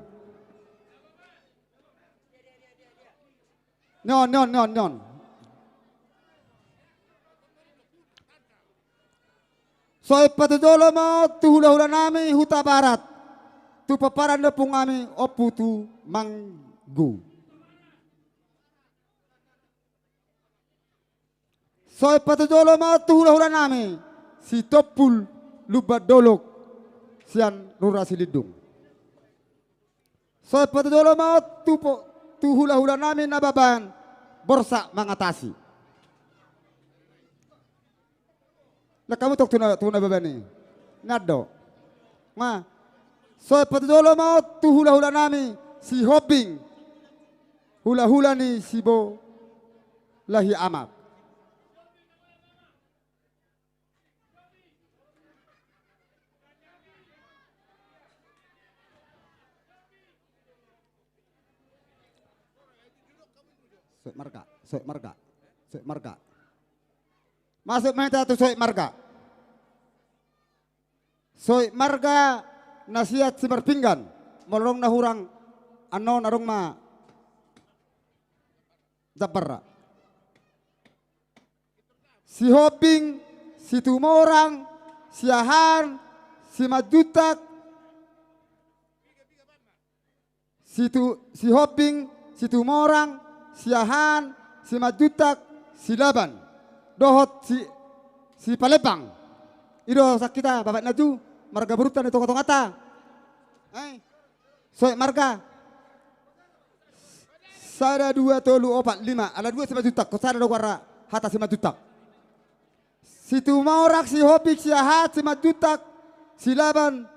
Ni on, ni on, ni on, ni on. Soe patujolo ma on tu hulahulanami Hutabarat, tu pomparan ni ompungnami Ompu Tumanggu. Soe patujolo ma on tu hulahulanami Sitompul Lumban Dolok sian Rura Silindung. Soe patujolo ma on tu po-, tu hulahulanami Nababan Borsak Mangatasi. Lean hamu tong tu Na-, tu Nababan i. Nian do. Nga. Soe patujolo ma on tu hulahulanami Sihombing. Hulahula ni Sibolahi Amak. Soe marga, soe marga, soe marga. Masuk ma hita tu soe marga. Soe marga na sian Simarpinggan, molo adong na hurang annon adong ma jambarna. Sihombing, Situmorang, Siahaan, Simanjuntak, Situ-, Sihombing, Situmorang, Siahaan, Simanjuntak, Silaban, dohot Si, Sipalembang. I do sian hita, Bapak Naju, marga borunta na di tongatonganta. Eh? Soet marga. Sada, dua, tolu, opat, lima. Ala dua Simanjuntak, asa sada do goarna hata Simanjuntak. Situmorang, Sihombing, Siahaan, Simanjuntak, Silaban,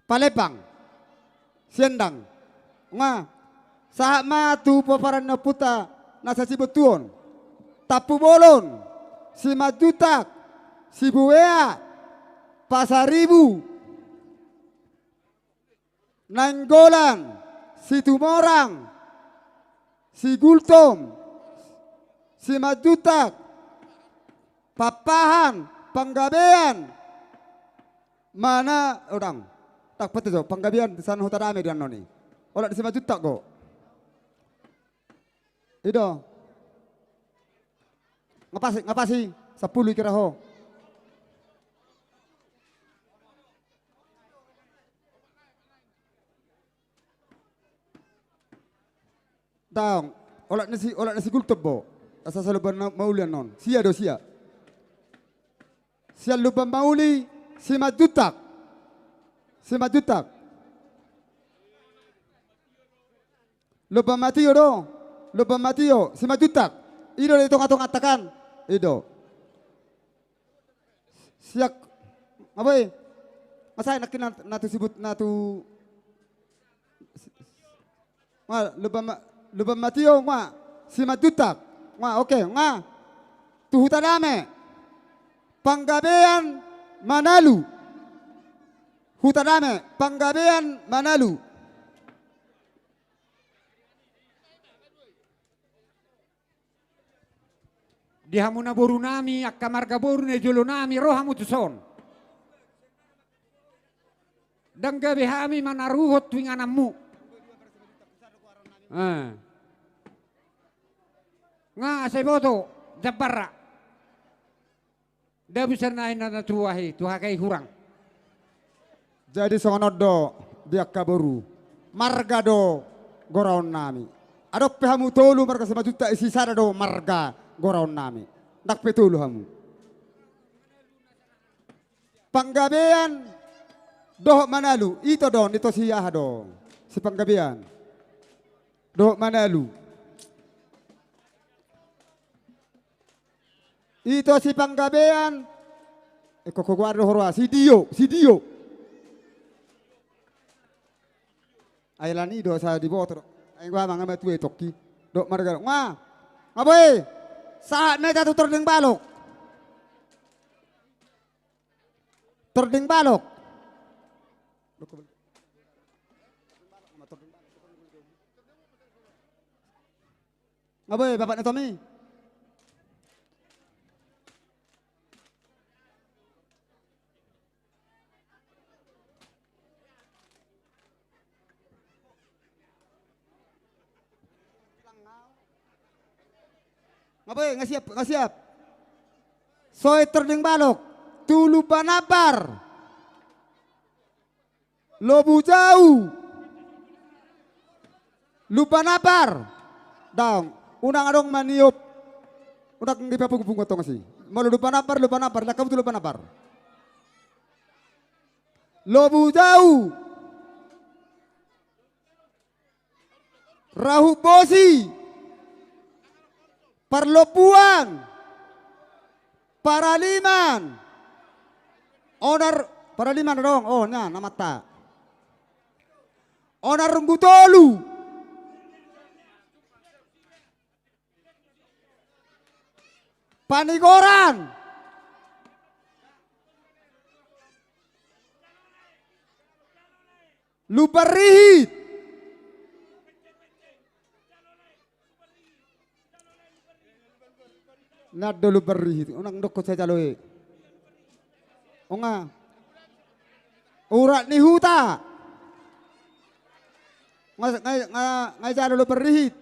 Palembang, Siendang. Nga, sahat ma tu pomparan ni ompunta na sasibontuhon. Tampubolon, Simanjuntak, Sibuea, Pasaribu, Nainggolan, Situmorang, Sigultom, Simanjuntak, Pakpahan, Panggabean, Mana, odang. Tak pete jo, Panggabean, sian Hutadame do annon i. Olat ni Simanjuntak do. I do. Nga pas i, nga pas i, sampulu i kira ho. Daong, olat ni si, olat ni Sigultom bo. Asa sian Lumban Mauli annon. Sia do, sia. Sian Lumban Mauli, Simanjuntak. Simanjuntak. Lumban Matio do. Lumban Matio, Simanjuntak. I do di tongatonganta kan. I do. Siak, apa i? Masa i nangkin na, na tu sibut, na tu. Nga, Lumban Ma-, Lumban Matio, nga, Simanjuntak. Nga, oke, nga. Tu Hutadame. Panggabean Manalu. Hutadame, Panggabean Manalu. Di hamu na boru nami, angka marga boru na di jolo nami, ro hamu tu son. Ndang gabe hami manaruhon tu ingananmu. Eh. Nga asa iboto jambarna. Nda bisa nai na tua i, tu hata i hurang. Jadi songon on do di angka boru. Marga do goraon nami. Adong pe hamu tolu marga Simanjuntak, sisada do marga goraon nami. Ndang pe tolu hamu. Panggabean dohot Manalu, ito do, ito si aha do. Si Panggabean. Dohot Manalu. Ito si Panggabean. Eh, koko goar do horoa, si Dio, si Dio. Ai alani do asa diboto do. Ai gua manga matua i tongki. Dohot marga do. Nga. Nga boi. Sahat ma hita tu tording balok. Tording balok. Nga boi, Bapak Natomi. Nga boi, nga siap, nga siap. Soe tording balok. Tu Lumban Ambar. Lobu Jau. Lumban Ambar. Daong. Unang adong maniop. Unang dipapungu-pungu tong si. Molo Lumban Ambar, Lumban Ambar. Lakka tu Lumban Ambar. Lobu Jau. Rahut Bosi. Parlombuan. Paraliman. Onar, Paraliman adong. Oh, na, na mata. Onar Runggu Tolu. Panigoran. Lumban Rihit. Nda do Lumban Rihit. Unang dokkon sai jalo i. Onga. Urat ni Huta. Nga, nga, nga, nga jalo Lumban Rihit.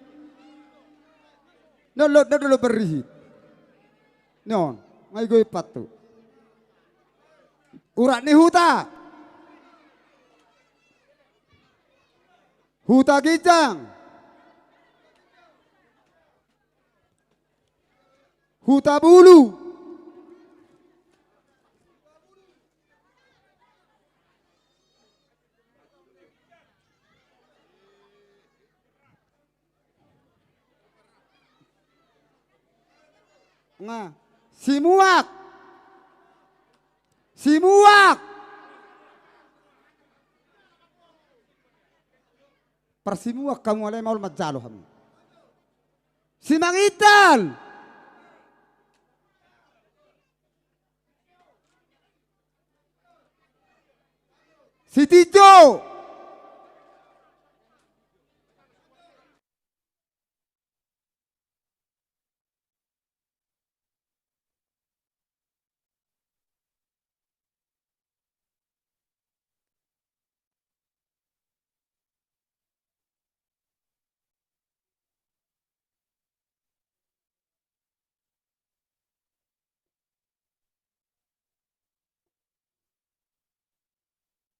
Nda do, nda do Lumban Rihit. Non, nga i goi patu. Urat ni huta. Huta Ginjang. Huta Bulu. Nga. Simuak. Simuak. Parsimuak hamu, alai maol manjalo hamu. Simangintal. Sitinjo.